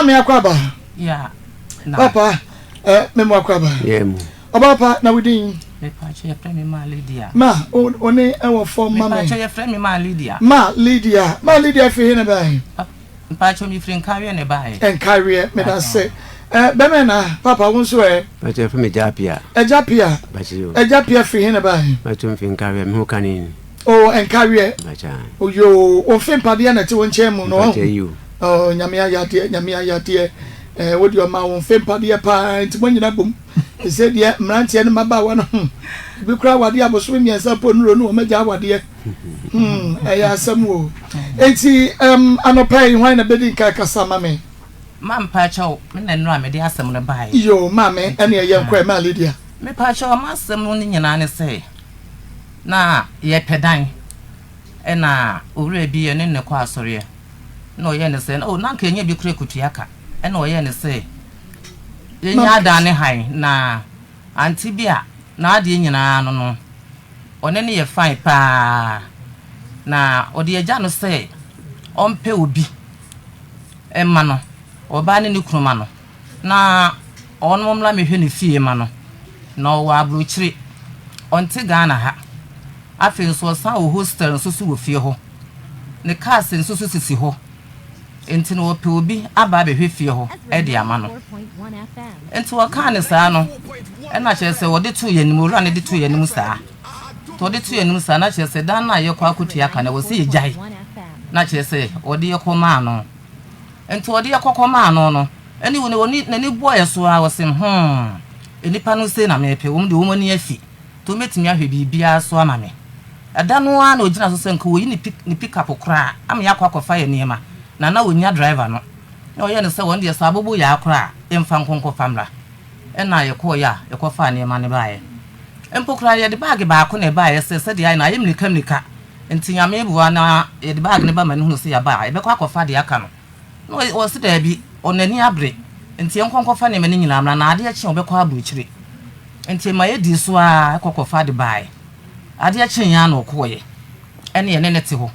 Maame akɔ aba. Yeah, na. Papa, eh, me mo akɔ aba. Yeah, mu. Ɔbaa pa, na wo din? Mepakyɛ yɛfrɛ me Ma Lydia. Ma, o ne ɛwɔ fam ma me. Mepakyɛ yɛfrɛ me Ma Lydia. Ma Lydia. Ma Lydia firi he na bae? Mpakyɛ mefiri Nkareɛ na ɛbaeɛ. Nkareɛ, meda se. Eh, bɛmɛ na, papa wo nso ɛ? Mpakyɛ yɛfrɛ me Agya Apia. Agya Apia. Mpakyɛ yo. Agya Apia firi he na bae? Mpakyɛ mfiri Nkareɛ, me ho kane ni. Oh, Nkareɛ. Mpakyɛ ae. Oyoo, wo mfe mpadeɛ na ɛte wo nkyɛn mu no, wahu. Mpakyɛ yo. Oh, Nyame ayɛ adeɛ, Nyame ayɛ adeɛ. Eh, wo deɛ ɔma wo mfe mpadeɛ paa, nti mo nyina bom. Ɛsɛ deɛ mmeranteɛ ne mmabaawa no, hmm, ebi koraa awadeɛ abosome mmiɛnsa mpo nnuro no wɔn agya awadeɛ. Hmm, ɛyɛ asɛm o. Enti, um, anɔpa yi, hwan na bɛdi nka kasa ma me? Ma mpakyɛw, me na nnora mede asɛm no baeɛ. Yo, maame, ɛne ɛyɛ nkɔ ɛ, ma Lydia. Mepakyɛw, m'asɛm no nyinaa ne sɛ, na yɛpɛ dan, ɛna owura bi yɛne no kɔ asɔreɛ. Ɛna ɔyɛɛ no sɛ, oh, na anka yɛnya bi koraa kutua ka. Ɛna ɔyɛɛ no sɛ, yɛnya adan ne hann, na ante bi a n'adeɛ nyinaa no no, ɔne no yɛ fine paa. Na ɔde agya no sɛ ɔmpɛ obi mma no, ɔbaa ne ne kunu ma no, na ɔno mmra mmɛhwɛ ne fie ma no. Na ɔwɔ aburokyire, ɔnte Ghana ha. Afei nso ɔsan wɔ hostel nso so wɔ fie hɔ. Ne cars nso so sisi hɔ. Nti no wɔpɛ obi aba abɛhwɛ fie hɔ de ama no. Nti wɔkaa no saa no, ɛna kyerɛ sɛ wɔde too yɛn anim, owura no de too yɛn anim saa. Nti wɔde too yɛn anim saa, na kyerɛ sɛ dan no a yɛkɔ akɔtua ka no, ɛwɔ sɛ yɛgyae. Na kyerɛ sɛ wɔde yɛ kɔmaa no. Nti wɔde yɛ kɔkɔmaa no no, ɛne wɔn n'ani bɔɔ yɛ so ara, wɔse hmm, nnipa no sei na mepɛ, wɔn deɛ wɔn ani afi. Nti wɔbɛtumi ahwɛ biribiara so ama me. Ɛda no ara na ɔgyina so sɛ nka wɔyi ne pick ne pick up koraa ama yɛakɔ akɔfa yɛn nneɛma, na na ɔnnya driver no. Na ɔyɛɛ no sɛ wɔn deɛ sɛ abobo yaa koraa a, yɛmfa nkɔ nkɔfa mmra. Ɛnna yɛkɔeɛ a yɛkɔfaa nneɛma no baeɛ. Mpo koraa yɛde baage baako na ɛbaeɛ sɛ sɛdeɛ ayɛ no ayɛ mmirika mmirika nti Nyame boa na yɛde baage no ba ma no hunu sɛ yɛaba a, yɛbɛkɔ akɔfa deɛ aka no. Na ɔse daabi, ɔno n'ani abere nti yɛnkɔ nkɔfa nneɛma no nyinaa mmra na adeɛ kye a ɔbɛkɔ aburokyire. Nti ɛma yɛdii so ara kɔ kɔfa de baeɛ. Adeɛ kyeeɛ ara na ɔkɔeɛ. Ɛne yɛne no te hɔ.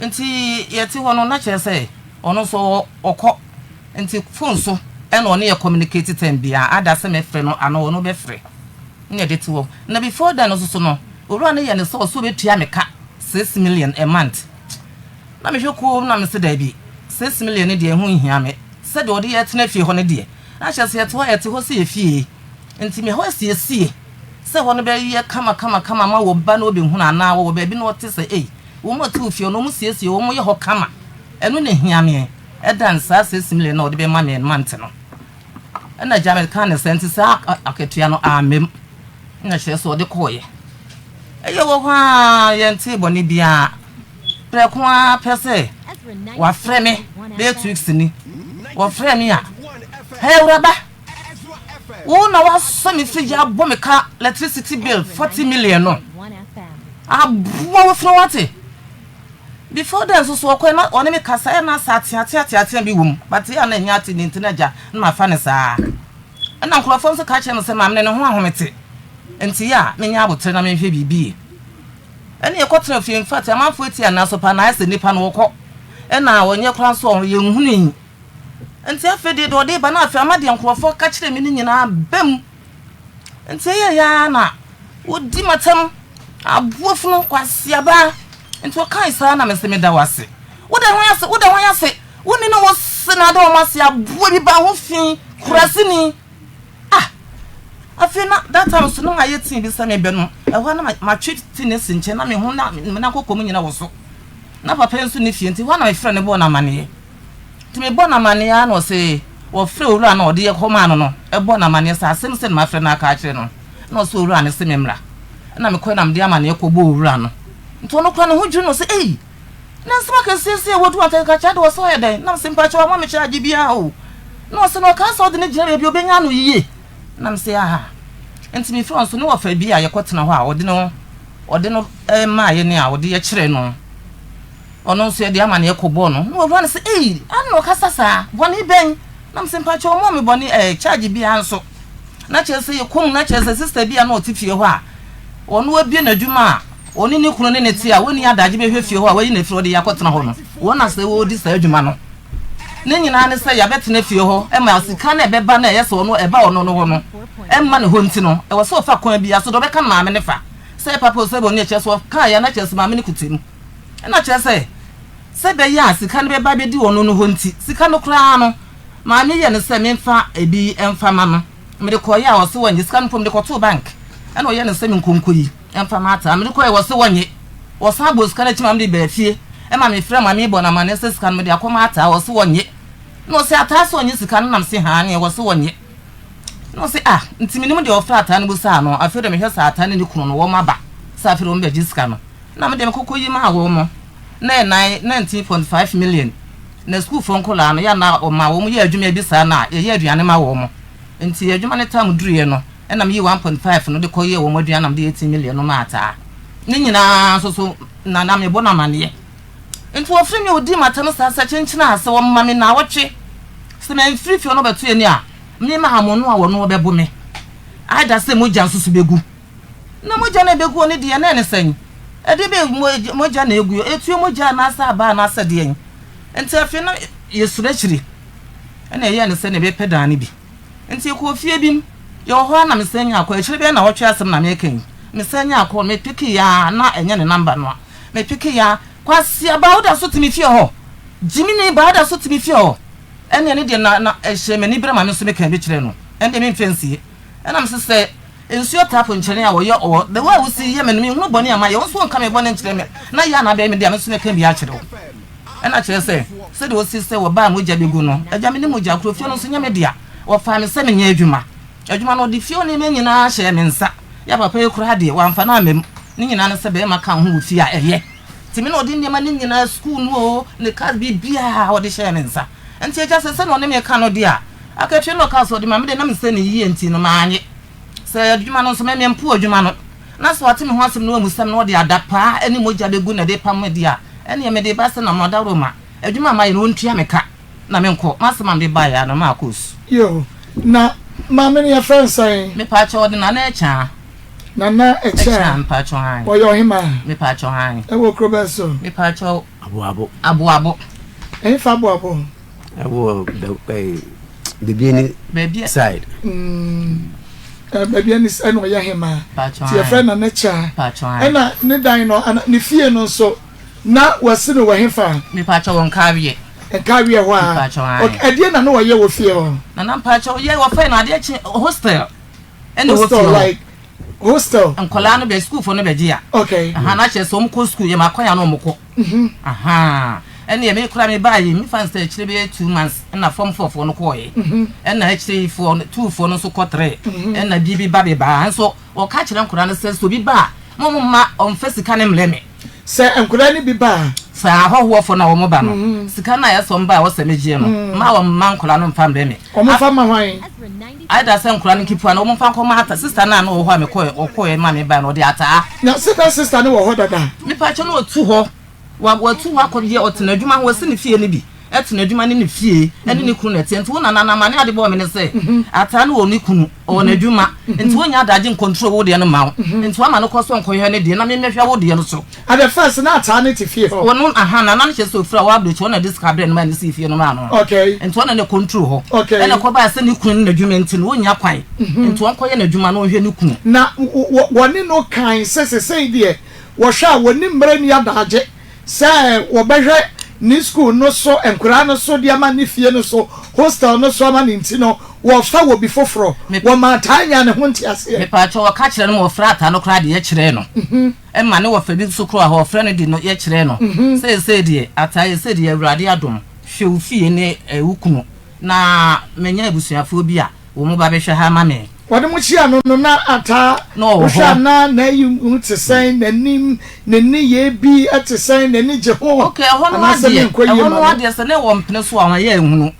Nti yɛte hɔ no na kyerɛ sɛ ɔno nso ɔkɔ. Nti phone so ɛna ɔne yɛ communicate time biara. Ada sɛ mɛfrɛ no anaa ɔno bɛfrɛ. Na yɛde te hɔ. Na before then nso so no, owura no yɛ no sɛ ɔsɛ ɔbɛtua me ka 6 million a month. Na mehwɛ komm na mese daabi, 6 million no deɛ ɛho nhia me. Sɛdeɛ ɔde yɛ tena fie hɔ no deɛ, na kyerɛ sɛ yɛte hɔ a yɛte hɔ sɛ yɛ fie. Nti me hɔ asiesie sɛ hɔ no bɛyɛ kama kama kama ma wɔ ba na ɔbɛhunu anaa wɔwɔ baabi na ɔte sɛ ei, wɔn a ɛte fie hɔ no wɔn siesie wɔn yɛ hɔ kama. Ɛno na ɛhia me ɛdan saa 6 million na ɔde bɛma me month no. Ɛna agya me ka ne sɛ nti saa akatua no ammam. Na kyerɛ sɛ ɔde kɔɔeɛ. Ɛyɛ wɔ hɔ a yɛntee bɔne biara. Prɛko ara pɛ sɛ wafrɛ me bɛyɛ 2 weeks ni. Wɔfrɛ me a, "Hey awuraba, wo na wasɔ me fridge abɔ me ka electricity bill 40 million no. Aboa wo funu wate." Before then nso so ɔkɔɛ na ɔne me kasa ɛna asa ateatea ateatea bi wɔ mu. But yɛ a na ɛnyɛ ate ne nti na agya na mafa ne saa. Ɛna nkurɔfoɔ nso ka kyerɛ me sɛ maame no ne ho ahomete. Nti yɛ a menyɛ abotire na menhwɛ biribi yie. Ɛne yɛkɔtena fie, in fact amanfoɔ eti anaa so paa na ayɛ sɛ nipa no wɔkɔ. Ɛna ɔnyɛ koraa nso yɛnhunu yi. Nti afei deɛ deɛ ɔde ba na afei ama deɛ nkurɔfoɔ ka kyerɛ me no nyinaa ba mu. Nti ɛyɛ ya na wɔdi m'atam aboa funu kwasiaba. Nti ɔkae saa na mese meda wo ase. Woda hwan ase? Woda hwan ase? Wonni ne wo se na ada wɔn ase aboa bi ba ho fi kuraseni. Ah! Afei na that time so na mayɛ tea bi sɛ mebɛnom. Ɛhɔ na matwe tea no si nkyɛn na me ho na me nan kɔkɔɔ mu nyina wɔ so. Na papa yi nso ne fie nti hɔ na mefrɛ no bɔɔ no amanneɛ. Nti mebɔ no amanneɛ ara na ɔse wɔfrɛ owura no a ɔde yɛ kɔmaa no no bɔ no amanneɛ sɛ asɛm sɛ na mafrɛ no aka akyerɛ no. Na ɔse owura no se memmra. Ɛna mekɔe na mede amanneɛ kɔbɔɔ owura no. Nti ɔno koraa ne ho dwiri no ɔse ei! Na nsɛm akɛseɛ sei a wɔdu anka kyerɛ de ɔsɛ ɔyɛ dɛn? Na mese mpakyɛw wamma me charge biara o. Na ɔse na ɔkaa sɛ ɔde no gyina baabi a ɔbɛnya no yie. Na mese aha. Nti mefrɛ ɔno nso ne wɔfa bi a yɛkɔtena hɔ a ɔde no ɔde no maa yɛn a ɔde yɛkyerɛ no. Ɔno nso yɛde amanneɛ kɔbɔɔ no. Na owura no sɛ ei, adɛn na ɔkasa saa? Bɔne bɛn? Na mese mpakyɛw ɔmmɔɔ me bɔne ɛɛ charge biara nso. Na kyerɛ sɛ yɛkɔ mu na kyerɛ sɛ sister bi a na ɔte fie hɔ a ɔno abue n'adwuma a ɔne ne kunu ne ne te a wɔnni adagye bɛhwɛ fie hɔ a wayi no afiri hɔ de yɛ akɔtena hɔ no, wɔn na sɛ wɔredi saa adwuma no. Ne nyinaa ne sɛ yɛabɛtena fie hɔ ma sika no a ɛbɛba no a ɛyɛ sɛ ɔno ɛba ɔno no hɔ no mma ne hɔ nti no, ɛwɔ sɛ ɔfa kwan biara so deɛ ɔbɛka no maame no fa. Sɛ ɛyɛ papa o sɛ bɔne o, kyerɛ sɛ ɔkaeɛ a na kyerɛ sɛ maame no kuta mu. Ɛna kyerɛ sɛ, sɛ ɛbɛyɛ a sika no bɛba abɛdi ɔno no hɔ nti, sika no koraa no, maame yɛ no sɛ memfa ebi mfa ma no. Mede kɔeɛ a ɔse wɔnnye, sika no mpo mede kɔtoo bank. Ɛna ɔyɛ no sɛ menkɔnkɔyi mfa ma ataa. Mede kɔeɛ ɔse wɔnnye. Wɔsan bɔɔ sika no akyi ma mede baa fie. Ɛma mefrɛɛ maame yi bɔɔ no amanneɛ sɛ sika no mede akɔma ataa, ɔse wɔnnye. Ɛna ɔse ataa se ɔnnye sika no na mese haa neɛ ɔse wɔnnye. Ɛna ɔse ah nti menim deɛ ɔfrɛɛ ataa no bisaa no, afei deɛ mehwɛ sɛ ataa ne ne kunu no wɔn aba sɛ afei deɛ wɔn bɛgye sika no. Na me deɛ mekɔkɔ yi maa wɔn na ɛnan 19.5 million. Na sukuufoɔ nkwadaa no yɛ a na wɔma wɔn yɛ adwuma bi saa na yɛyɛ aduane ma wɔn. Nti adwuma no tam duruiɛ no ɛna meyii 1.5 no de kɔyɛɛ wɔn aduane na mede 18 million no maa ataa. Ne nyinaa nso so na na mebɔ no amaneɛ. Nti wɔfrɛ me a wɔdii m'atɛm saa sɛ kyenkyene a sɛ wɔma me naawɔtwe sɛ mamfiri fie hɔ na wɔbɛto ani a me maa mo no a wɔno wɔbɛbo me either sɛ mogya nso so bɛgu. Na mogya no a ɛbɛguo no deɛ na ɛne sɛn? Ɛdeɛ bɛn mogya na ɛguo? Ɛtuo mogya anaasɛ aba anaasɛ deɛn? Nti afei na yɛsuro akyiri ɛna ɛyɛɛ no sɛ na ɛbɛpɛ dan no bi. Nti yɛkɔɔ fie bi mu, yɛwɔ hɔ ara na mesan nyaa kɔɔ, akyire bɛyɛ nnawɔtwe asɛm na mereka yi, mesan nyaa kɔɔ, mepekee ara na ɛnyɛ ne number no a, mepekee ara, Kwasi baa woda so te me fie hɔ? Gyimini baa woda so te me fie hɔ? Ɛnneɛ ne deɛ na na ɛhyɛɛ m'ani berɛ ma me nso mekaa bi kyerɛɛ no, ɛndeɛ memfa nsie. Ɛna mese sɛ nsuo tap nkyɛne a wɔyɛ ɔwɔ, the way a wosi yɛ me no menhunu bɔne a mayɛ, wo nso wonka me bɔne nkyerɛ me, na yɛ a na abɛyɛ me dea, me nso mɛka bi akyerɛ wo. Ɛna kyerɛ sɛ, sɛdeɛ ɔsi sɛ wɔbaa a mogya bɛgu no, agya me ne mogya korɔ, fie no nso nyɛ me dea. Wɔfaa me sɛ menyɛ adwuma. Adwuma no, ɔde fie hɔ nneɛma nyinaa hyɛɛ me nsa. Yɛ papa yi koraa deɛ, wamfa no amma mu. Ne nyinaa ne sɛ barima ka wo ho wɔ fie a, ɛyɛ. Nti me na ɔde nneɛma no nyinaa, sukuu no oo, ne cars, biribiara ɔde hyɛɛ me nsa. Nti agya sɛ sɛdeɛ ɔne me reka no deɛ a, akatua no a ɔkaa sɛ ɔde ma me deɛ, na mesɛ no yie nti no, mannye. Sɛ adwuma no nso, me mempo adwuma no. Na sɛ wate me ho asɛm na wamu sɛm na ɔde adapaa ne mogya bɛgu na ɛde pam me deɛ a, ɛnneɛ mede ba sɛ na mo adaworoma, adwuma a mayɛ no wɔntua me ka na menkɔ. M'asɛm a mede baeɛ ara no, makɔ su. Yoo, na maame no yɛfrɛ no sɛn? Mepaakyɛw, ɔde Nana Akyaa. Nana Akyaa? Akyaa, mepaakyɛw, aane. Ɔyɛ ɔhemaa? Mepaakyɛw, aane. Ɛwɔ kuro bɛn so? Mepaakyɛw. Aboabo. Aboabo. Ɛhefa Aboabo? Ɛwɔ bɛ Baabi side. Baabi ani ɛna ɔyɛ hemaa. Ti yɛfrɛ na ne kyaa. Ɛna ne dan no ana ne fie no nso na wasi no wɔ hefa? Mepaakyɛw wɔ Nkaweɛ. Nkaweɛ hɔ a. Mepaakyɛw ae. Ɛdeɛ na na ɔyɛ wɔ fie hɔ? Nana mpaakyɛw yɛ wɔfrɛ no adeɛ kye hostel. Ɛna ɛwɔ fie hɔ. Like hostel. Nkɔlaa no bɛ sukuufoɔ no bɛgye a. Okay. Aha na kyerɛ sɛ wɔn kɔ sukuu yɛ ma akɔnya na wɔn kɔ. Ahaa ɛneɛ me koraa me baa yi me fa no sɛ akyire bɛyɛ 2 months ɛna form 4 foɔ no kɔɔɛ ɛna akyire yi foɔ no 2 foɔ no nso kɔ 3 ɛna bi bi ba bi baa nso wɔka kyerɛ nkwadaa no sɛ sɛ obi ba a mo mo mma ɔmfa sika no mmrɛ me. Sɛ nkwadaa no bi ba a. Sɛ ahɔhoɔ foɔ no a wɔn ba no sika no a ɛsɛ wɔn ba a wɔsɛ me gyeɛ no mma wɔn mma nkwadaa no mfa mmrɛ me. Wɔn mfa mma hwan? Either sɛ nkwadaa no nketewa no wɔn mfa nkɔma ata sister no a na ɔwɔ hɔ a mekɔɛ ɔkɔɛ ma me bae no ɔde ataa. Na sɛ na sister no wɔ hɔ dada? Mepakyɛw na ɔtu hɔ wa watu hɔ akɔ deɛ ɔtena adwuma ho wasi ne fie no bi ɛtena adwuma ne ne fie ɛne ne kunu na ɛteɛ nti wo nana no amane ade bɔɔ me ne sɛ ataa no wɔ ne kunu ɔwɔ n'adwuma nti wonya adagye ncontrol wo deɛ no ma wo nti wama no kɔ so nkɔhwɛ ne deɛ na memmɛhwɛ wo deɛ no so. At the first na ataa no te fie hɔ. Ɔno aha nana no kyerɛ sɛ ofiri a w'abrɛkyɛ ɔna de sika brɛ no ma ne sii fie no maa no. Okay. Nti ɔna na control hɔ. Okay. Ɛna ɛkɔbaa sɛ ne kunu ne n'adwuma nti no ɔnnya kwan. Nti ɔnkɔyɛ n'adwuma na ɔnhwɛ ne kunu. Na wɔne no kae sɛ sesei deɛ wɔhwɛ a wɔnni mmerɛ nni adaagye sɛ wɔbɛhwɛ ne school no so nkwadaa no so de ama ne fie no so hostel no so ama no nti no wɔfa wɔ bi foforɔ. Wɔmaa ataa nyaa ne ho nteaseɛ. Mepaakyɛw wɔka kyerɛ no ma wɔfrɛ ataa no koraa de yɛkyerɛɛ no. Ɛma ne wɔfa bi nso koraa hɔ ɔfrɛ no de no yɛ kyerɛɛ no seesei deɛ ataa yɛ sei deɛ awurade adom hwɛ wo fie ne wo kunu na manya abusuafoɔ bi a wɔn ba bɛhwɛ ha ama me. Wɔde mo hyia no no na ataa Na ɔwɔ wohwɛ hɔ. a na n'ayi mu te sɛn n'anim ne nneyɛɛ bi te sɛn n'ani gye ho Ok ɛhɔ no anaasɛ adeɛ menkɔ yie ɛhɔ ma no no. adeɛ sɛ na ɛwɔ mpene so a wɔayɛ ahunu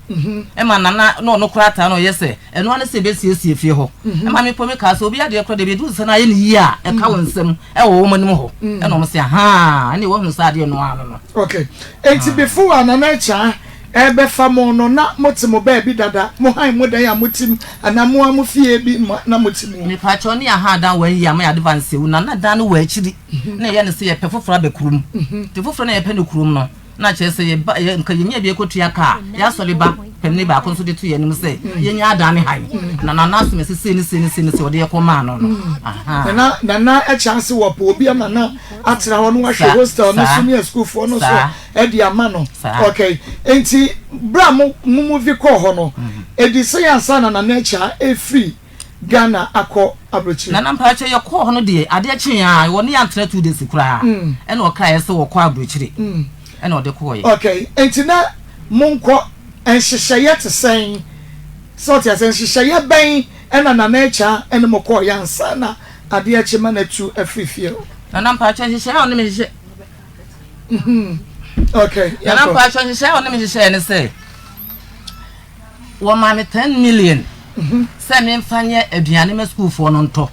ɛma nana na ɔno koraa ataa na ɔyɛ sɛ Ɛno ara ne sɛ yɛbɛsiesie fie hɔ. Ɛma me mpo mekaa sɛ, obi adeɛ koraa deɛ, bɛduru sɛ no ayɛ no yie a, ɛka wo nsam wɔ wɔn anim hɔ. Ɛna wɔn se, ahaa, ɛnneɛ woahunu sɛ adeɛ no ara no no. Ok. Enti before a Nana Akyaa ɛrebɛfa mo no, na mote mo baabi dada? Mo han mo dan a mote mu anaa mo ara mo fie bi mu na mote mu? Mepakyɛw, ne yɛahan dan one year ama yɛn advance awu. Na na dan no wɔ akyiri. Na yɛyɛ no sɛ yɛpɛ foforɔ aba kurom. Nti foforɔ no a yɛpɛ no kurom no. Na kyerɛ sɛ yɛba yɛ nka yɛnya bi ɛkɔtua ka a, yɛasɔre ba panin baako nso de to yɛn anim sɛ yɛnya adan ne han. Na Nana asom ɛsɛ sei ne sei ne sei ne sei ɔde yɛkɔ maa no no. Ahaa. Nana Nana ɛkyɛ ase wɔ pɛ obi ama na atena hɔ no wahwɛ hostel no so ne asukuufoɔ no so ɛde ama no. Okay. Nti berɛ a mo mo movie kɔɔ hɔ no, ɛdi sɛn ansa na Nana Akyea ɛfiri Ghana akɔ abrokyire. Nana mpakyɛ yɛ kɔɔ hɔ no deɛ adeɛ kyee aa wɔ ne yɛ antena 2 days koraa ɛna ɔkaeɛ sɛ wɔkɔ abrokyire ɛna ɔde kɔɔyɛ. Ok nti na monkɔ nhyehyɛeɛ te sɛn sɛ ɔte aseɛ nhyehyɛeɛ bɛn ɛna Nana Akyaa ɛne mo kɔɔyɛ ansa na adeɛ akye ma no atu afiri fie hɔ. Nana mpakyɛ nhyehyɛeɛ a ɔne me hyehyɛ. Ok Nana mpakyɛ nhyehyɛeɛ a ɔne me hyehyɛeɛ ne sɛ. Wɔmaa me 10 million sɛ memfa nyɛ aduane ma sukuufoɔ no ntɔ.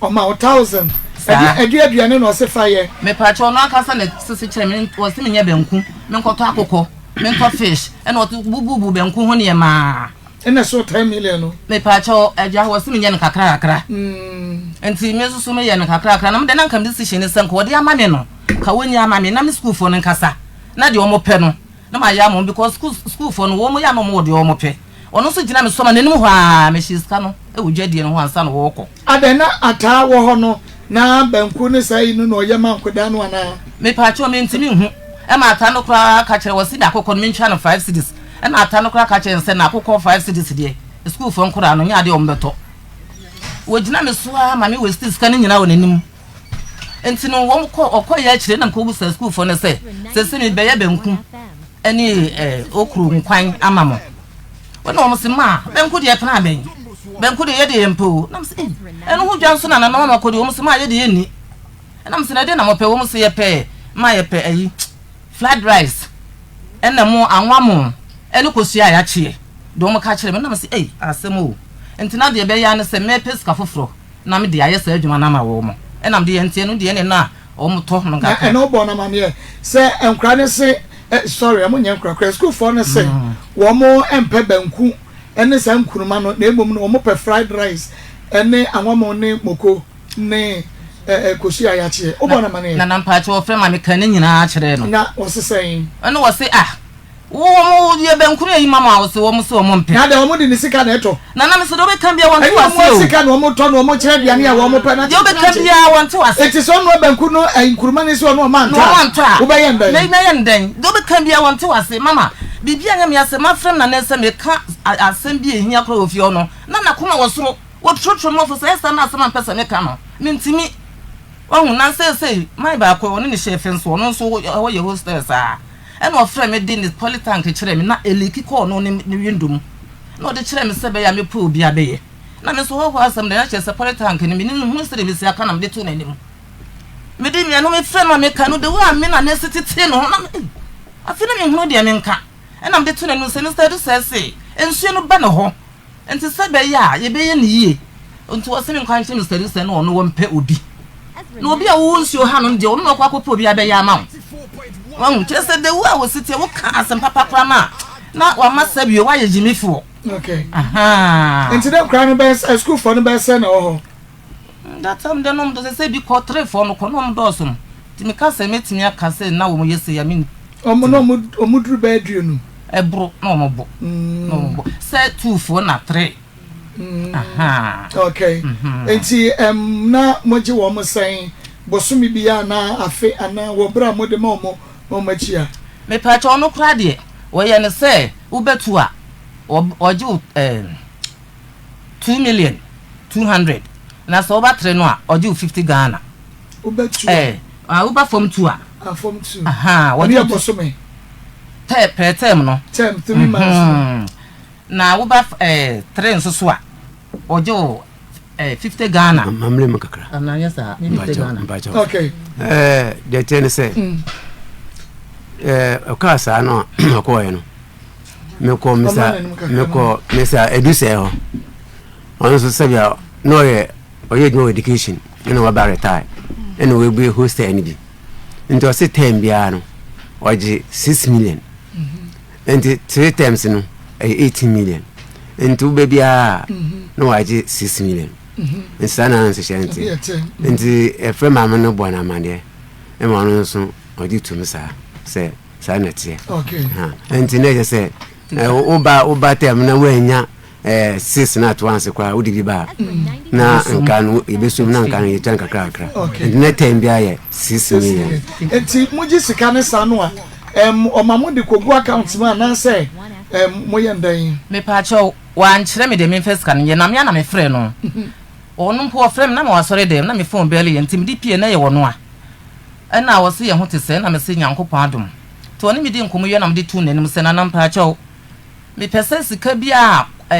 Ɔma wo 1,000. Saa. Ɛde aduane na ɔse fa yɛ. Mepakyɛ ɔno ankasa na sese kyerɛ me, ɔse menyɛ banku, menkɔtɔ akokɔ, mentɔ fish, ɛna ɔte bububu banku ho nneɛma. Ɛna so 10 million no. Mepakyɛ agya, wɔse menyɛ no kakra kakra. Nti me nso so meyɛ no kakra kakra, na mede na nka me decision ne sɛ nka wɔde ama me no, ka wɔnyi ama me na me sukuufoɔ no nkasa, na deɛ wɔpɛ no na mayɛ ama wɔn because school sukuufoɔ no wɔn yɛ ama wɔn wɔ deɛ wɔn pɛ. Ɔno nso gyina me so ma n'anim hɔ ara mehyɛ sika no wɔ dwadie no ho ansa na wɔrekɔ. Adɛn na ataa wɔ hɔ no na banku ne saa yi no na ɔyɛ ma nkwadaa no anaa? Mepaakyɛw mentumi nhu. Ɛma ataa no koraa ka kyerɛ wɔse me akokɔ no mentwa no 5 cedis. Ɛna ataa no koraa ka kyerɛ no sɛ na akokɔ 5 cedis deɛ sukuufoɔ nkwadaa no nyɛ adeɛ a wɔbɛtɔ. Wɔgyina me so ara ma me waste sika no nyinaa wɔ n'anim. Nti no wɔn kɔ ɔkɔ yɛ akyire na mekɔbusa sukuufoɔ no sɛ sese mebɛyɛ banku ne eh, okuro nkwan ama mo. Wɔne wɔn se ma banku deɛ pena abɛn banku deɛ yɛde yɛn pɛ o. Nam se eh, ɛno ho dwa nso na nana mama kɔ deɛ wɔn se ma yɛde yɛn ni. Ɛnam se na ɛdeɛ na mopɛ wɔn se yɛpɛ ma yɛpɛ ayi fried rice ɛna mo anwa mo ɛne kosua a yɛakyeɛ deɛ wɔn ka kyerɛ me. Nam se eh, asɛm o. Nti na deɛ ɛbɛyɛ ne sɛ mɛpɛ sika foforɔ na mede ayɛ saa adwuma no ama wɔn. Ɛnam deɛ nti ɛno deɛ ɛne na wɔn tɔ no Na nkakra. ɛna wobɔ no amaneɛ sɛ nkora no se eh, sorry ɛmo nyɛ nkora koraa sukuufoɔ no se wɔn mpɛ banku ne saa nkuruma no na mmom no wɔn pɛ fried rice ne anwammo ne moko ne eh, eh, kosua a yɛakyeɛ. Wobɔ no amaneɛ? Nana mpakyɛ wɔfrɛ ma meka ne nyinaa kyerɛɛ no. Na wɔse sɛn? Ɛna wɔse ah Wo wɔn yɛ banku ne ayi ma mo a wɔse wɔn se wɔn mpɛ. Na deɛ wɔn de ne sika na ɛtɔ. Nana mese deɛ wobɛka biara wɔnte Ɛnyɛ wase wɔn o. sika na wɔn tɔ na wɔn kyerɛ aduane a wɔn pɛ na Deɛ wobɛka biara wɔnte wase. Eti sɛ ɔnoa banku no ɛyi nkuruma no si hɔ na wɔn antɔ Na wɔn antɔ a. Wobɛyɛ no dɛn? Mɛ mɛyɛ no dɛn? Deɛ wobɛka biara wɔnte wase. Mama biribi anyɛ me asɛm mafrɛ me nana sɛ meka asɛm bi a ehia koraa wɔ fie hɔ no na nakoma wɔ soro. Wɔtorotoro me ɔfo sɛ ɛyɛ saa na asɛm a mpɛ sɛ meka no mentumi. Wahu na seesei man baako ɔne ne hyɛ fɛ nso ɔno nso hɔ yɛ hostel saa. Ɛna ɔfrɛɛ me de ne polytank kyerɛɛ me, na ɛliiki kɔɔ no ne ne window mu. Na ɔde kyerɛɛ me sɛ ɛbɛyɛ a mɛpɛ obi abɛyɛ. Na me nso hɔhoɔ asɛm deɛ, na kyerɛ sɛ polytank no, menim ho sɛdeɛ mesi aka na mede too n'anim. Mede ɛno mefrɛ no a meka no, the way a me na mesi tetee ne ho, na me, ei, afei na menhunu deɛ menka. Ɛna mede too n'anim sɛ, Mister Adusah se nsuo no ba ne hɔ. Nti sɛ ɛbɛyɛ a yɛbɛyɛ no yie nti ɔse me nkwa nkyerɛ Mister Lee sɛ na ɔno wɔmpɛ obi. Na obi a wowɔ nsuo ha no deɛ ɔno na ɔkɔ akɔpɛ obi abɛyɛ ama wo. Wahu kyerɛ sɛ the way a wɔsi teɛ woka asɛm papa koraa no a na wama sɛ bio woayɛ gyimifoɔ. Okay. Ahaa. Nti dɛ nkwadaa no bɛyɛ sɛ sukuufoɔ no bɛyɛ sɛ na ɛwɔ hɔ. That time deɛ na wɔn dɔɔso sɛ bi kɔ three foɔ no kɔ na wɔn dɔɔso no nti meka sɛ mɛtumi aka sɛ na wɔn yɛ sei a mentumi. Wɔn na wɔn wɔn duru bɛyɛ 50. Ɛboro na wɔn bɔ na wɔn bɔ sɛ two foɔ na three. Ahaa. Okay nti ɛm na mo gye wɔn sɛn bosome bi anaa afe anaa wɔ bere a mo de ma wɔn na wɔn akyi a. Mepaakyɛw ɔno koraa deɛ wɔyɛ no sɛ wobɛtu a wɔgye wo ɛɛ. 2,000,200 na sɛ woba tere no a ɔgye wo 50 Ghana. Woba tu a. Ɛɛ ah woba fam tu a. Ah fam tu. Ahaa wɔgye. Ɛno yɛ bosome. Tɛ per term no. Term 3 months no. Na woba ɛɛ tere nso so a ɔgye wo ɛɛ 50 Ghana. Mamle mu kakra. Ana nyɛ saa ne 50 Ghana. Mpakyɛw. Okay. Ɛɛ deɛ teɛ ne sɛ. Ɛɛ ɔkaa saa no a ɔkɔɔɛ no. Mekɔ misa mekɔ misa Edusɛ hɔ. Ɔno nso sɛbea na ɔyɛ ɔyɛ adwuma wɔ education ɛna waba retire ɛna wabue hostel no bi. Nti ɔse term biara no ɔgye 6 million. Nti three terms no ɛyɛ 18 million. Nti wobɛ biara na wagye 6 million. Nti saa na nhyehyɛ no te. Nti ɛfrɛ maame no bɔ no amaneɛ ɛma ɔno nso ɔgye tom saa sɛ. Saa na ɛteɛ. Nti na ɛkyɛ sɛ woba woba tɛm na woannya six na ato anse koraa wode bi ba a na nka no yɛbɛsum na nka no yɛtua no kakrakra. Nti na tɛm biara yɛ 6 million. Nti mogye sika ne saa no a, ɔma mo de kɔgu account mu anaasɛ moyɛ ndɛn? Mepaakyɛw, wankyerɛ me deɛ memfa sika no nyɛ na me ara na mefrɛɛ no. Ɔno mpo ɔfrɛ me na mewɔ asɔre dɛm na me phone bell yɛ nti mede pie na ɛyɛ ɔno a. Ɛna ɔse yɛn ho te sɛn na mese Nyankopɔn adom. Nti ɔne me dii nkɔmmɔ wie na mede too n'anim sɛ Nana mpaakyɛw mepɛ sɛ sika biara a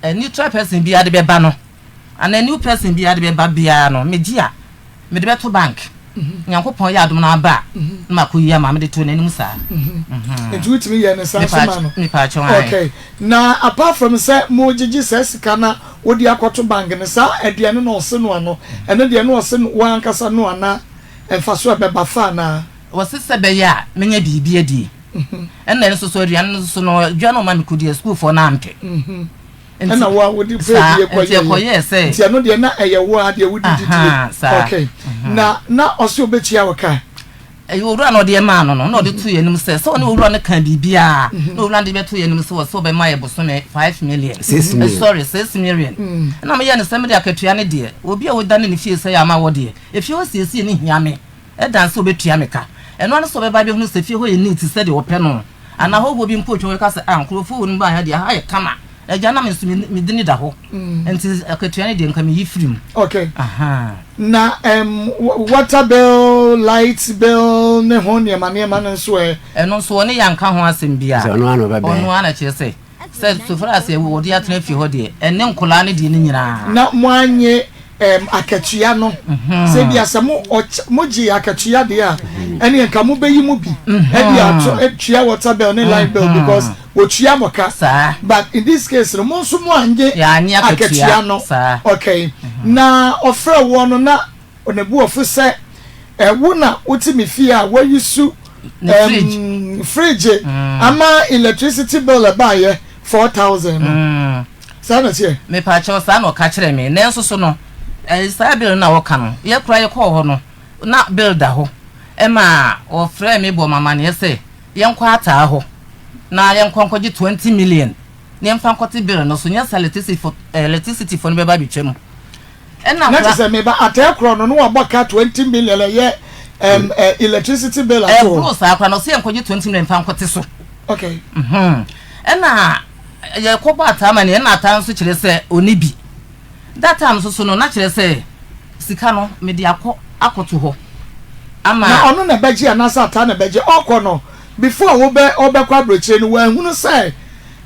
eh, neutral person biara de bɛba no anaa new person biara de bɛba biara no megye a mede bɛto bank. Nyankopɔn yɛ adom na aba a na makɔyi ama mede too n'anim saa. Nti wotumi yɛɛ no saa nso maa no? Mepaakyɛw ae. Okay. Na apart from sɛ mogyegye saa sika na wode akɔto bank no, saa aduane no a ɔse noa no, ɛno deɛ na ɔse wo ankasa noa na mfasoɔ a ɛbɛba fa anaa? Ɔse sɛ ɛbɛyɛ a mɛnya biribi adie. Ɛna ɛno nso so aduane no nso so no, aduane a ɔma mekɔdi a sukuufoɔ no ampɛ. Nti, Ɛna wo a wode pɛ saa, die nti kɔyɛeɛ. ɛkɔyɛɛ sɛ. Nti ɛno deɛ na ɛyɛ wo ara deɛ wode didie. Ahaa, saa. Okay. Na na ɔse ɔbɛtua wo ka? Ɛyɛ owura na ɔde maa no no, na ɔde too yɛn anim sɛ, sɛ ɔne owura no kaa biribiara, na owura no de bɛto yɛn anim sɛ ɔsɛ ɔbɛma yɛ bosome 5 million. 6 million. Sorry, 6 million. Ɛna meyɛɛ no sɛ mede akatua no deɛ, obi a ɔdane ne fie sɛ yɛ ama wɔ deɛ, efie hɔ siesie no hia me, ɛdan sɛ ɔbɛtua me ka. Ɛno ara ne sɛ ɔbɛba abɛhunu sɛ fie hɔ yɛ neat sɛdeɛ ɔpɛ no. Anaa hɔhoɔ bi mpo retwa hɔ bɛka sɛ, ah, nkurɔfoɔ wɔ no baeɛ ha deɛ, ha yɛ kama. Agya, na me nso me dini da hɔ. Nti akatua no deɛ nka meyi firi mu. Okay. Aha. Na water bill, light bill ne ho nneɛma nneɛma no nso ɛ? Ɛno nso ɔne yɛn anka ho asɛm biara. Sɛ ɔno ara na ɔba bɛyɛ. Ɔno ara na kyerɛ sɛ sɛ so far as wɔde atena fie hɔ deɛ, ɛne nkwadaa no deɛ no nyinaa. Na moanye akatua no. Sɛ ebia sɛ mo ɔky mogye akatua deɛ a, ɛneɛ nka mobɛyi mu bi ɛde ato atua water bill ne light bill because wɔtua mo ka. Saa. But in this case no, mo nso moannye Yɛannye akatua. akatua no. Saa. Okay. Na ɔfrɛ woɔ no na ne bo afu sɛ ɛ wo na wote me fie a woayi su Ne fridge. Fridge ama electricity bill ɛbaayɛ 4,000 no. Saa na ɛteɛ? Mepaakyɛw, saa na ɔka kyerɛɛ me. Nanso so no, saa bill no a wɔka no, yɛ koraa yɛkɔɔ hɔ no, na bill da hɔ. Ɛma wɔfrɛɛ me bɔɔ me amanneɛ sɛ yɛnkɔ ataa hɔ na yɛnkɔ nkɔgye 20 million na yɛmfa nkɔte bill no so, nyɛ saa electricity fo no bɛba abɛtwa mu. Ɛna Na kyerɛ sɛ meba ataa korɔ no na wabɔ ka 20 million ɛyɛ electricity bill ato hɔ. Ɛboro saa koraa na ɔsɛ yɛnkɔgye 20 million mfa nkɔte so. Ɛna yɛkɔbɔ ataa ma no, ɛna ataa nso kyerɛ sɛ ɔnni bi. That time nso so no, na kyerɛ sɛ sika no mede akɔ akɔto hɔ ama. Na ɔno na ɛbɛgye anaasɛ ataa na ɛbɛgye? Ɔkɔ no before wobɛ ɔbɛkɔ aburokyire no wanhunu sɛ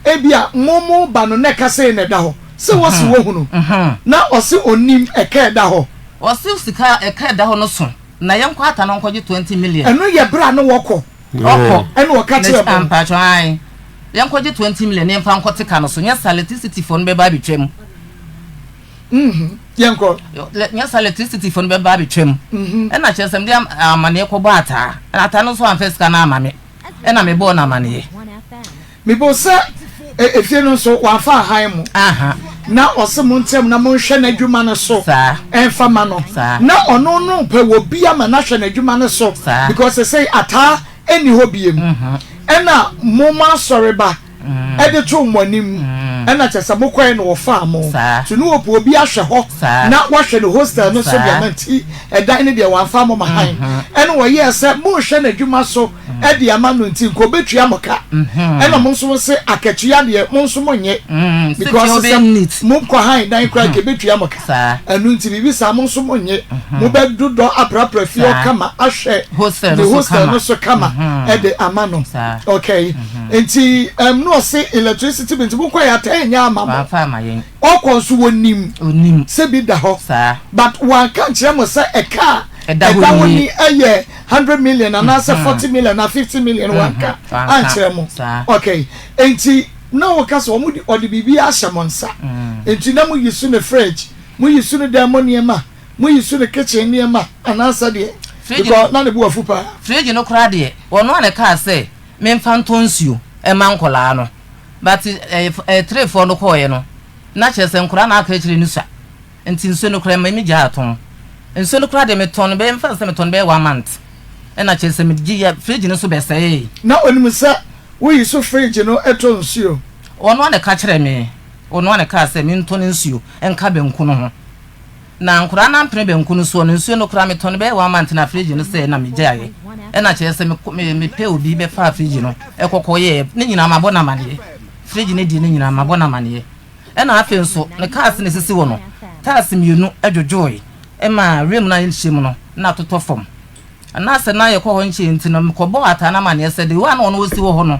ebia mo mo ba no na ɛka sei na ɛda hɔ sɛ wɔsi wɔhunu na ɔsi onim ɛka ɛda hɔ. Ɔsi sika ɛka ɛda hɔ no so na yɛnkɔ ata no nkɔgye 20 million. Ɛno yɛ bere a na wɔkɔ. Ɔkɔ. Ɛna ɔka kyerɛ mo. Mpatsɔ ae yɛnkɔgye 20 million na yɛmfa nkɔte ka no so nyɛ saa electricity foɔ no bɛba abɛtwa mu. Yɛnkɔ. Nyɛ saa electricity foɔ no bɛba abɛtwa mu. Ɛna kyerɛ sɛ mede amaneɛ kɔbɔ ataa. Ɛna ataa no nso amfa sika no ama me. Ɛna mebɔɔ no amaneɛ. Mebɔ sɛ efie no nso wamfa ahan mo. Na ɔse mo ntɛm na monhwɛ n'adwuma no so ɛmfa ma no. Na ɔno no pɛ wɔ bi ama no ahwɛ n'adwuma no so because sesei ataa ɛnni hɔ biem. Ɛna mo mo asɔre ba ɛde too mo anim ɛna kyerɛ sɛ mokɔɛ na wɔfaa mo. Nti ne wɔpɛ obi ahwɛ hɔ na wahwɛ ne hostel no so de ama nti ɛdan no deɛ wamfa mo ma han. Ɛna wɔyɛɛ sɛ monhwɛ n'adwuma so de ama no nti nka obetua mo ka. Ɛna mo nso mo se akatua deɛ mo nso mo nye because sɛ mo kɔ han dan koraa nka ebetua mo ka. Ɛno nti biribi saa mo nso mo nye. Mo bɛ dodɔ aprapra fie hɔ kama ahwɛ ne hostel no so kama ɛde ama no. Okay. Nti ɛm na ɔse electricity bill nti mo kɔ yɛ atɛn nyɛ ama mo. Ɔkɔ nso wɔnim sɛ bi da hɔ but wanka nkyerɛ mo sɛ ɛka a ɛda hɔ ni ɛyɛ 100 million anaasɛ 40 million na 50 million, wanka ankyerɛ mo. Okay, nti na wɔka sɛ wɔn de ɔde biribi ahyɛ mo nsa nti na mo yi so ne fridge, mo yi so ne dan mu nneɛma, mo yi so ne kitchen nneɛma anaasɛ deɛ, because na ne bo afu paa. Fridge no koraa deɛ, ɔno a na ɛkaa sɛ memfa ntɔ nsuo ɛma nkɔlaa no, but ɛɛ tirefoɔ no kɔɔeɛ no na kyerɛ sɛ nkɔlaa na aka akyire no sua nti nsuo no koraa ma mi gyaa tɔn nsuo no koraa deɛ metɔn no bɛyɛ mfa sɛ metɔn no bɛyɛ one month. Ɛna kyerɛ sɛ megye yɛ fridge no nso bɛsɛee. Na onim sɛ woyi so fridge no tɔ nsuo. Ɔno ara na ɛka kyerɛɛ me. Ɔno ara na ɛkaa sɛ mentɔ no nsuo nka banku no ho. Na nkwadaa no ampene banku no soɔ no, nsuo no koraa metɔ no bɛyɛ one month na fridge no sɛe na megyaeɛ. Ɛna kyerɛ sɛ me mepɛ obi bɛfaa fridge no kɔ kɔyɛɛ ne nyinaa mabɔ no amaneɛ. Fridge no deɛ ne nyinaa mabɔ no amaneɛ. Ɛna afei nso ne cars na ɛsisi hɔ no, cars mmienu dwodwoe ma rim no a yɛhyɛ mu no na atotɔ fam. Na sɛ na yɛkɔ hɔ nkyɛe nti no, mekɔbɔɔ Ataa no amanneɛ sɛ the way a na ɔno ɔsi wɔ hɔ no,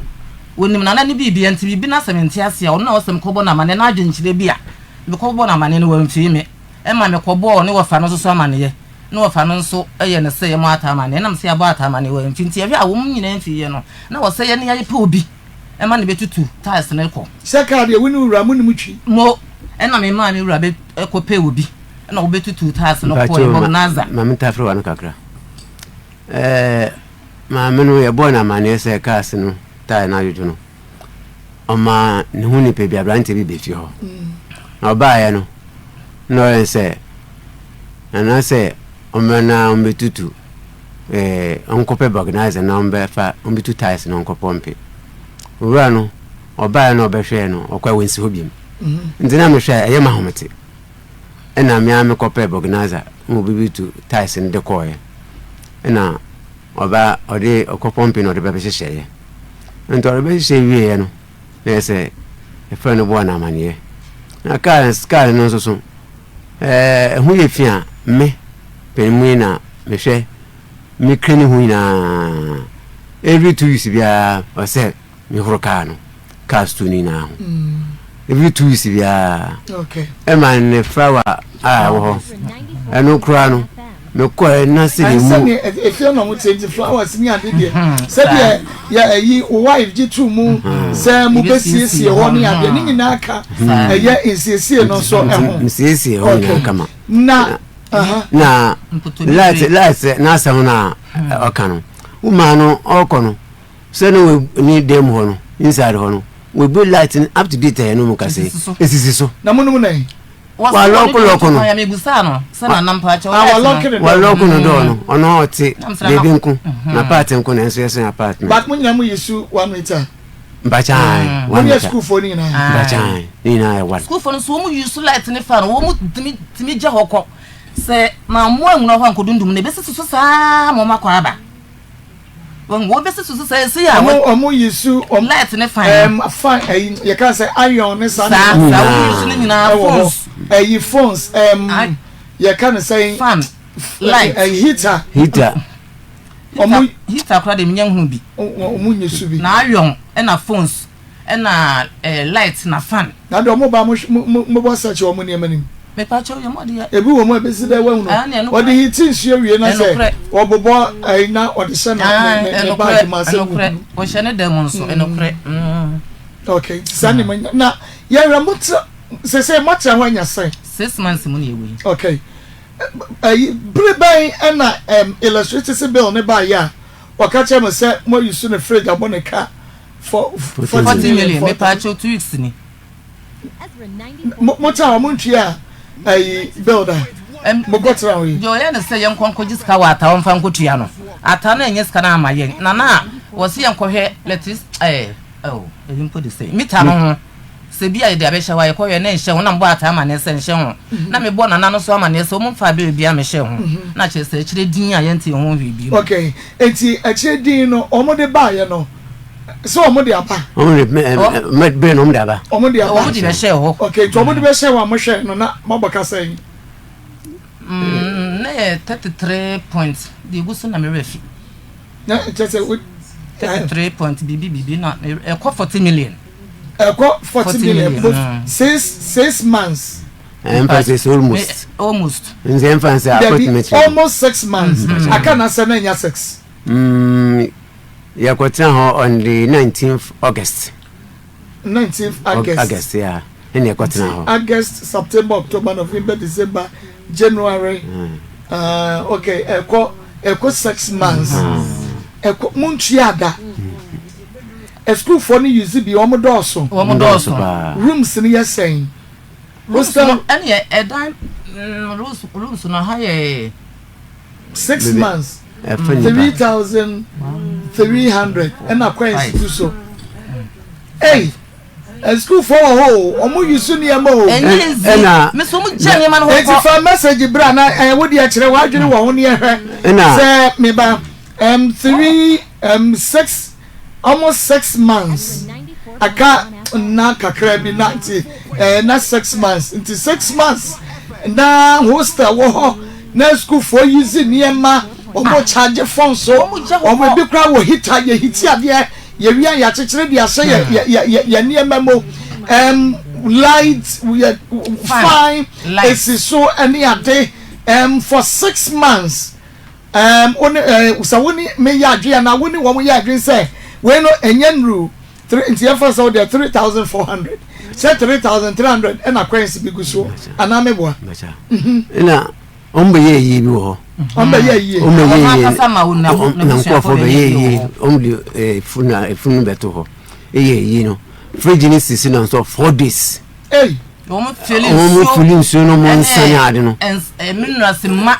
ɔnim Nana ne biribiara nti biribi na sɛ mente ase a, ɔno na ɛwɔ sɛ mekɔbɔ no amanneɛ na adwenkyerɛ bi a mekɔbɔ no amanneɛ no wamfii me. Ɛma mekɔbɔɔ ne wɔfa no nso so amanneɛ, ne wɔfa no nso yɛ no sɛ yɛmmɔ Ataa amanneɛ. Ɛnam sɛ yɛabɔ Ataa amanneɛ wamfi nti yɛhwɛ a wɔn nyinaa mfiiɛ no, na wɔ sɛ yɛne yɛpɛ obi ma no bɛtutu tiles no kɔ. Sɛ kaa deɛ wo ne wo wura monim twi. Mo, ɛna memaa me wura bɛ kɔpɛɛ obi. Ɛna wɔbɛtutuu tiles no kɔɔ yɛbɔ Naza. Ma me ntafere w'ano kakra. Ɛɛ maame no yɛbɔɔ no amanneɛ sɛ cars no tae no adwodwo no, ɔmaa ne ho nipa bi aberanteɛ bi bɛfie hɔ. Na ɔbaeɛ no, na ɔyɛ sɛ anaasɛ ɔmmra na ɔmbɛtutu ɛɛ ɔnkɔpɛ bɔgnaza na ɔmbɛfa ɔmbɛtu tiles no ɔnkɔpɔmpe. Owura no ɔbaeɛ na ɔbɛhwɛɛ no ɔkɔɛ wɔnsi hɔ biom. Nti na mehwɛ a ɛyɛ m'ahomete. Ɛna me ara mekɔpɛɛ bɔgnaza ma obi bi tu tiles no de kɔɔeɛ. Ɛna ɔba ɔde ɔkɔ pɔmpe na ɔde bɛbɛhyehyɛeɛ. Nti ɔde bɛhyehyɛ wieeɛ no na yɛ sɛ yɛfrɛ no bɔɔ no amaneɛ. Na kaa kaa no nso so ɛɛ ɛho yɛ fi a me panin mu yi na mehwɛ me clean ho nyinaa. Every 2 weeks biara ɔsɛ mehoro kaa no kaa stool no nyinaa ho every 2 weeks biara ɛma ne flower a ɛwɔ hɔ ɛno koraa no mekɔɛ na sɛdeɛ mu efie na ɔmo tie nti flowers ni ade deɛ sɛdeɛ yɛ ɛyi wife gye tu mu sɛ mo bɛ siesie hɔ ne adeɛ ne nyinaa ka ɛyɛ nsiesie no nso ɛho nsiesie hɔ nyinaa kama na na light light n'asɛm no a ɔka no wo maa no ɔkɔ no Sɛ na wɔ ne dan mu hɔ no, inside hɔ no, wɔabue light no up to date a yɛne wɔn kasa yi, esisi so. Na mo nom nɛn? Wɔalɔɔko lɔɔko no. Wɔalɔɔko no dɔɔ no, ɔno ɔte baabi nko, na part nko na ɛnso yɛsɛn apartment. But mo nyinaa mo yi su 1 meter. Mpakyan, 1 meter. Mo yɛ sukuufoɔ no nyinaa. Mpakyan, ne nyinaa yɛ one. Sukuufoɔ no nso wɔn yi su light ne fan, wɔn tumi tumi gya hɔ kɔ. Sɛ maa mo anwura hɔ ankɔdundum no, ebesisi so saa ma wɔn akɔ aba. Wɔbɛsi so sɛ ɛsi a. Ɔmo ɔmo yi su ɔmo. Light ne fan. Ɛm fan ɛyi yɛ ka sɛ iron ne saa. Saa saa wɔn yi su ne nyinaa phones. Ɛyi phones ɛm yɛ ka ne sɛn. Fan light. Ɛyi heater. Heater. Ɔmo heater kora de mi nya nhunu bi. Ɔmo nyi su bi. Na iron ɛna phones. Ɛna eh light na fan. Na deɛ ɔmo ba mo mo mo bɔ search wɔn nneɛma nim. Mepakyɛw yɛ mo deɛ. Ebi wɔ mu a ebesi dɛ wahu no ɔde hiti nsuo wie na sɛ ɔbobɔ ɛyi na ɔde hyɛ na ne ne bag mu asɛ wu. Ɛnokorɛ ɔhyɛ ne dan mu nso ɛnokorɛ. Okay nti saa nneɛma nyina na yɛhwɛ mo tra sese mo atra hɔ anya sɛn. 6 months mu na yɛwɔ yi. Okay ɛyi bere bɛn ɛna ɛm electricity bill ne ba yɛ a wɔka kyerɛ mo sɛ mo ayi so ne fridge abɔ ne ka. For 40 million mepaakyɛw 2 weeks ni. Mo tra hɔ mo ntua ayi bill da mo kɔ tra hɔ yi. Deɛ ɔyɛ ne sɛ yɛn nkɔ nkɔgye sika wɔ ata ɔmfa nkɔtua no ata no ɛnyɛ sika no ama yɛn na na wɔsi yɛn kɔhwɛ electric ɛɛ ɛo ebi mpo de sɛ mita no ho sɛ bi a yɛde abɛhyɛ hɔ a yɛkɔhwɛ na nhyɛ ho na mbɔ ata amaneɛ sɛ nhyɛ ho na mebɔ nana no so amaneɛ sɛ wɔn mfa abere bi a mehyɛ ho na kyerɛ sɛ akyire din a yɛnte ho hwee bi mu. Okay eti akyire din no wɔn de baayɛ no. Sɛ wɔn de aba. Wɔn de mɛ mɛ bere na wɔn de aba. Wɔn de aba. Wɔn de bɛhyɛ hɔ. Okay nti wɔn de bɛhyɛ hɔ a mo hwɛ no na mo abɔ kasa yi. Mm, na yɛ 33 point deɛ egu so na me werɛ fi. Na kyerɛ sɛ wo. 33 point biribi biribi na ɛkɔ 40 million. Ɛkɔ 40 million both 6 6 months. Ɛnfa sɛ sɛ almost. Almost. Nse ɛnfa sɛ approximately. Almost 6 months. Aka na sɛ na nya six. Yɛkɔtena hɔ on the 19th August. 19th August. August yeah. Ɛna yɛkɔtena hɔ. August, September, October, November, December, January. Okay, ɛkɔ ɛkɔ 6 months. Ɛkɔ mo ntua ada. Sukuufoɔ no use bi wɔn dɔɔso. Wɔn dɔɔso paa. Rooms no yɛ sɛn? Rooms no ɛna ɛdan rooms no ha yɛ. 6 months. 3300 ɛna coins gu so. Ei, asukuufoɔ wɔ hɔ o, wɔn yi so nneɛma o. Ɛna eti fa message bra na ɛɛ wo deɛ kyerɛ w'adwene wɔ ho ne ɛhwɛ. Sɛ meba 3 6 almost 6 months aka nna kakra bi na nti na 6 months, nti 6 months na hostel wɔ hɔ na sukuufoɔ yi zi nneɛma, wɔn charge phone so, wɔn ebi kora wɔ heater, yɛ heat adeɛ, yɛwia yɛakyekyere de ahyɛ yɛ nneɛma mu, light yɛ fine esi so ɛne ade for 6 months. Wone sɛ wone meyɛ adwene anaa wone wɔn yɛ adwene sɛ wei no ɛnyɛ nuru three, nti yɛmfa sɛ wodeɛ 3400 sɛ 3300 ɛna coins bi gu so anaa meboa? Ɛna ɔmo bɛyɛ yie bi wɔ hɔ. Ɔmo bɛyɛ yie. Ɔmo bɛyɛ yie na nkurɔfoɔ bɛyɛ yie, ɔmo de efunu efunu bɛto hɔ ɛyɛ yie no, fridge ni sisi na nso 4 days. Ei. Wɔn fili ɔmo nsuo. Fili nsuo no, ɔmo nsane ade no. Minerals ma.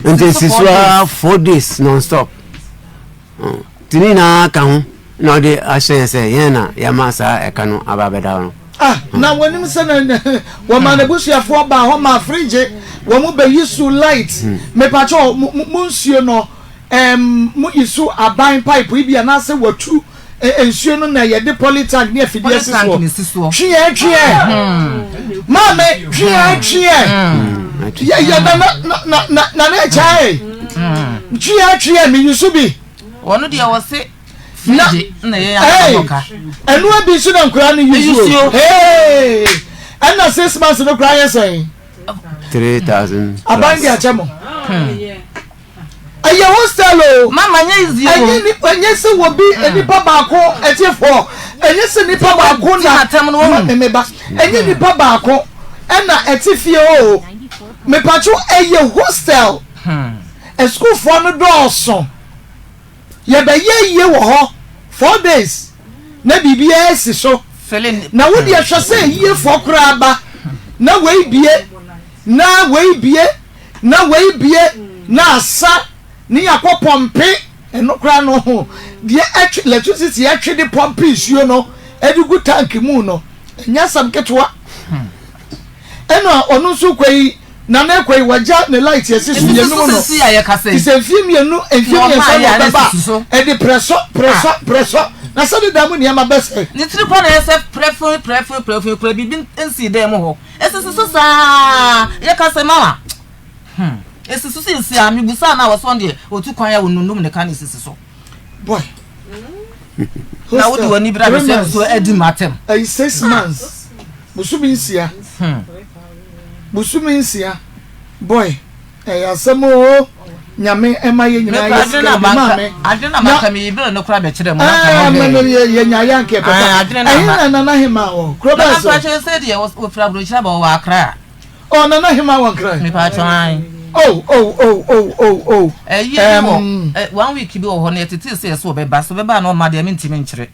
Nti esi so ara 4 days non stop nti ne nyinaa ka ho na ɔde ahyɛ yɛn sɛ yɛn na yɛama saa ɛka no aba abɛda hɔ no. Ah, na wɔnim sɛ na wɔma n'abusuafoɔ baa hɔ ma fridge, wɔn bɛyi so light. Mepakyɛ mo nsuo no, mo yi so aban pipe yi bi anaasɛ watu nsuo no na yɛde polytank ne afidie si soɔ, tweɛ tweɛ maame, tweɛ tweɛ yɛ na na na na na na ɛkyae tweɛ tweɛ meyi so bi. Wɔn deɛ wɔse na na yɛ akɔka. Ɛnu bi nso na nkura no yi so ɛna 6 months no kura yɛ sɛn? 3000. Aban de akyɛ mo, ɛyɛ hostel o. Mama, nye easy o. Ɛnyɛ ni, ɛnyɛ sɛ wɔ bi nipa baako ɛtiɛfoɔ, ɛnyɛ sɛ nipa baako na ma meba, ɛnyɛ nipa baako ɛna ɛte fie o. Mipatwo, ɛyɛ hostel, ɛsukuufoɔ no dɔɔso, yɛbɛyɛ yie wɔ hɔ 4 days na biribiara si so na wodi ɛhwɛ sɛ yiefoɔ koraa ba na wei bie na wei bie na wei bie na asa ne yɛakɔ pump. Ɛno koraa no ho deɛ, ɛtwe electricity, ɛtwe de pump nsuo no ɛde gu tank mu no, ɛnyɛ asɛm ketewa. Ɛna ɔno nso kɔ yi na ne kɔ yi wagya ne light ɛsi so yɛnum no ti sɛ mfie 2, mfie 3 na ɔbɛba ɛde prɛsɔ prɛsɔ prɛsɔ na sɛ deda mu nneɛma bɛsɛ. Ne tiri kɔ na yɛ sɛ prɛfin prɛfin prɛfin kura biribi nsi dan mu hɔ, esisi so saa yɛ kasa mama esisi so esi a mibusa na wɔsɔn deɛ otu kwan a onunum ne ka na esisi so. Boy. Na wode w'ani bra me sɛ so adi m'atɛm. Ɛyi 6 months, bosome 6, bosome 6, boy, ɛyɛ asɛm o. Nyame ɛma yɛ nyinaa yɛ sika bi maame. Adwene na maka mi ibere no kora bɛkyerɛ mu. Na yɛ yɛ nya yɛ anka pɛpɛ. Ɛhin na Nana Hema wɔ kuro bɛɛ so? Nana mpakyɛ sɛ deɛ wɔfiri aburokyerɛ ba, wɔwɔ Akra. Ɔ Nana Hema wɔ Nkran? Mepakyɛ an. Oh oh oh oh oh oh. Ɛyi bi wɔ one week bi wɔ hɔ na yɛtete sɛ yɛsɛ wɔbɛba so bɛba na ɔma deɛ mentimi nkyerɛ.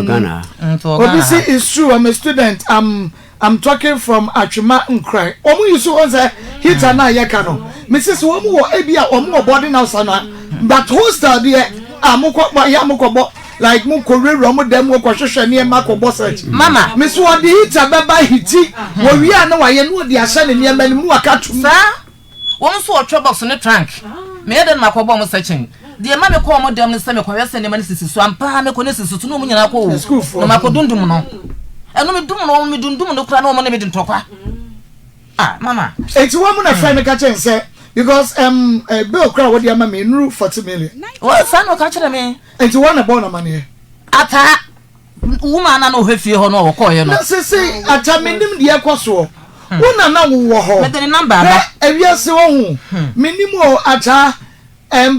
Ghana. Obi si it's true, I'm a student, I'm talking from Atwima Nkran. Wɔn yi so wɔn sɛ heater na yɛ ka no. Mesi sɛ wɔn wɔ ebi a wɔn wɔ boarding house ana, but hostel deɛ a mo kɔ yɛ a mo kɔ bɔ like mo kɔ wurawura wɔn dɛm mo kɔ hwehwɛ nneɛma kɔ bɔ search. Mama. Mesi wɔde heater bɛba heat wɔ wie a na wayɛ na wɔde ahyɛ ne nneɛma no mu na waka tum. Saa wɔn nso wɔtwɛ box ne trunk meyɛ dɛ no makɔ bɔ ɔmo searching deɛ ma mekɔ ɔmo dɛm no sɛ mekɔhwɛ sɛ nneɛma no sisi so ampa. Mekɔ ne sisi so na ɔmo nyinaa kɔ o na makɔ dundum no, ɛno me dum no, ɔmo me dundum no kora na ɔmo ne me di ntɔkwa. Ah, mama. Eti wɔn mu na fɛn mi ka kyɛn sɛ because bill kora wɔde ama mi nuru 40 million. Wɔ saa na ɔka kyerɛ me. Eti wɔn na bɔ n'amaneɛ? Ata woman na na ɔhwɛ fie hɔ no a wɔkɔɔyɛ no. Na sese ata menim deɛ ɛkɔ soɔ, wo na na wowɔ hɔ. Mede ne number aba. Hwɛ, ewiase wɔ ho menim o ata,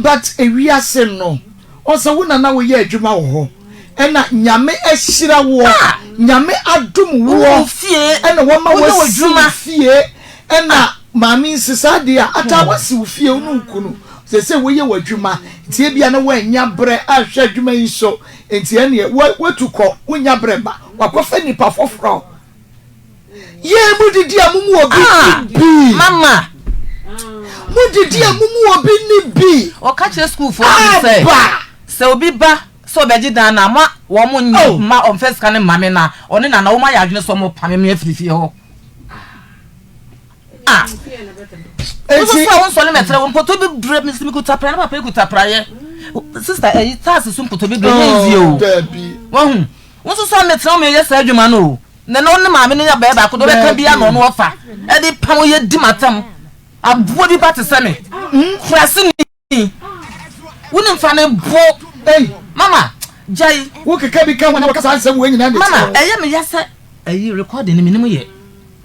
but ewiase no ɔsɛ wo na na woyɛ adwuma wɔ hɔ ɛna Nyame ahyira woɔ, Nyame adom woɔ ɛna wɔma wasi wo fie ɛna maame nsesa deɛ a ata wasi wo fie, wo ne wo kunu sɛ woyɛ w'adwuma, nti ebia na woanya berɛ ahwɛ adwuma yi so, nti ɛneɛ woatu kɔ, wonya berɛ ba wakɔfa nipa foforɔ yɛn mu didi a mo mu obi bi. Mama. Modidi a mo mu obi nni bi. Ɔka kyerɛ sukuufoɔ no bi sɛ, Aba! Sɛ obi ba sɛ ɔbɛgye dan no a, mma wɔn nnye, Oh! mma ɔmfa sika no mma me na ɔne Nana wɔn ayɛ adwene sɛ wɔrepame me afiri fie hɔ. Ah! Enti. Wososo a wonsɔre mɛtrɛ wo mpɔtɔ bi brɛ me mekuta praeɛ na papa yi kuta praeɛ. Sister, ɛyi taase so mpɔtɔ bi brɛ nyɛ easy o. Oh, dabi. Wahu? Wososo a mɛtena wo meyɛ saa adwuma no o. Na na ɔne maame no yɛ bɛyɛ baako deɛ ɔbɛka biara na ɔno ɔfa ɛde pam yɛ di m'atam. Aboa bi ba te sɛ me. Kuraseni. Wonim fa ne bo. Ei. Mama, gyae. Wo keka bi ka ho na wɔka saa nsɛm wei nyinaa na Mama, ɛtia wo. ɛyɛ me ya sɛ ɛyi recording no menim yɛ.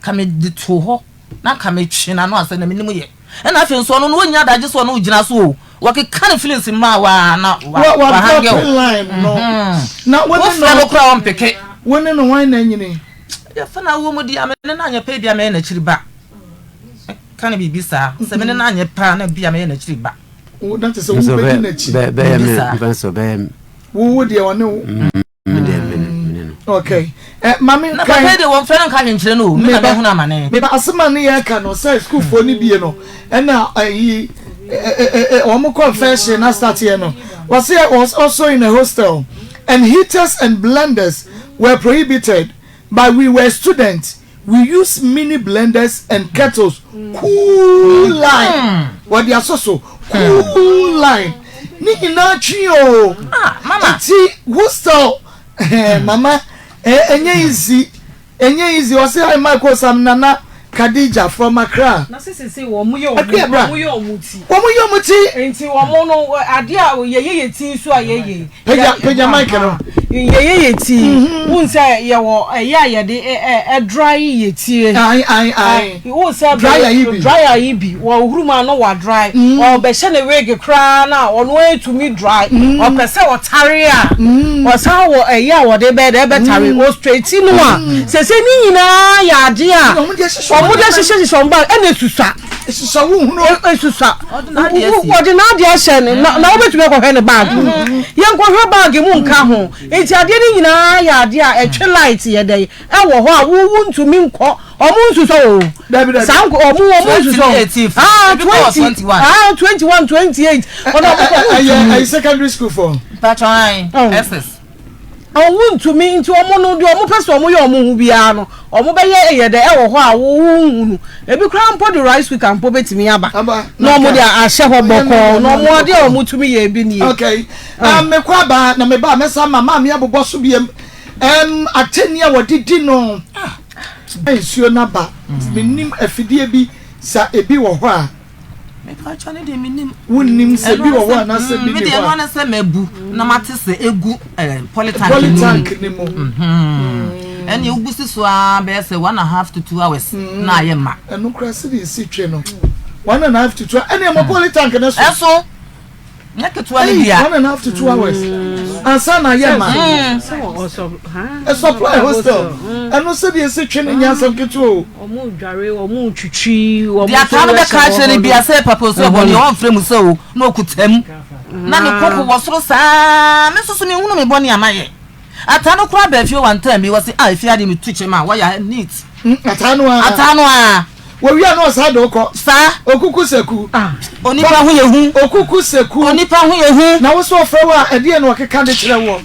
Ka me de too hɔ na nka me twe n'ano asɛ na menim yɛ. Ɛna afei nso ɔno no ɔnnya adagye sɛ ɔne wo gyina so o. Wɔkeka ne feelings maa wo a na wa Wa wa wa hange drop wo. line no. Na wo Wo ne frɛ no no koraa ɔmpeke. Wo ne no hwan na anyini? Yɛfa no awoɔ mu deɛ a me ne no anyɛ pɛ ebia mɛyɛ n'akyiri ba. Ka no biribi saa. Sɛ me ne no anyɛ pɛ a, na ebia mɛyɛ n'akyiri ba. Wo na kyerɛ sɛ Nso wobɛdi bɛ n'akyi. bɛ bɛyɛ Biribi me saa. mfa nso bɛyɛ me Wo wo deɛ ɔne wo. me deɛ me ne me ne no. Okay. Eh, mame Na kan. papa yi deɛ wɔmfrɛ no nka hwee nkyerɛ no o, me na Meba mɛhunu amane. meba asɛm a ne yɛreka no sɛ sukuufoɔ no bie no ɛna ayi wɔn confession na start yɛ no wɔsi I was also in a hostel and heaters and blenders were prohibited but we were students We use mini blenders and kettles cool line wɔde asɔ so cool line ne nyinaa twe o nti hostel mama ɛnyɛ easy ɛnyɛ easy ɔse hi Michael Sam Nana Khadija from Accra. Na sɛ sese wɔn yɛ wɔn Akua bra wɔn yɛ wɔn ti. Wɔn yɛ wɔn ti. Nti wɔn no adeɛ a yɛyɛ yɛ ti nso a yɛyɛ. Pagya pagya mic no. Yɛyɛ yɛ ti. Wohu sɛ yɛwɔ ɛyɛ a yɛde ɛ dry yɛ tie. Ae ae ae. Wohu sɛ Dryer yi bi. Dryer yi bi. Wɔhuru mu a na wa dry. Ɔbɛhyɛ ne wig koraa na ɔno ara tumi dry. Ɔpɛ sɛ ɔtare a ɔsan wɔ ɛyɛ a wɔde bɛyɛ dɛ ɛbɛtare. O straight no a sese ne nyinaa yɛ adeɛ a Wɔn de hyehyɛ wɔn de hyehyɛ hyehyɛ wɔn bag ɛna esusua. Esusua wo hunu. Esusua. Ɔde n'adeɛ asie. Wɔde n'adeɛ ahyɛ ne na na wobɛtumi akɔhwɛ ne bag mu. Yɛnkɔhwɛ bag mu nka ho. Nti adeɛ no nyinaa yɛ adeɛ a ɛtwe light yɛ dɛn ɛwɔ hɔ a wo wontumi nkɔ. Ɔmo nsusɔ o. Dabi dabi. Saa nko ɔmo ɔmo nsusɔ o. 2018 fo. Ah Ebi kɔ wɔ 20 21. ah 21 28 ɔno ɔmo kɔ Ɛyɛ wontumi. ɛyɛ secondary school fo. Mpatsɔ ae Oh. SS. Ɔmo ntumi nti ɔmo no deɛ ɔmo pɛ sɛ ɔmo yɛ ɔmo ho biara no ɔmo bɛyɛ ɛyɛ dɛ ɛwɔ hɔ a wo wonhu no. Ebi koraa mpo de rice cooker mpo betumi aba Aba na na ɔmo de nka ahyɛ hɔ ɔyɛ bɔkɔɔ no na no ɔmo no adeɛ a bɔkɔɔ. ɔmo tumi yɛ bi nie. Okay. Um, mekɔ aba na meba a mɛsan ma maame abobɔ so biam. Um, atɛnni a wɔde di no nsuo no aba. Menim afidie bi sa ebi wɔ hɔ a. Mepakyɛ ne deɛ menim. Wonnim sɛ Ɛno bi ara wɔ hɔ sɛ anaasɛ bi me nni deɛ hɔ ɛno a. ara ne sɛ mabu na mate sɛ egu eh, polytank no mu. Polytank no mu. Ɛnneɛ wobu si so ara bɛyɛ sɛ 1½ to 2 hours na ayɛ ma. Ɛno koraa sɛdeɛ ɛsi twe no 1½ to 2 ɛnneɛ mo polytank no so. Ɛso nyɛ ketewa no Ei, bia. 1½ to 2 hours ansa na ayɛ ma. Supply hostel ɛno sɛdeɛ ɛsi twe no nyɛ asɛm ketewa o. Ɔmo dware, ɔmo twitwi, ɔmo Deɛ ataa no bɛka akyerɛ no bia sɛ papa osu ɛbɔ deɛ ɔmfrɛ mu sɛ o na ɔkuta mu na ne koko wɔ soro saa me nso so menhunu me bɔne a mayɛ ataa no koraa baa fie one time bi wɔse ah efie adeɛ metu kyɛm a wɔyɛ neat Ataa no ara. Ataa no ara. Wɔwia na ɔsan de wokɔ. Saa. Okuku seku. Onipa ho yɛ hu. Okuku seku. Onipa ho yɛ hu. Na wo so ɔfrɛ wo a ɛdeɛn na ɔkeka de kyerɛ woɔ?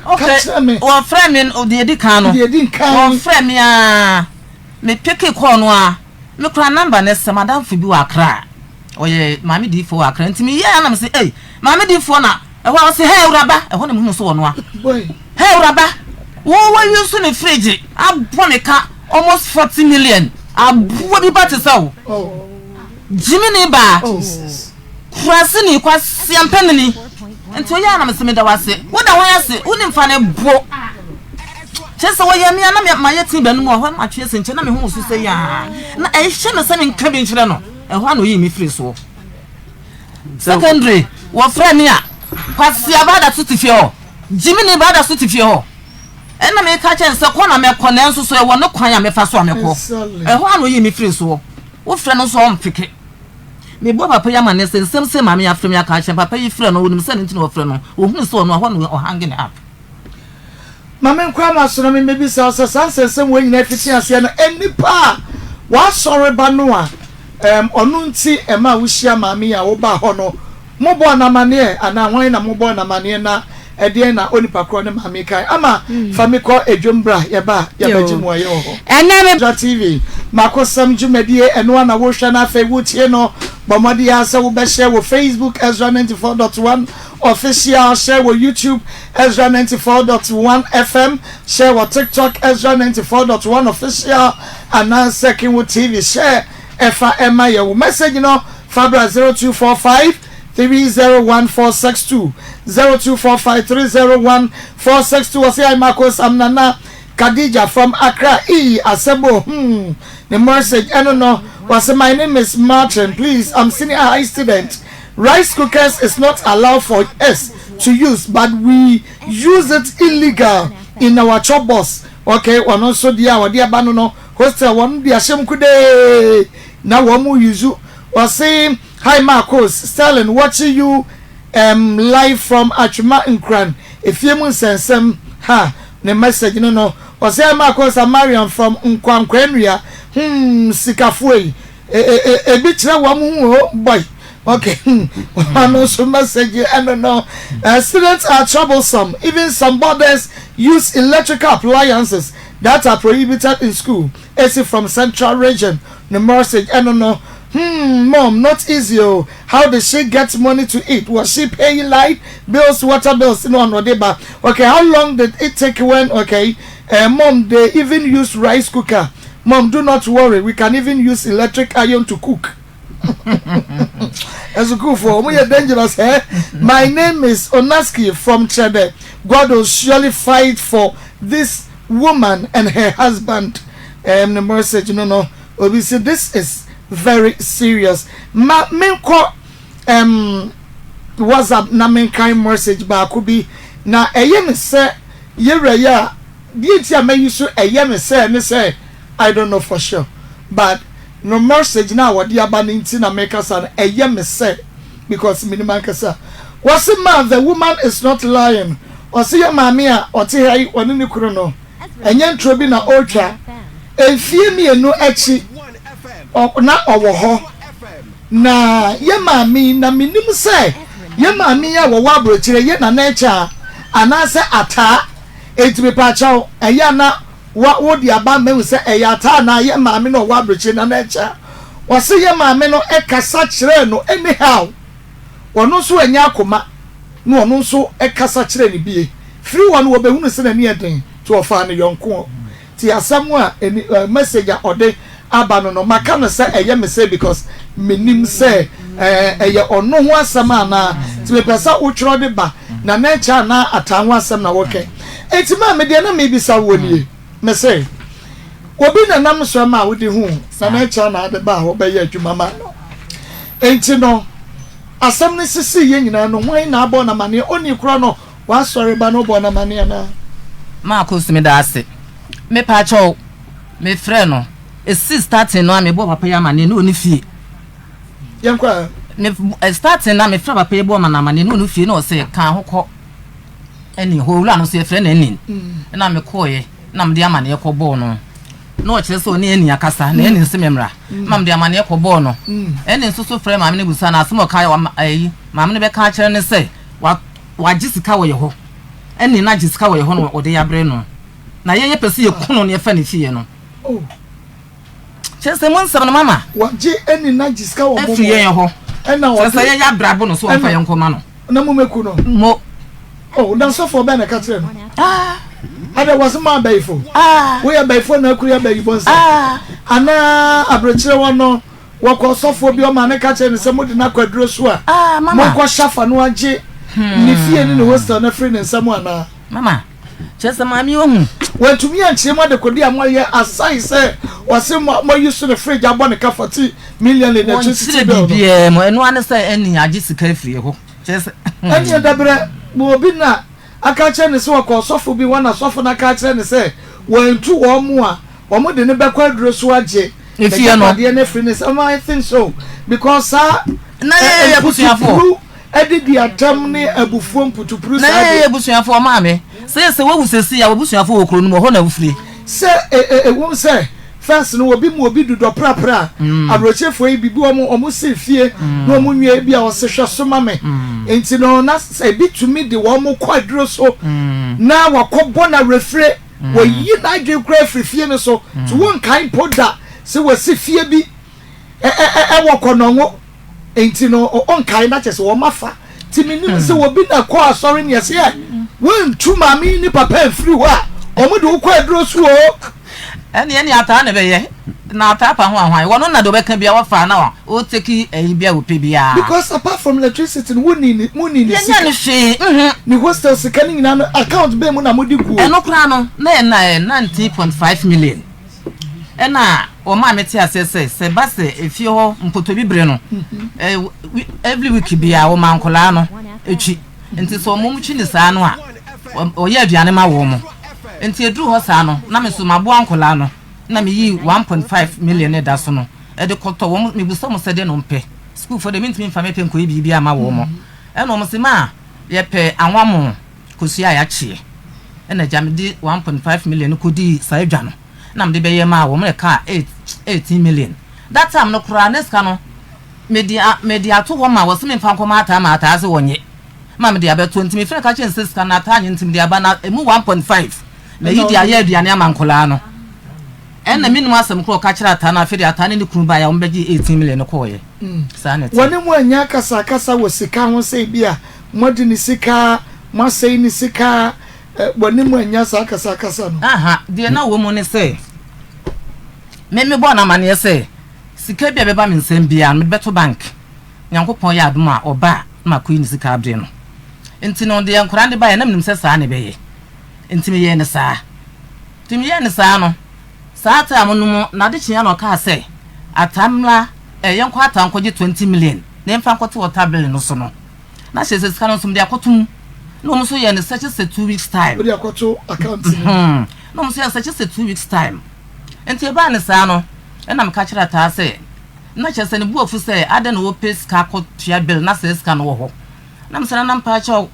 Ka kyerɛ me. Wɔfrɛ me deɛ ɛdi kan no. Deɛ ɛdi nkan. Wɔfrɛ me ara. Me peke kɔɔ no ara. Me kura number no sɛ madamfo bi wɔ Accra. Ɔyɛ maame diifoɔ wɔ Accra. Nti meyɛɛ na mese ei maame diifoɔ na ɛhɔ a ɔse hey awuraba ɛhɔ na mehunu so ɔnoa. Hey awuraba wo wɔ use me fridge abɔ me ka almost 40 million aboa bi ba te sɛ wo. Gyimini baa. Kuraseni kwasia mpanini nti ɔyɛ a na mese meda wo ase woda hwan ase wonim fa ne bo kyerɛ sɛ wɔyɛ me a na mayɛ tee bɛnom wɔ hɔ na matwe asi nkyɛn na me ho woso sɛ yaa na ɛhyɛ me sɛ menka bi nkyerɛ no ɛhɔ a na ɔyii me firi soɔ secondary wɔfrɛ me a kwasia baa da so te fie hɔ gyimini baa da so te fie hɔ ɛna meka kyerɛ no sɛ kɔ na mɛkɔ nanso so ɛwɔ ne kwan a mɛfa so a mɛkɔ ɛhɔ a na ɔyii me firi soɔ wofrɛ no nso ɔmfeke Mebɔ papa yi amanneɛ sɛ nsɛm sei maame afrɛ me aka akyerɛ me. Papa yi frɛ no, ɔnim sɛ ɛno nti na ɔfrɛ no. Ɔhunu sɛ ɔno a, ɛhɔ na ɔhange no up. Ma menkɔ ama so na memmɛbisa wo sɛ saa nsɛnsɛm wei nyinaa fiti aseɛ no, nnipa a wɔasɔre ba no a, Ɛɛm, ɔno nti ɛmaa wohyia maame yi a wobaa hɔ no, mobɔɔ no amaneɛ anaa hwan na mobɔɔ no amaneɛ na ɛdeɛn na onipa korɔ ne maame yi kae? Ama fa me kɔ dwom bra yɛba a yɛbɛgye mmuaeɛ wɔ hɔ. Ɛnnɛ me. Ezra TV, Makosɛm dwumadie, ɛno ara na wohwɛ na afei wotie no. Bɔ mmɔden ara sɛ wobɛhyɛ wɔ Facebook Ezra 94.1 Official, hyɛ wɔ YouTube Ezra 94.1 FM, hyɛ wɔ TikTok Ezra 94.1 Official anaasɛ Kenwood TV hyɛ ɛfa ɛma yɛ. Wo message no fa bra 0245 301 462, 0245 301 462. Wɔse hi Marcos, I'm Nana Khadija from Accra eii asɛm o hmm ne message ɛno no wɔse my name is Martin please I'm senior high student rice cookers is not allowed for us to use but we use it illegal in our chop box okay ɔno nso deɛ a ɔde aba no no hostel wɔn de ahyɛm kudee na wɔn mu use wɔse hi Marcos Sterling watching you um, live from Atwima Nkran efie mu nsɛnsɛm ha Ne message no no ɔsɛ ɛma akɔ sa Mariam from Nkwankwaanua hmm sikafoɔ yi ebi kyerɛ wɔn ho o boy okay hmm ɔno nso message ɛno no students are troublesome even some boarders use electrical appliances that are prohibited in school esi from central region ne message ɛno no hmm mom not easy o how did she get money to eat was she paying light bills water bills no ɔno ɔde ba okay how long did it take when okay uh, mom they even use rice cooker mom do not worry we can even use electric iron to cook Esukuufo, wɔn yɛ dangerous eh? My name is Onaski from Chede. God will surely fight for this woman and her husband. Um, the message no no. Obi si this is very serious. Ma menkɔ um, WhatsApp na menkan message baako bi na ɛyɛ me sɛ yɛwura yi a deɛ nti a mayi so ɛyɛ me sɛ ne sɛ I don't know for sure but no message no a wɔde aba no nti na mekasa no ɛyɛ me sɛ because menim ankasa wɔse ma the woman is not lying ɔse yɛ maame a ɔte ha yi ɔne ne kunu no ɛnyɛ ntoro bi na ɔretwa mfie mmienu akyi na ɔwɔ hɔ na yɛ maame yi na menim sɛ yɛ maame yi a wɔwɔ aburokyire yɛ nana ɛkyɛ a anaasɛ ataa enti mepaakyɛw ɛyɛ ana wa wo de aba mahu sɛ ɛyɛ ataa anaa yɛ maame no ɔwɔ aburokyire nana ɛkyɛ a wɔse yɛ maame no ɛkasa kyerɛɛ no anyhow ɔno nso anya akoma na ɔno nso kasa kyerɛɛ no bie. Firi hɔ no wɔbɛhunu sɛ n'ani yɛ den nti ɔfaa no yɔnkoɔ. Nti asɛm a ɛni eh, message a ɔde aba no no maka no sɛ ɛyɛ me sɛ because menim sɛ eh, ɛyɛ ɔno ho asɛm anaa nti mepɛ sɛ wotwerɛ de ba na na ɛkyɛ anaa ataa ho asɛm na wɔkɛ. Nti maa me deɛ na mebisa woɔ nie. Mese, obi na nam so ma wode hu na na ɛkyɛ na ade ba a wɔbɛyɛ adwuma ma no. Enti no, asɛm no sisii yɛ nyinaa no, hwan na abɔ no amaneɛ? Onii korɔ no, w'asɔre ba no wobɔɔ no amaneɛ anaa? Marcus meda ase. Mepaakyɛw, me frɛ no, esi starting no a mebɔɔ papa yi amaneɛ na ɔni fie. Yɛnkɔ ɛ. Me starting na mefrɛ papa yi bɔɔ ma no amaneɛ na ɔni fie na ɔse ka ho kɔ. Ɛne hɔ owura no nso yɛfrɛ no Enin. Ɛna mekɔeɛ na mede amaneɛ kɔbɔɔ no. Na ɔkyerɛ sɛ ɔne Enin akasa na Enin se memmra. Ma mede amaneɛ kɔbɔɔ no. Enin nso so frɛɛ maame no busaa no asɛm a ɔka ayi maame no bɛka akyerɛ no sɛ wagye sika wɔ yɛ hɔ. Enin agye sika wɔ yɛ hɔ na ɔde abrɛ no. Na yɛn yɛpɛ sɛ yɛku no na yɛfa ne fie no. Kyerɛ sɛ mo nsɛm no mama. Wagye ɛni na gye sika wɔ mo Afiri yɛn hɔ. Ɛna ɔde. Kyerɛ sɛ yɛyɛ abrabo no so ɔmfa yɛn nkɔma no. Na mo mɛku no. Mo. Oh, na sɔfoɔ bɛn na ɛka kyerɛ no? Ah. Ada wɔse mo abayifo. Ah. Woyɛ abayifo na akuru yɛ abayi bɔnsa. Ah. Anaa aburokyerɛ wɔ no wɔkɔ sɔfoɔ bi ɔma ne ka kyerɛ no sɛ mode no akɔ aduro so a. Ah, mama. Monkɔ hyɛ no agye ne fie ne ne hostel no afiri ne nsam anaa? Mama. Kyerɛ sɛ maame yi ohu. Wantumi ankyerɛ mu adekode a moayɛ aside sɛ ɔse moayi so ne fridge abɔ ne ka 40 million electricity Wɔnkyerɛ bill no. biribiara mu, ɛno ara ne sɛ ɛnni agye sika afiri hɔ. Kyerɛ sɛ hmm. Ɛnneɛ dabrɛ ma obi na aka akyerɛ no sɛ ɔkɔ ɔsɔfo bi hɔ na sɔfo no aka akyerɛ no sɛ wantu wɔn a, wɔde no bɛkɔ aduro so agye Efie no. n'agyapadeɛ no afiri ne nsam. I think so because saa Na yɛyɛ abusuafoɔ. mputupuru Adidi atɛm ne abufuo mputupuru Na saa yɛyɛ deɛ. First no obi mu obi dodɔ prapra a abrokyefoɔ yi bibi wɔn wɔn si fie na wɔn nwie bi a ɔse hwɛ so ma me nti no na ebi tumi de wɔn kɔ aduro so na wakɔ bɔ na refire wɔyi n'adwene kura afiri fie no so to wɔn nkae mpo da sɛ wɔsi fie bi ɛwɔ kɔnɔngo nti no ɔnkae na kyɛ sɛ wɔn afa nti menim sɛ obi na kɔ asɔre ne ɛsɛ ɛ wɔntu maame yi ne papa mfiri hɔ a wɔn de wokɔ aduro so o. Ɛne ɛne ataa na ɛbɛyɛ na ataa pa ho ahwan wɔn na de ɔbɛka bia wɔfa na ɔteki ɛyi bia wɔpɛ bia. Because apart from electricity no wonni ne monni ne sika. Yɛnyɛ no hwee mhm. Ne hostel sika no nyinaa no account bɛn mu na mode guo. Ɛno koraa no na yɛ na yɛ 19.5 million ɛna wɔmaa me te aseɛ sɛ sɛ ɛba sɛ efie hɔ mpotobi bere no every week biara wɔma nkwadaa no twi nti sɛ wɔn twi ne saa no a wɔyɛ aduane ma wɔn nti eduru hɔ saa no na me nso maboa nkwadaa no na meyi 1.5 million ne da so no ɛde kɔtɔ wɔn mebusa wɔn sɛ deɛ na wɔn pɛ sukuufoɔ deɛ mentumi nfa mepɛ nkɔyɛ biribi ama wɔn ɛna wɔn sɛ maa yɛpɛ anwamo kosua a yɛakyeɛ ɛna gya mede 1.5 million no kɔdii saa adwa no na mede bɛyɛ maa wɔn ɛkaa 18 million that time no koraa ne sika no mede mede ato hɔ ma wɔse memfa nkɔma ataa ma ataa se wɔnyɛ ma mede abɛto nti mefrɛ ka kyerɛ sɛ sika no ataa nye nti mede aba na emu 1.5 na yi de ayɛ aduane ama nkɔlaa no ɛna menim asɛm korɔ ɔka kyerɛ ataa no afei de ataa ne ne kunu baeɛ a wɔbɛgye 18 million no kɔɔyɛ saa na ɛteɛ. Wɔne mo annya akasakasa wɔ sika ho sɛ ebia moadi ne sika, moasɛe ne sika, wɔne mo annya saa akasakasa no? Aha, deɛ na wɔ mu ne sɛ, me mebɔɔ no amaneɛ sɛ, sika bi a ɛbɛba me nsam biara no, mede bɛto bank. Nyankopɔn yɛ adom a, ɔba a, na makɔyi ne sika abrɛ no. Nti no, deɛ nkwadaa no de baeɛ, na menim sɛ saa na ɛbɛyɛ. Nti meyɛɛ no saa. Nti meyɛɛ no saa no, saa time no mu, n'adekyeeɛ na ɔkaa sɛ, Ataa mmra ɛ, yɛnkɔ Ataa nkɔgye 20 million na yɛmfa nkɔto water bill no so no. Na kyerɛ sɛ sika no nso mede akɔto mu. Na wɔn nso yɛɛ no sɛ kyerɛ sɛ 2 weeks time. Wode akɔto account no mu. Na wɔn nso yɛɛ no sɛ kyerɛ sɛ 2 weeks time. Nti ɛbaa no saa no, ɛna meka kyerɛɛ Ataa sɛ, na kyerɛ sɛ ne bo afu sɛ adɛn na wɔpɛ sika akɔtua bill na saa sika no wɔ hɔ. Na mesɛ Nana mpaakyɛw,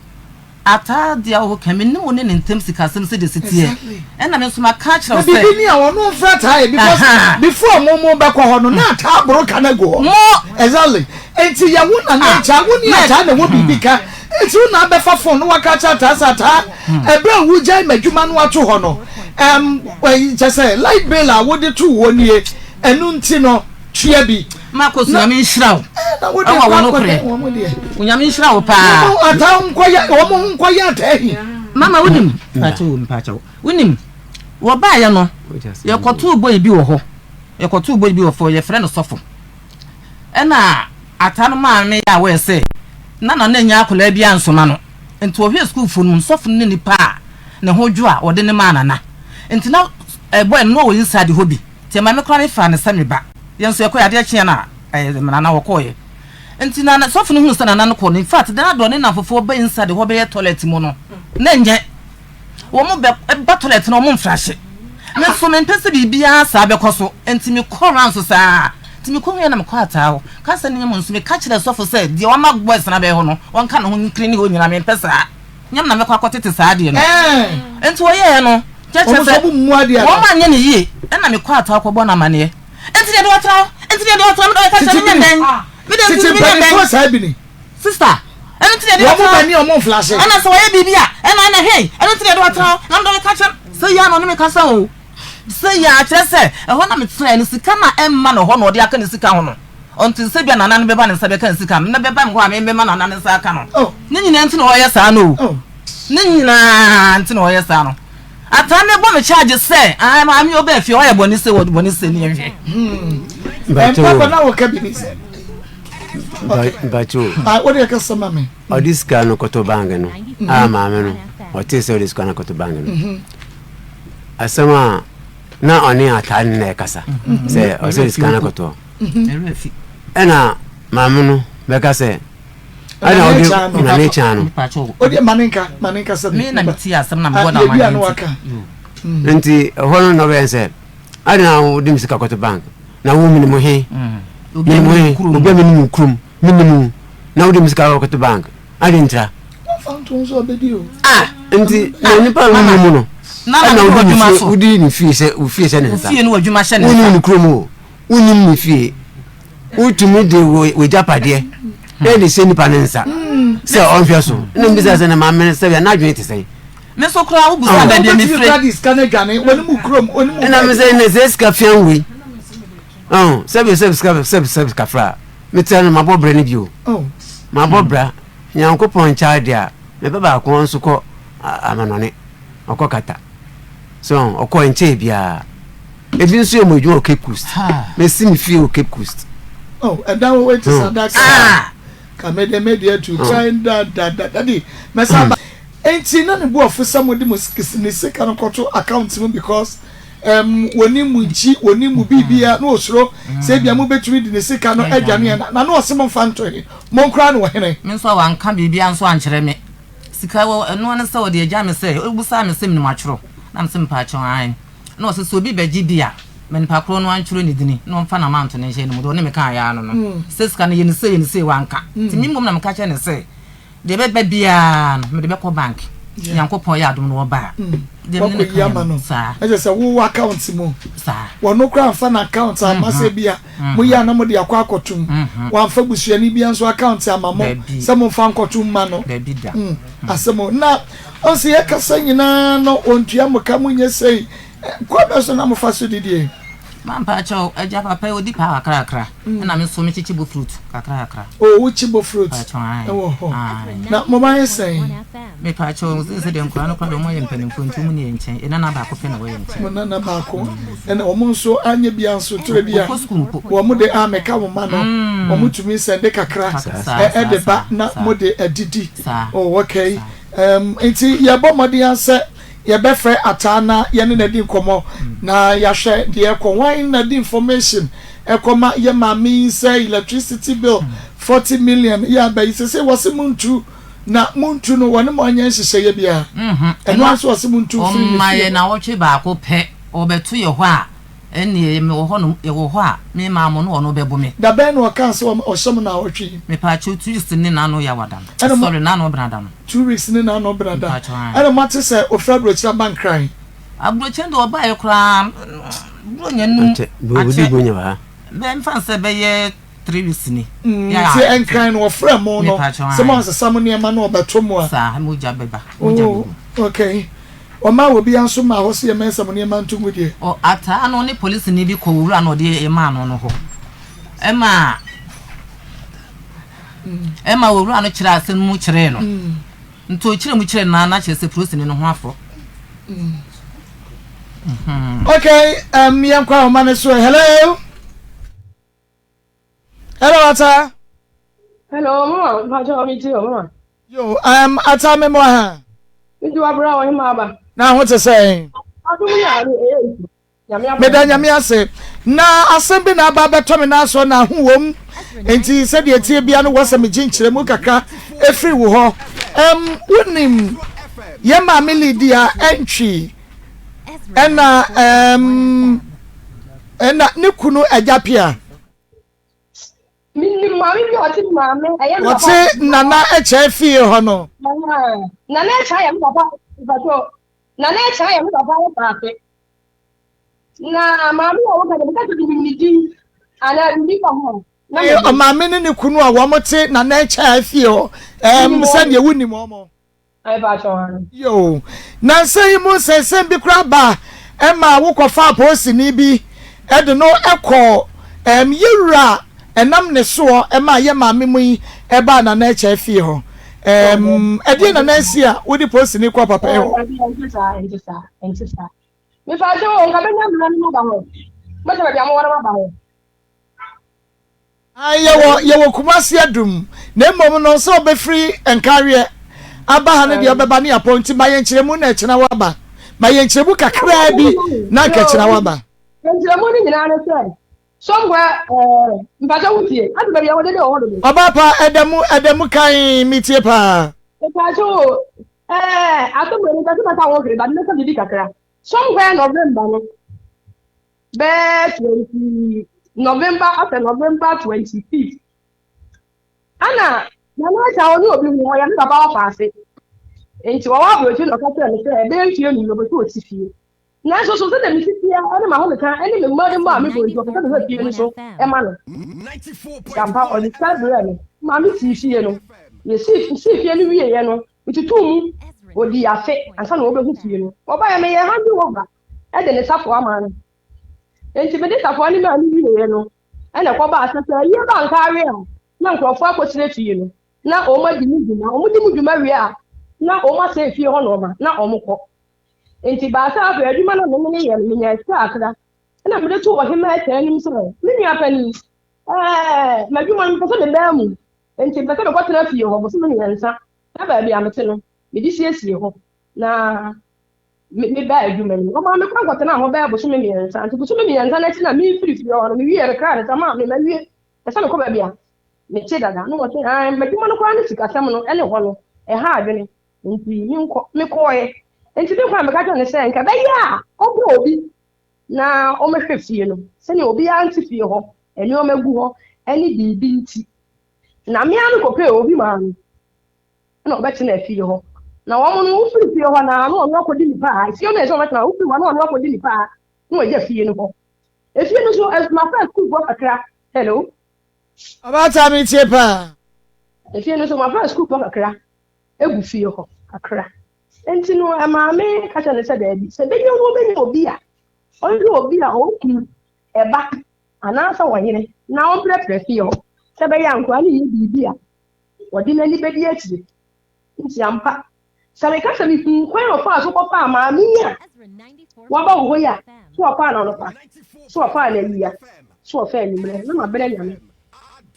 Ataa deɛ wo ka me ne wo ne ne ntem sikasɛm sɛdeɛ ɛsi teɛ ɛna me nso maka akyerɛ wo sɛ. Na biribi ni a ɔno mfra ataa yɛ because before mo mo bɛkɔ hɔ no na ataa boro ka no agu hɔ. Mo. Exactly nti yɛ wo na ne nkyɛn wo ne ataa na ɛwɔ biribi ka nti wo na abɛfa phone no waka akyerɛ ataa sɛ ataa ɛberɛ a wogyae m'adwuma no ato hɔ no ɛm kyɛ sɛ light bill a wode too hɔ nie ɛno nti no tua bi. Marcus Nyame nhyira wo ɛwɔ wo nokorɛ Onyame nhyira wo paa. Wɔn ho nkɔyɛ ataa hi. Mama wonim mpakyɛw mpakyɛw wonim wɔbaeɛ no yɛkɔtoo boy bi wɔ hɔ yɛkɔtoo boy bi wɔ fɔ yɛfrɛ no sɔfo ɛna ataa no maame yɛ aware sɛ na nana nya akwadaa bi ansoma no nti wɔhwɛ sukuufoɔ no mu sɔfo no ne nipa a ne ho dwo a wɔde ne maa nana nti na boy no na ɔwɔ inside hɔ bi Nti ɛma me koraa me faa no sɛ me ba. Yɛn nso yɛkɔeɛ, adeɛ kyeeɛ na ɛɛ Nana wɔkɔeɛ. Nti na sɔfo no hunu sɛ Nana no kɔ no, in fact na dɔ ne nnamfofoɔ ba inside hɔ bɛyɛ toilet mu no, na ɛnyɛ. Wɔn bɛ ba toilet no wɔn mfrahye. Me nso mempɛ sɛ biribiara saa bɛkɔ so, nti mekɔ rounds saa. Nti mekɔhuiɛ na mekɔ ataa hɔ. Ka sɛ ne mu nso meka kyerɛɛ sɔfo sɛ deɛ wama boys no abɛyɛ hɔ no, wɔnka ne ho nkrini hɔ nyinaa, mempɛ saa. Nyɛ me na mɛkɔ akɔtete saa adeɛ no. Nti wɔyɛɛ no, kyerɛkyerɛ sɛ wɔn anyɛ no yie. Ɛna mekɔ ato akɔbɔ no amaneɛ. Nti deɛ de ɔtra hɔ, nti deɛ de ɔtra hɔ, mede ɔka kyerɛ menyɛ dɛn? Mede nti menyɛ dɛn? Sista, ɛno nti deɛ de ɔtra hɔ. Ɛna sɛ wɔyɛ biribi a, ɛna ɛna hwɛ, ɛno nti deɛ de ɔtra hɔ. Na mede ɔka kyerɛ sɛ yɛ na ɔne me kasa o. Sɛ yɛ a, kyerɛ sɛ ɛhɔ na metenaeɛ no, sika no a ɛmma no hɔ na ɔde aka ne sika ho no. Ɔnte sɛ bi a nana no bɛba ne nsa bɛka ne sika no, na bɛba me hɔ a me mɛma nana no nsa aka no. Ne nyinaa nti na ɔyɛ saa no o. Ne nyinaa nti na ɔyɛ saa no. Ataa me bɔ me charge sɛ, ah maame ɔbaa fie ɔyɛ bɔne se wɔ bɔne se ne yɛnhwɛ. Mpakyɛw. Na wɔka biribi sɛ. Mpakyɛw. Ah, wode ɛkasa ma me. Ɔde sika no kɔtɔ bank no. A maame no, ɔte sɛ ɔde sika no kɔtɔ bank no. Asɛm a na ɔne ataa no na ɛkasa sɛ ɔsɛ sika no kɔtɔ. Ɛna maame no bɛka sɛ ɛna ɔde nane kyan no. Nti ɛhɔ no na ɔbɛyɛ sɛ ɛna wode me sika kɔtɔ bank na wo menim he menim he obi a menim kurom menim na wode me sika kɔtɔ bank ade ntira. Ah, nti na nipa a wonim no. Ɛna wode ne fie wode ne fie hyɛ wo fie hyɛ ne nsa. Wonim ne kurom o, wonim ne fie. Wotumi de w'agyapadeɛ ɛde hyɛ nipa ne nsa sɛ ɔnhwɛ so. Ɛna mbisa sɛ na maame no sɛbia n'adwene te sɛn. Me nso koraa wobusa baabi a mefire. Ɛna me sɛ ne sɛ sika fia wei. Sɛbi sɛbi sika sɛbi sɛbi kafra. Metia no mabɔ bra no bio. Mabɔ bra. Nyankopɔn nkyɛ adeɛ a me ba baako nso kɔ amanɔne. Ɔkɔ kata. So ɔkɔ nkyɛɛ biara. Ebi nso yɛ mo adwuma wɔ Cape Coast. Mesi me fie wɔ Cape Coast. Oh, ɛda wɔ eti sa da ka. Ka me de me de atu kwan da da da daddy. Mɛsa ba. Enti na ne bo afu sɛ mode mo ne sika no kɔto account mu because um, wɔnim mo nkyi, wɔnim mo biribiara, na ɔsuro sɛ ebia mobɛtumi de ne sika no adwane a, na na ɔse momfa nto he, monkora no wɔ hene? Me nso a wanka biribiara nso ankyerɛ me. Sika wɔ ɛno ara ne sɛ ɔde agya me sɛ, ɔbisaa me sɛ menim atwerɛ, na mese mepaakyɛw aane. Na ɔse sɛ obi bɛgye bi a, ma nipa korɔ no antwerɛ ne dini na ɔmfa n'amanto no nhyɛ ne mu, deɛ ɔne me kaeɛ ara no no, sɛ sika no yɛ no sei yɛ no sei, wanka. Nti me mmom na meka kyerɛɛ no sɛ, Deɛ ɛbɛba biara no, mede bɛkɔ bank. Nyankopɔn yɛ adom na ɔba a, deɛ mene no Wakɔyi kaeɛ ama no, no. saa. Na kyerɛ sɛ wo w'account mu. Saa. Wɔno koraa amfa n'account amma sɛ ebia moyɛ a na mode akɔ akɔto mu. Wamfa busuani biara nso account amma mo Dabi. sɛ momfa nkɔto mu mma no. Dabi da. Asɛm o. Na ɔn sɛ yɛkasa nyinaa no wɔntua mo ka, monyɛ sei. Kwan bɛn so na mofa so didie? Ma mpakyɛw, agya papa yi odi paa kakrakra, ɛna me nso me kyekye bofrut kakrakra. Oh, wo kye bofrut Mpakyɛw, ae, ɛwɔ hɔ. ae. Na mo ba yɛ sɛn? Me pakyɛw, sɛ sɛ deɛ nkwadaa no koraa deɛ wɔn ayɛ mpanimfoɔ nti wɔn ni yɛn nkyɛn, yɛn nana baako pɛ na ɛwɔ yɛn nkyɛn. Mo nana baako, ɛna wɔn nso anyɛ bia nso tore bi a, Wɔkɔ sukuu mpo. wɔn de a meka mo ma no, wɔn tumi sɛnde kakra Saa, saa, ɛde ba saa, na saa. mo de adidi. Saa, Oh, okay. saa. Nti yɛbɔ mmɔden ara sɛ Yɛbɛfrɛ Ataa na yɛne no adi nkɔmmɔ na yɛahwɛ deɛ ɛrekɔ. Hwan na de information ɛkɔma yɛ maame yi sɛ electricity bill 40 million yɛ aba yi? Sesei wɔse montu na montu no wɔne mo anyɛ nhyehyɛeɛ biara. Ɛno ara nso wɔse montu mfiri ne Ɔma fie yɛ hɔ. nawɔtwe baako pɛ, ɔbɛto yɛ hɔ a, ɛnneɛ mewɔ hɔ nom, yɛwɔ hɔ a, me maa mo no ɔno bɛbo me. Da bɛn na ɔkaa sɛ ɔhyɛ mo naawɔtwe yi? Mepaakyɛw Tuesday ne n'ano Yawada no, Ɛna mo. sorry, n'ano Benada no. 2 weeks ne n'ano Benada. Mpakyɛw ae. Ɛna moate sɛ ofiri aburokyire aba Nkran? Aburokyire deɛ ɔbaeɛ koraa Buronya num Akyɛ, ɔdi akyɛ, Buronya wɔ ha. bɛ mfa no sɛ bɛyɛ 3 weeks ni. Yeah, Nti akyɛ. Nkran no wɔfrɛ mo no Mepaakyɛw sɛ ae. moansesa mo nneɛma na ɔbɛto mo a? Saa, mogya bɛba, mogya Oh, bɛgu. okay. Ɔmaa obiara nso maa hɔ sɛ yɛmmɛnsa mo nneɛma nto ngu deɛ? Ɔ, ataa no ne polisini bi kɔɔ owura no a ɔde maa no no hɔ. Ɛma ɛma owura no kyerɛɛ asɛm no mu kyerɛɛ no. Nti ɔkyerɛ mu kyerɛɛ no na na kyerɛ sɛ polisini no ho afɔ. Okay, yɛnkɔ ahoma no so. Hello? Hello, Ata. Hello, mama. Mpacho, mi ti o, mama. Yo, Ata me mo ha. Mi ti wa bra o hima aba. Na ho te sɛn? Adum ya ni eh. Nyame abɔ. Meda Nyame ase. Na asɛm bi na aba abɛtɔ me nan so na ho wom. Enti sɛdeɛ ɛteɛ bia no wɔ sɛ megye nkyerɛmu kakra ɛfiri wo hɔ. Um, wonim yɛn maame Lydia Antwi ɛna um, ɛna ne kunu Agya Pia. Menim maame bi a ɔte me maame ɛyɛ me papa. Wɔte Nana Ɛkyɛɛ fie hɔ no. Nana Ɛkyɛɛ yɛ me papa mpacho. Nana Ɛkyɛɛ yɛ me papa yɛ paase. Na maame a wɔka de meka sɛ menim ne din anaa biribi fa ho. Na me Ɔmaame ne ne kunu a wɔn te Nana Ɛkyɛɛ fie hɔ. Ɛm sɛdeɛ wonim wɔn. Yoo, nnansa yi mu nsɛnsɛm bi koraa ba ma wokɔfaa polisini bi de no kɔɔ ɛɛm yɛwura a ɛnam ne soɔ maa yɛ maame mu yi baa Nana Akyɛ fie hɔ. Ɛɛm ɛdeɛn na na asi a wode polisini kɔɔ papa yi hɔ? Dabi, ɛnte saa, ɛnte saa, ɛnte saa. Mepa kyɛw o, nka bɛnya mmara no maba hɔ. Mɛsɛ baabi a mowɔ no maba hɔ. Ae, yɛwɔ, yɛwɔ Kumasi Adum, na mmom no, sɛ ɔbɛfiri Nkareɛ aba ha no deɛ ɔbɛba ne apɔn, nti ma yɛn nkyerɛmu na ɛkyena waba. Ma yɛn nkyerɛmu kakraa bi na anka ɛkyena waba. Nkyerɛmu no nyinaa ne sɛ, somewhere, eh, mpakyɛ wo tie, ase baabi a wɔde de wɔ hɔ dodo. Ɔbaa pa, ɛda mu, ɛda mu kann, metie paa. Mpakyɛ o, eh, asɛm wei mepɛ sɛ mɛka ho hwee, but mɛka biribi kakra. Somewhere November no, bɛyɛ 20 November after November 25th. Ana Nana Acha ɔne obi ho ɔyɛ me papa ɔfa ase. Enti ɔwɔ aburokyiri na ɔka kyerɛɛ me sɛ ɛbɛyɛ mfeɛ num na ɔpɛ sɛ ɔsi fie. Nanso so sɛdeɛ mesi teɛ ne m'ahomeka ne me mmɔdemmɔ a mebɔ nti ɔpɛ sɛ mehwɛ fie no so ma no? Nti ampa ɔde sika brɛɛ me ma mesii fie no. Yɛsii fie no wieeɛ no, metutuu mu. Ɔdii afe ansa na ɔrebɛhu fie no. Ɔbaeɛ meyɛɛ handing over de ne safoa maa no. Enti mede safoa no maa no wieeɛ no, ɛna ɛkɔbaa sɛ sɛ ayie ba nka awe a, na nkurɔfoɔ akɔsrɛ fie no, na wɔadi mu dwuma. Wɔdi mu dwuma wie a, na wɔasɛe fie hɔ nnoɔma, na wɔkɔ. Enti baa sɛ afei adwuma no a me ne no yɛ no, menyaa sika kakra. Ɛna mede too ɔhemmaa Esther anim sɛ, Me nua panin, ɛɛ, m'adwuma no, mepɛ sɛ mebaa mu. Enti mepɛ sɛ mekɔtena fie hɔ bosome mmiɛnsa, na baabi a mete no, mede siesie hɔ. Na mebaa adwuma no mu. Ɔmaa me kwan kɔtenaa hɔ bɛyɛ bosome mmiɛnsa. Nti bosome mmiɛnsa no akyi na mefiri fie hɔ no, mewie mekraa no sɛ, Maame, mawie. Pɛ sɛ mekɔ baabi a mete dada. Na ɔse, Ae, m'adwuma no koraa ne sikasɛm no ne hɔ no, ɛha adwene. Nti menkɔ. Mekɔɔɛ. Nti me kɔ a meka kyerɛ no sɛ, nka ɛbɛyɛ a ɔbrɛ obi na ɔmmɛhwɛ fie no, sɛnea obiara nte fie hɔ, nneɛma gu hɔ ne biribi nti. Na me ara mekɔpɛɛ obi maa no. na ɔbɛtena fie hɔ. Na wɔn no, wofiri fie hɔ na na ɔno akɔdi ne paa. Fie no yɛ sɛ ɔbɛtena, wofiri hɔ na ɔno akɔdi ne paa na wagya fie no hɔ. Efie no nso, mafa sukuufoɔ kakra. Hello. Ɔbaatan mi tie paa. Efie no nso, mafa sukuufoɔ kakra egu fie hɔ kakra. Nti no, ɛmaa me ka kyerɛ no sɛ daabi, sɛ bɛnya no ɔbɛnya obi a, ɔnhwɛ obi a ɔwɔ kunu, ɛba, anaasɛ ɔyere na ɔmprɛprɛ fie hɔ sɛ ɛbɛyɛ a nkwadaa no nyɛ biribi a Ɔde n'ani bedi akyire. Nti ampa, sɛ meka sɛ mehuu kwan a ɔfaa so kɔfaa maame yi a waba wo hɔ yi a, so ɔfaa no anɔpa, so ɔfaa no awia, so ɔfaa anwummerɛ, na mabrɛ Nyame.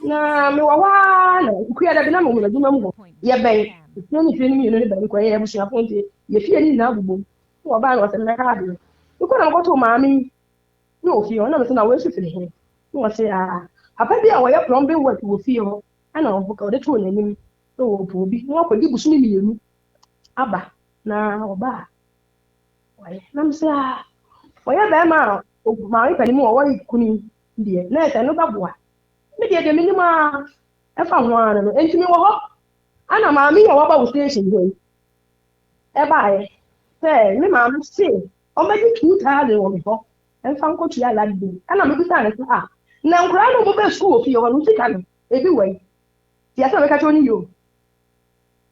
Na mewɔ hɔ ara na Nkuya da bi na mewɔ adwuma mu hɔ, yɛbɛn, efie ne fie no mmienu no bɛn, kɔ yɛyɛ abusuafoɔ nti yɛ fie no nyinaa bobom. Na ɔbaa na ɔsɛ mɛka adeɛ. Mekɔ na mekɔtoo maame yi na wɔ fie hɔ, na mese na wei nso firi he? Na ɔse aa, papa bi a ɔyɛ plumbing work wɔ fie hɔ Ɛna ɔde too n'anim sɛ ɔrepɛ obi na wakɔdi bosome mmienu aba na ɔba a wayɛ. Na mesɛ ah, ɔyɛ bɛrima a maame panin mu a ɔwɔ kunu yi deɛ na ɛsɛ no bɛboa. Me deɛ deɛ menim a ɛfa ho ara no no. Enti mewɔ hɔ ana maame yi a waba wo station hɔ yi ɛbaeɛ sɛ me maame se ɔmmɛgye 2000 wɔ me hɔ mfa nkɔtua light bill. Ɛna mebisaa no sɛ ah, na nkwadaa no a wɔbɛɛ sukuu wɔ fie hɔ no sika no ebi wɔ yi? Nti asɛm a meka kyerɛ wo no yɛ o.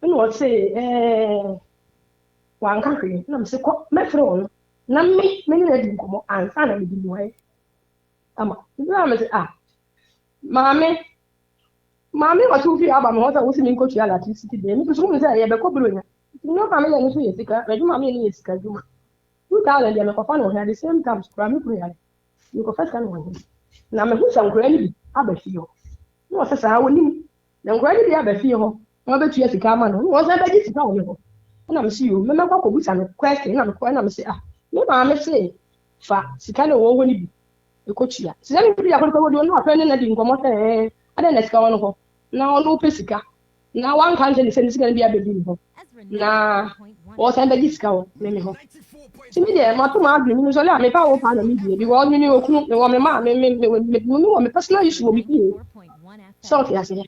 Ɛna ɔse ɛɛ wanka hwee. Ɛna mese kɔ mɛfrɛ ɔno na me me ne no adi nkɔmmɔ ansa na mede mmuaeɛ ama. Nti na mese ah maame maame ɔte wo fie aba me hɔ sɛ wose menkɔtua electricity bill. Me nso so wohu sɛ yɛbɛkɔ Buronya. Nti nneɛma a meyɛ no nso yɛ sika, m'adwuma a meyɛ no yɛ sika adwuma. 2000 deɛ mekɔfa no wɔ he at the same time so koraa me kunu yare mekɔfa sika no wɔ he na mehu sɛ nkwadaa no bi aba fie hɔ na ɔsɛ saa wɔnim na nkwadaa no bi aba fie hɔ na wɔbɛtua sika ama no na wɔsan bɛgye sika wɔ me hɔ ɛna mese yo mɛmɛkɔ akɔbusa no question na mekɔ ɛna mese ah me maame se fa sika no wɔ hɔ no bi ɛkɔtua sika no bi akɔde kɔkɔdi ɔno afɛ ne na di nkɔmmɔ sɛ ɛɛ adɛn na sika wɔ no hɔ na ɔno pɛ sika na wanka nkyerɛ ne sɛ ne sika no bi abɛdu ne hɔ na ɔsan bɛgye sika wɔ me me hɔ nti me deɛ mato m'adwene mu sɔle a mepa wo paa na medie because me mewɔ kunu mewɔ me ma me me me me mewɔ me personal issue wɔ me fie sɛ ɔte aseɛ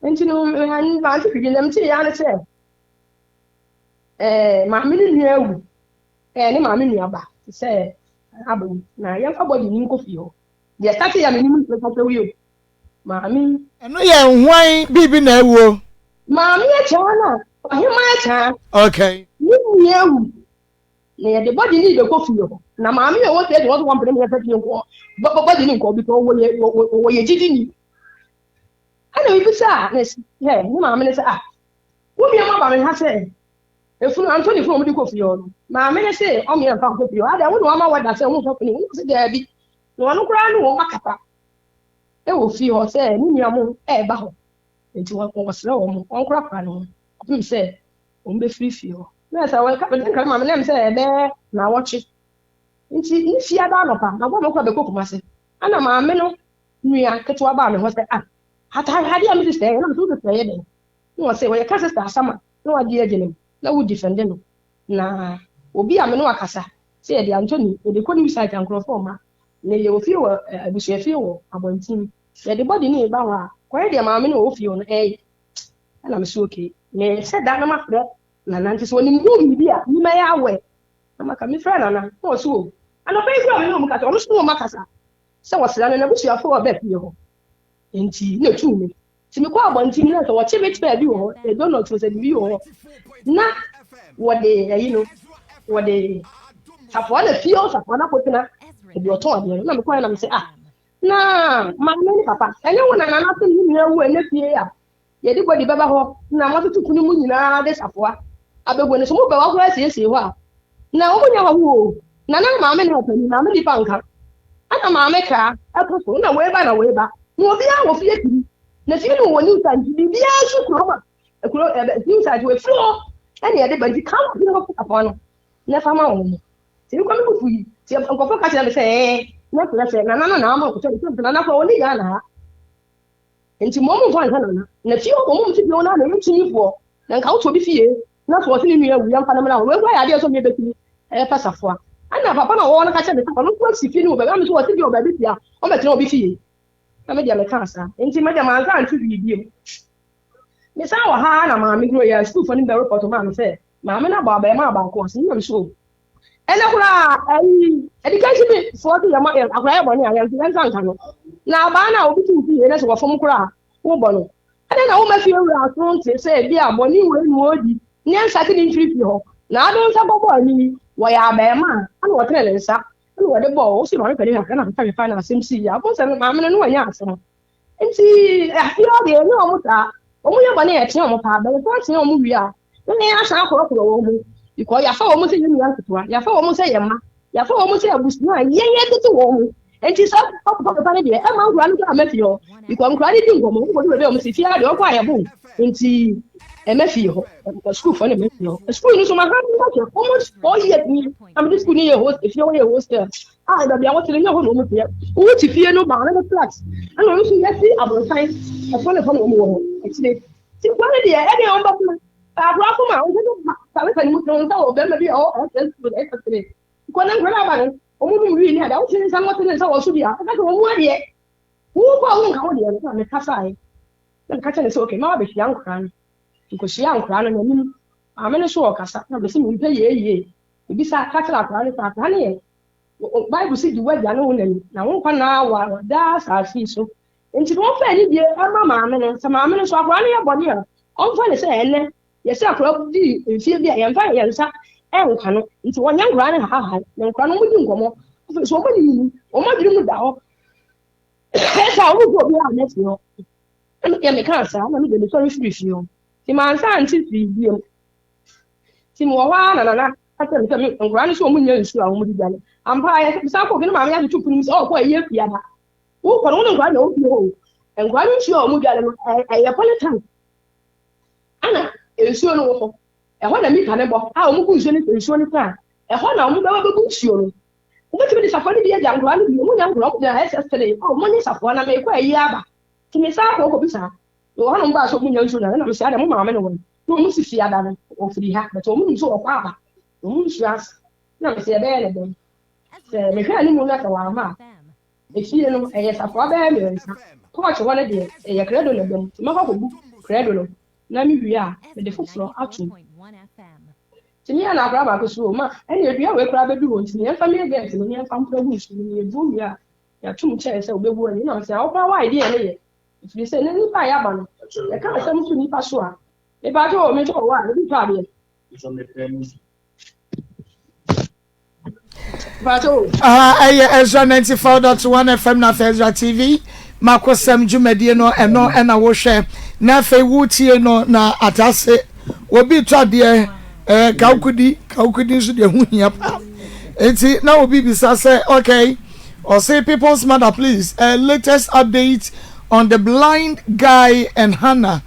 nti no mante hwee na mete ya ne sɛ ɛɛ maame ne nua awu ɛɛ ne maame nua ba te sɛ abɛwu na yɛmfa bɔdi ne nkɔ fie hɔ deɛ sate yɛ menim mepatɛ wie o Maame. Ɛno yɛ hwan biribi na awuo? Maame Akyaa na Ɔhemaa Akyaa. Okay. Ne nua awu. Na yɛde bɔdi ne bɛkɔ fie hɔ. Na maame a ɔwɔ stage hɔ nso wɔmpene me yɛmfa fie nkɔ bɔdi ne nkɔ because wɔyɛ wɔyɛ gyidi ni. Ɛna mebisa ne sɛ ne maame ne sɛ ah wo nua ma ba me ha sɛ efunu Anthony funu wɔn de kɔ fie hɔ no. Maame ne se ɔmo yɛ mfa nkɔ fie hɔ. Ada wo na wama wɔda sɛ wɔn mfa funu. Wɔn sɛ daabi. Na ɔno koraa ne wɔn akasa. wɔ fie hɔ sɛ ne nua mo reba hɔ, nti wɔsrɛ wɔn wɔnkorakora ne ho kɔpem sɛ wɔbɛfiri fie hɔ. Na sɛ wɔka mede nkra ma me nam sɛ ɛbɛyɛ naawɔtwe nti ne fie ada anɔpa maboa me kora bɛkɔ Kumase ɛna maame no nua ketewa baa me hɔ sɛ ah atahwehwɛdeɛ a me sista yɛ na mesɛ wo sista yɛ dɛn na wɔsɛ wɔyɛ ka sista asɛm a na wagye agye no na wo defende no na obi a me ne wakasa sɛ yɛde Anthony yɛde kɔ new site a nkurɔfoɔ mma Na yɛwɔ fie wɔ abusuafie wɔ abɔnten. Yɛde body no reba hɔ a, kɔyɛ deɛ maame no wɔ fie hɔ no ɛyɛ. Ɛna me so okay. Mehyɛ da na mafrɛ. Nana nti sɛ ɔnim ho biribi a me mɛyɛ aware na maka. Mefrɛɛ Nana na ɔse o anɔpa yi koraa me ne wɔn kasa, ɔno nso ne wɔn akasa sɛ wɔsra no n'abusuafoɔ a ɔbaa fie hɔ nti na ɛtuu me. Nti mekɔɔ abɔnten na sɛ wɔkye meat pie bi wɔ hɔ, sɛ donut o sɛ biribi wɔ hɔ na wɔde ayi no wɔde safoa na fie hɔ safoa no akɔtena ebi ɔtɔn adeɛ no na mekɔɛ na mesɛ ah na maame ne papa ɛnyɛ wo na nana sɛ ne nua wu ɛnɛ fie a yɛde bɔdi bɛba hɔ na moatoto pono mu nyinaa de safoa abɛgu no so mobɛ wakora asiesie hɔ a na wɔn nyɛ hɔho o na na maame na ɔpanin maame nipa nka ɛna maame kra ɛkɔ so na wei ba na wei ba na obiara wɔ fie tiri na fie no wɔ new site biribiara nso kurom a kuro ɛbɛ new site wɔ efiri hɔ ɛna yɛde ba nti kan wɔ fie hɔ safoa no na ɛfa ma wɔn mo ti nkɔ mi bufu yi ti nkɔfo ka kyerɛ mi sɛ ɛɛ na kyerɛ sɛ nana no na ama ɔkɔtɔ ne sɛ nana kɔ ɔne Ghana ha. Nti mo ɔmo mfa nka nana. Na fie hɔ ɔmo te fie hɔ naa na ɛyɛ kyinyifoɔ. Na nka woto obi fie na sɛ ɔse ne nua awu yɛmfa no mmra hɔ. Wei koraa yɛ adeɛ sɛ ɔmo bɛtumi ɛpɛ safoa. Ɛna papa no a ɔwɔ hɔ no ka kyerɛ me sɛ ɔno nso asi fie no wɔ baabi. Ɛna me nso ɔse deɛ wɔ baabi fie a ɔmmɛtena obi fie. Na me deɛ mekaa saa. Nti me deɛ manka anto hwee bio. Mesan wɔ ha ara na maame huro yɛ sukuufoɔ no bɛ report maa me sɛ maame no abɔ abarimaa baako ase. Ɛna me so o. Ɛnɛ koraa ayi education bi foɔ bi yɛ ma akwadaa yɛ bɔne a yɛn yɛn nsa nka no. Na abaa no a obi tu fie na sɛ wɔfom koraa wobɔ no. Ɛdɛn na woma fie wura aso nte sɛ ebi a bɔne wei na ɔredi ne nsa te ne mfiri fie hɔ. Na ado nsa kɔbɔ ani yi wɔyɛ abarimaa ɛna wɔtene ne nsa ɛna wɔde bɔɔ wo si maame panin kakra na fefa fefa na asɛm sii yɛ abɔ sɛ maame no no wanya asɛm. Nti afei deɛ ɛnyɛ wɔn saa. Wɔn yɛ bɔne a yɛtea wɔn paa. Bɛyɛfo atea wɔn wie a, na yɛn asan akorɔkorɔ wɔn mu. Because yɛafa wɔn sɛ yɛn nua nketewa, yɛafa wɔn sɛ yɛn mma, yɛafa wɔn sɛ abusua a yɛn yɛtete wɔn mu. Nti saa papa papa no deɛ ɛma nkura no koraa mma fie hɔ. Because nkura no di nkɔmmɔ, wɔn kɔdu baabi a wɔn si fie ha deɛ ɔkɔ a yɛbo. Nti ɛmɛ fie hɔ, sukuufoɔ no ɛmɛ fie hɔ. Sukuu no nso ma ha no akyɛ almost 4 years ni. Na mede sukuu no yɛ host, efie hɔ yɛ hostel. A baabi a wɔte no nyɛ hɔ na wɔn teɛ. Wote fie no maame no flat ɛna ɔno nso yɛsi aborosan ɛfɔ ne fɔ na wɔn wɔ hɔ akyire. Ti nkwa no deɛ ɛdeɛ wɔn bɛtena akora fom a wɔn sɛ sáré sáré mu tena wɔn nsa wɔ bɛrima bi a ɔwɔ ɛsɛ sukuu ɛsɛ sere. Nkwa no nkwa no aba no wɔn nom wii ne adeɛ wɔte ne nsa no wɔte ne nsa wɔ so bi a ɛka sɛ wɔn mu adeɛ wɔn kɔ a wɔn nka ho deɛ no na meka sae na meka kyerɛ ne sɛ okay mama bɛhyia nkora no nkɔhyia nkora no n'anim maame no so ɔkasa na mese mempɛ yie yie ebisa ka kyerɛ akora no sɛ akora no yɛ Bible se di w'agya ne wo na ni, na wo nkwa nna aware wɔ daa asase yi so. Enti no wɔmfa anidie mma maame no. Sɛ maame no nso akwadaa no yɛ bɔne a, ɔmfa no sɛ ɛnnɛ yɛsɛ akwadaa di mfeɛ bi a yɛmfa yɛn nsa nka no. Nti wɔnyɛ nkwadaa no hahahae, na nkwadaa no wɔdi nkɔmmɔ. Afei so wɔn anyini, wɔn adwene mu da hɔ. Ɛsɛ a wɔn kɔ obiara a n'asi hɔ. Ɛna deɛ mekaa saa na mede mesɔre firi fie hɔ. Nti mansa ante fii bio. Nti mewɔ hɔ ara na Nana ka kyerɛɛ me sɛ me nkwadaa no sɛ wɔn nnya nsuo a wɔn de dware. Ampa ara yɛ mesan kɔɔ fie na maame atoto pono mu sɛ ɔkɔ ayi afie aba. Wokɔ no wo ne nkwadaa na ɛwɔ fie hɔ o. Nkwadaa no nsuo a wɔn dware no ɛyɛ poly tank ɛna nsuo no wɔ hɔ. Ɛhɔ na mita no bɔ a wɔn gu nsuo no sɛ nsuo no sa a ɛhɔ na wɔn bɛba bɛgu nsuo no. Wobɛtumi de safoa no bi agya nkwadaa no bi. Wɔn nya nkwadaa wɔn gyina SS3 oh mo nye safoa na mekɔ ayi aba. Nti mesan kɔ kɔ bisa. Mewɔ hɔnom baa sɛ wɔn nya nsuo dware na mesɛ adɛ mo maame no wɔ he? Na wɔn sisi ada no wɔfiri ha but wɔn nim sɛ wɔkɔ aba na wɔn nsuo ase na mesɛ yɛbɛyɛ ne dɛn sɛ mehwɛ anim na sɛ wɔama a efie no ɛyɛ safoa bɛyɛ mmiɛnsa pɔɔkye hɔ no deɛ ɛyɛ kredo na ɛbɛm nti mɛkɔ akɔbu kredo no na mewie a mede foforɔ atom nti meyɛ na akora baako so ma ɛne adua wei koraa bɛdu hɔ nti yɛmfa meyɛ gɛɛte no yɛmfa mpra gu nsuo no yɛbu wie a yɛatom kyɛn sɛ wobɛbu ani na mesɛ awokora wɔ idea no yɛ Ɛfiri sɛ na nnipa a yɛaba no, yɛka asɛm to nnipa so a, mepaakyɛ o, metɔ wɔ a, ebi tɔ adeɛ. Mepaakyɛ o. Aha ɛyɛ Ezra 94.1 FM na afei Ezra TV makosɛm dwumadie no ɛno ɛna wohwɛ na afei wotie no na atase obi tɔ adeɛ ɛɛ kawukudi kawukudi nso deɛ ho hia paa eti na obi bisa sɛ okay. Ɔse people's mother please uh, latest update on the blind guy and Hannah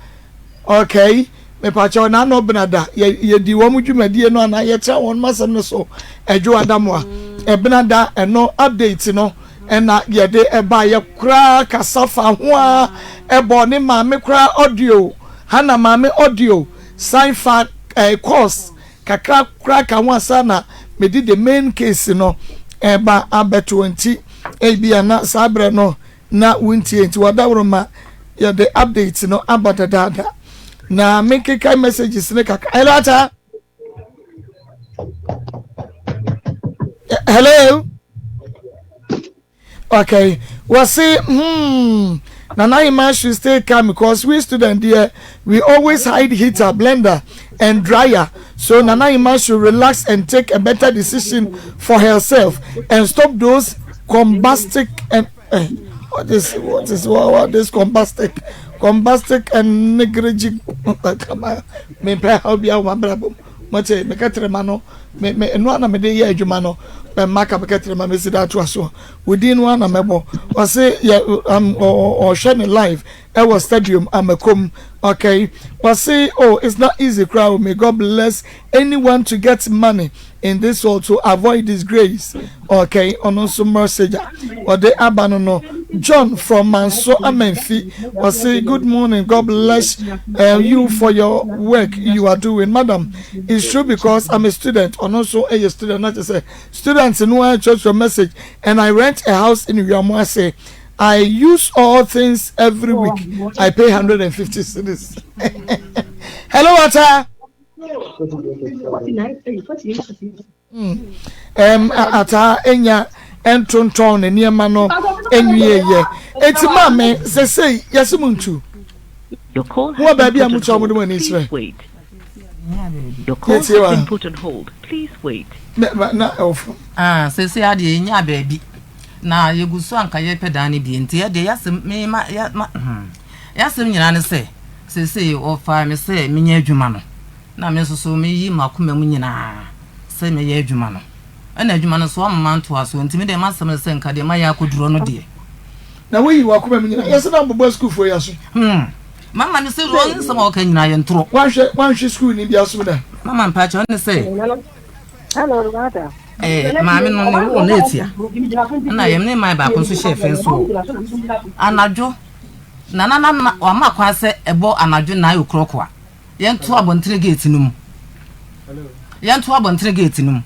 okay mepakyɛw na ano benada yɛdi wɔn dwumadie no anaa yɛkyerɛ wɔn masɛm no so ɛdwo adamoa ɛbenada ɛno update no ɛna yɛde ɛba yɛ koraa kasa fa ho a ɛbɔ ne maame koraa audio Hannah maame audio san fa ɛɛ course Kakra koraa ka ho ansa na mede the main case no reba abɛto nti ebia na saa berɛ no na wontie nti wadaworoma yɛde update no aba dadaada na menkeka messages no kakra. Hello Ata. Hello. Okay. Wɔse hmm Nana Hemaa should stay calm because we student deɛ we always hide heater, blender and dryer so Nana Hemaa should relax and take a better decision for herself and stop those combastic and eh, what is what is what, what this combastic combastic and negreji mempɛ ha obi a wɔn abrabɔ mu mɔte meka tere ma no Me, me, ɛno ara na mede yɛ adwuma no. Mɛma ka meka tiri ma mesi da atoa so. Wo din no ara na mɛbɔ. Ɔse yɛ um, ɔhwɛ ne live ɛwɔ stadium amakom. Okay. Ɔse oh it's not easy koraa o. May God bless anyone to get money in this world to avoid disgrace. Okay. Ɔno nso message a ɔde aba no no. John from Manso Amenfi. Ɔse good morning. God bless uh, you for your work you are doing. Madam, It's true because I'm a student ɔno nso yɛ student na kyerɛ sɛ student no ara kyerɛkyerɛ message and I rent a house in Wiamoase I use all things every week I pay 150 cedis hello Ata um, Ata enya ntontɔn ne nneɛma no nwie yɛ eti maame sɛsɛyi yɛsi mu ntu mo wɔ baabi a mo tua mo de mo ani kyerɛ. Yɛtie wa. Na ɛwɔ fam. Ah, seesei ara deɛ yɛnyaa baabi na yɛgu so anka yɛpɛ dan no bi nti yɛdeɛ yɛasɛm me ma yɛ ma hmm yɛasɛm nyinaa ne sɛ seesei wɔfaa me sɛ menyɛ adwuma no na me nso so meyi m'akoma mu nyinaa sɛ mɛyɛ adwuma no ɛna adwuma no so ama mantoa so nti me deɛ m'asɛm ne sɛ nka deɛ mayɛ akɔduro no deɛ. Na woyi w'akoma mu nyinaa yɛsɛ na bobɔ asukuufoɔ yi aso. Hmm. Mama no sɛ wɔn nsɛm a wɔka nyinaa yɛ ntorɔ. Wanhwɛ wanhwɛ sukuuni bi asom da. Mama mpakyɛw ne sɛ. Eh, maame no ne wo na etia. Ɛna yɛn ne man baako nso hyɛ fɛn so anadwo. Na na na wama kwan sɛ ɛbɔ anadwo na ayɛ okurɔko a. Yɛnto abɔntene gate no mu. Yɛnto abɔntene gate no mu.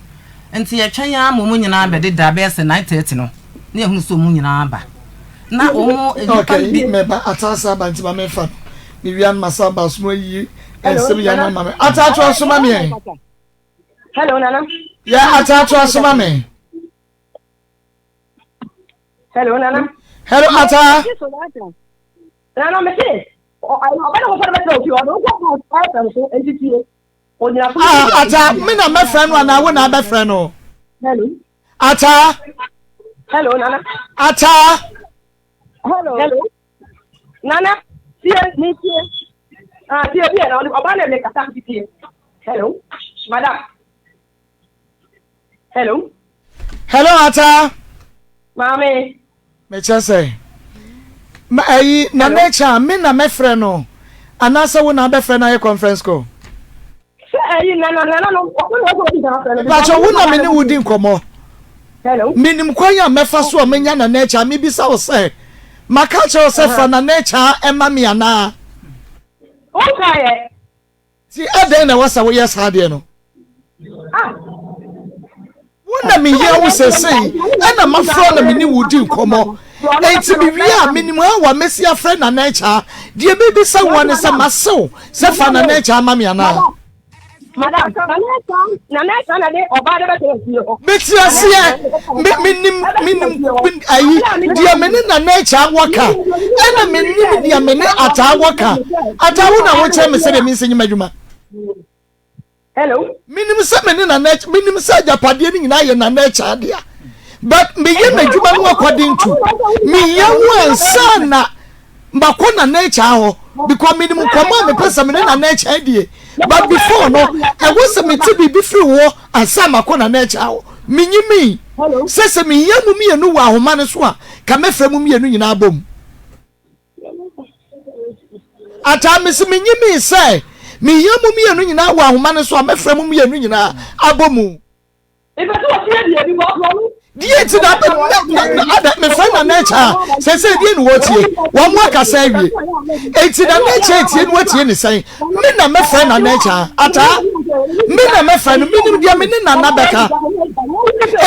Nti yɛtwɛn ara ma wɔn nyinaa bɛdeda bɛyɛ sɛ 9:30 no na yɛhunu sɛ wɔn nyinaa aba. Na wɔn nnipa Okay, bi. mɛba ataasa aba nti ma memfa no. Mewia no masa aba so ayi nsɛm yi ano ama me. Ataatoa so ma me ɛ. Hello, Nana. Yɛ ataatoa so ma me. Hello, Nana. Hello, Ata. Nana, me se, ɔbɛn na wɔfɔ no bɛtena ofie ɔde wokɔ kɔ ɛfɛm so nti tie. Ogyina so. Ah, Ata, me na mɛfrɛ no anaa wo na abɛfrɛ no? Hello. Ata. Hello, Nana. Ata. Hello. Hello. Nana, tie, me tie. Ah, tie bi na ɔba na me kasa tie. Hello. Madam. Hello. Hello Ata. Maame. Mekyɛ sɛ ma ayi na n'akyi a me na mɛfrɛ no anaasɛ wo na abɛfrɛ no ayɛ conference call. Sɛ ayi na na na no ɔkɔ na ɔkɔ obi na afrɛ no. Mpakyɛ wo na me ne wo di nkɔmɔ. Hello. Menim kwan a mɛfa so a menya na n'akyi a mebisa wo sɛ maka akyerɛ wo sɛ fa na n'akyi a ɛma me anaa. Wo yɛ. Nti adɛn na ɛwɔ sɛ woyɛ saa adeɛ no? Wo na mehia wo seesei, ɛna mafrɛ na me ne wo di nkɔmmɔ. Enti mewie a, menim how a mɛsi afrɛ Nana Akyaa. Deɛ mebisa woɔ ne sɛ, mase wo sɛ fa Nana Akyaa ma me anaa? Mete aseɛ, me, menim, menim, ayi, deɛ me ne Nana Akyaa wɔ ka, ɛna menim deɛ me ne Ataa wɔ ka. Ataa, wo na wokyerɛ me sɛdeɛ mensi nyɛ m'adwuma. Hello. Menim sɛ me ne Nana menim sɛ agyapadeɛ no nyinaa yɛ Nana Akyaa dea. But meyɛ m'adwuma no according to meyɛ ho ansa na makɔ Nana Akyaa hɔ because menim nkɔmmɔ a mepɛ sɛ me ne Nana Akyaa die. But before no, ɛwɔ sɛ mete biribi firi hɔ ansa makɔ Nana Akyaa hɔ. Menyimii sɛ sɛ mehia mo mmienu wɔ ahoma no so a, ka mɛfrɛ mo mmienu nyinaa bom. Ataa mese menyimii sɛ mehia mo mmienu nyinaa wɔ ahoma no so a mɛfrɛ mo mmienu nyinaa abɔ mu. Deɛ nti na ada mefrɛ Nana Akya a sɛsɛ deɛ ne wɔtie wɔn mo akasa awie enti Nana Akya etie no watie ne sɛn me na mɛfrɛ Nana Akya ataa me na mɛfrɛ no menim deɛ me ne Nana bɛka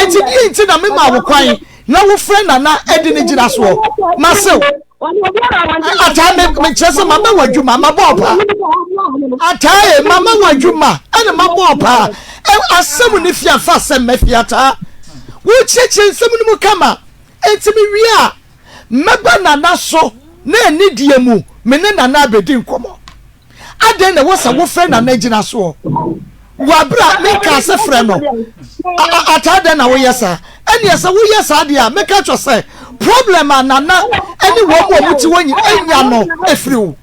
enti deɛ nti na mema wo kwan na wofrɛ Nana ɛde ne gyina soɔ masew Ataa me mekyerɛ sɛ mama wɔ adwuma mabɔ ɔpaa. Ataa e mama wɔ adwuma ɛna mabɔ ɔpaa. Asɛm ne fie afa asɛm ma fie ataa. Wokyerɛkyerɛ nsɛm no mu kama. Enti mewie a, mɛba Nana so na anidie mu me ne Nana abɛdi nkɔmmɔ. Adɛn na ɛwɔ sɛ wofrɛ Nana gyina soɔ wɔ abere a menkaa sɛ frɛ no? Ataa dɛn na woyɛ saa? Ɛneɛ sɛ woyɛ saa deɛ a mɛka kyerɛ sɛ problem a Nana ɛne wɔn mu a wɔte hɔ nyina anya no ɛfiri wo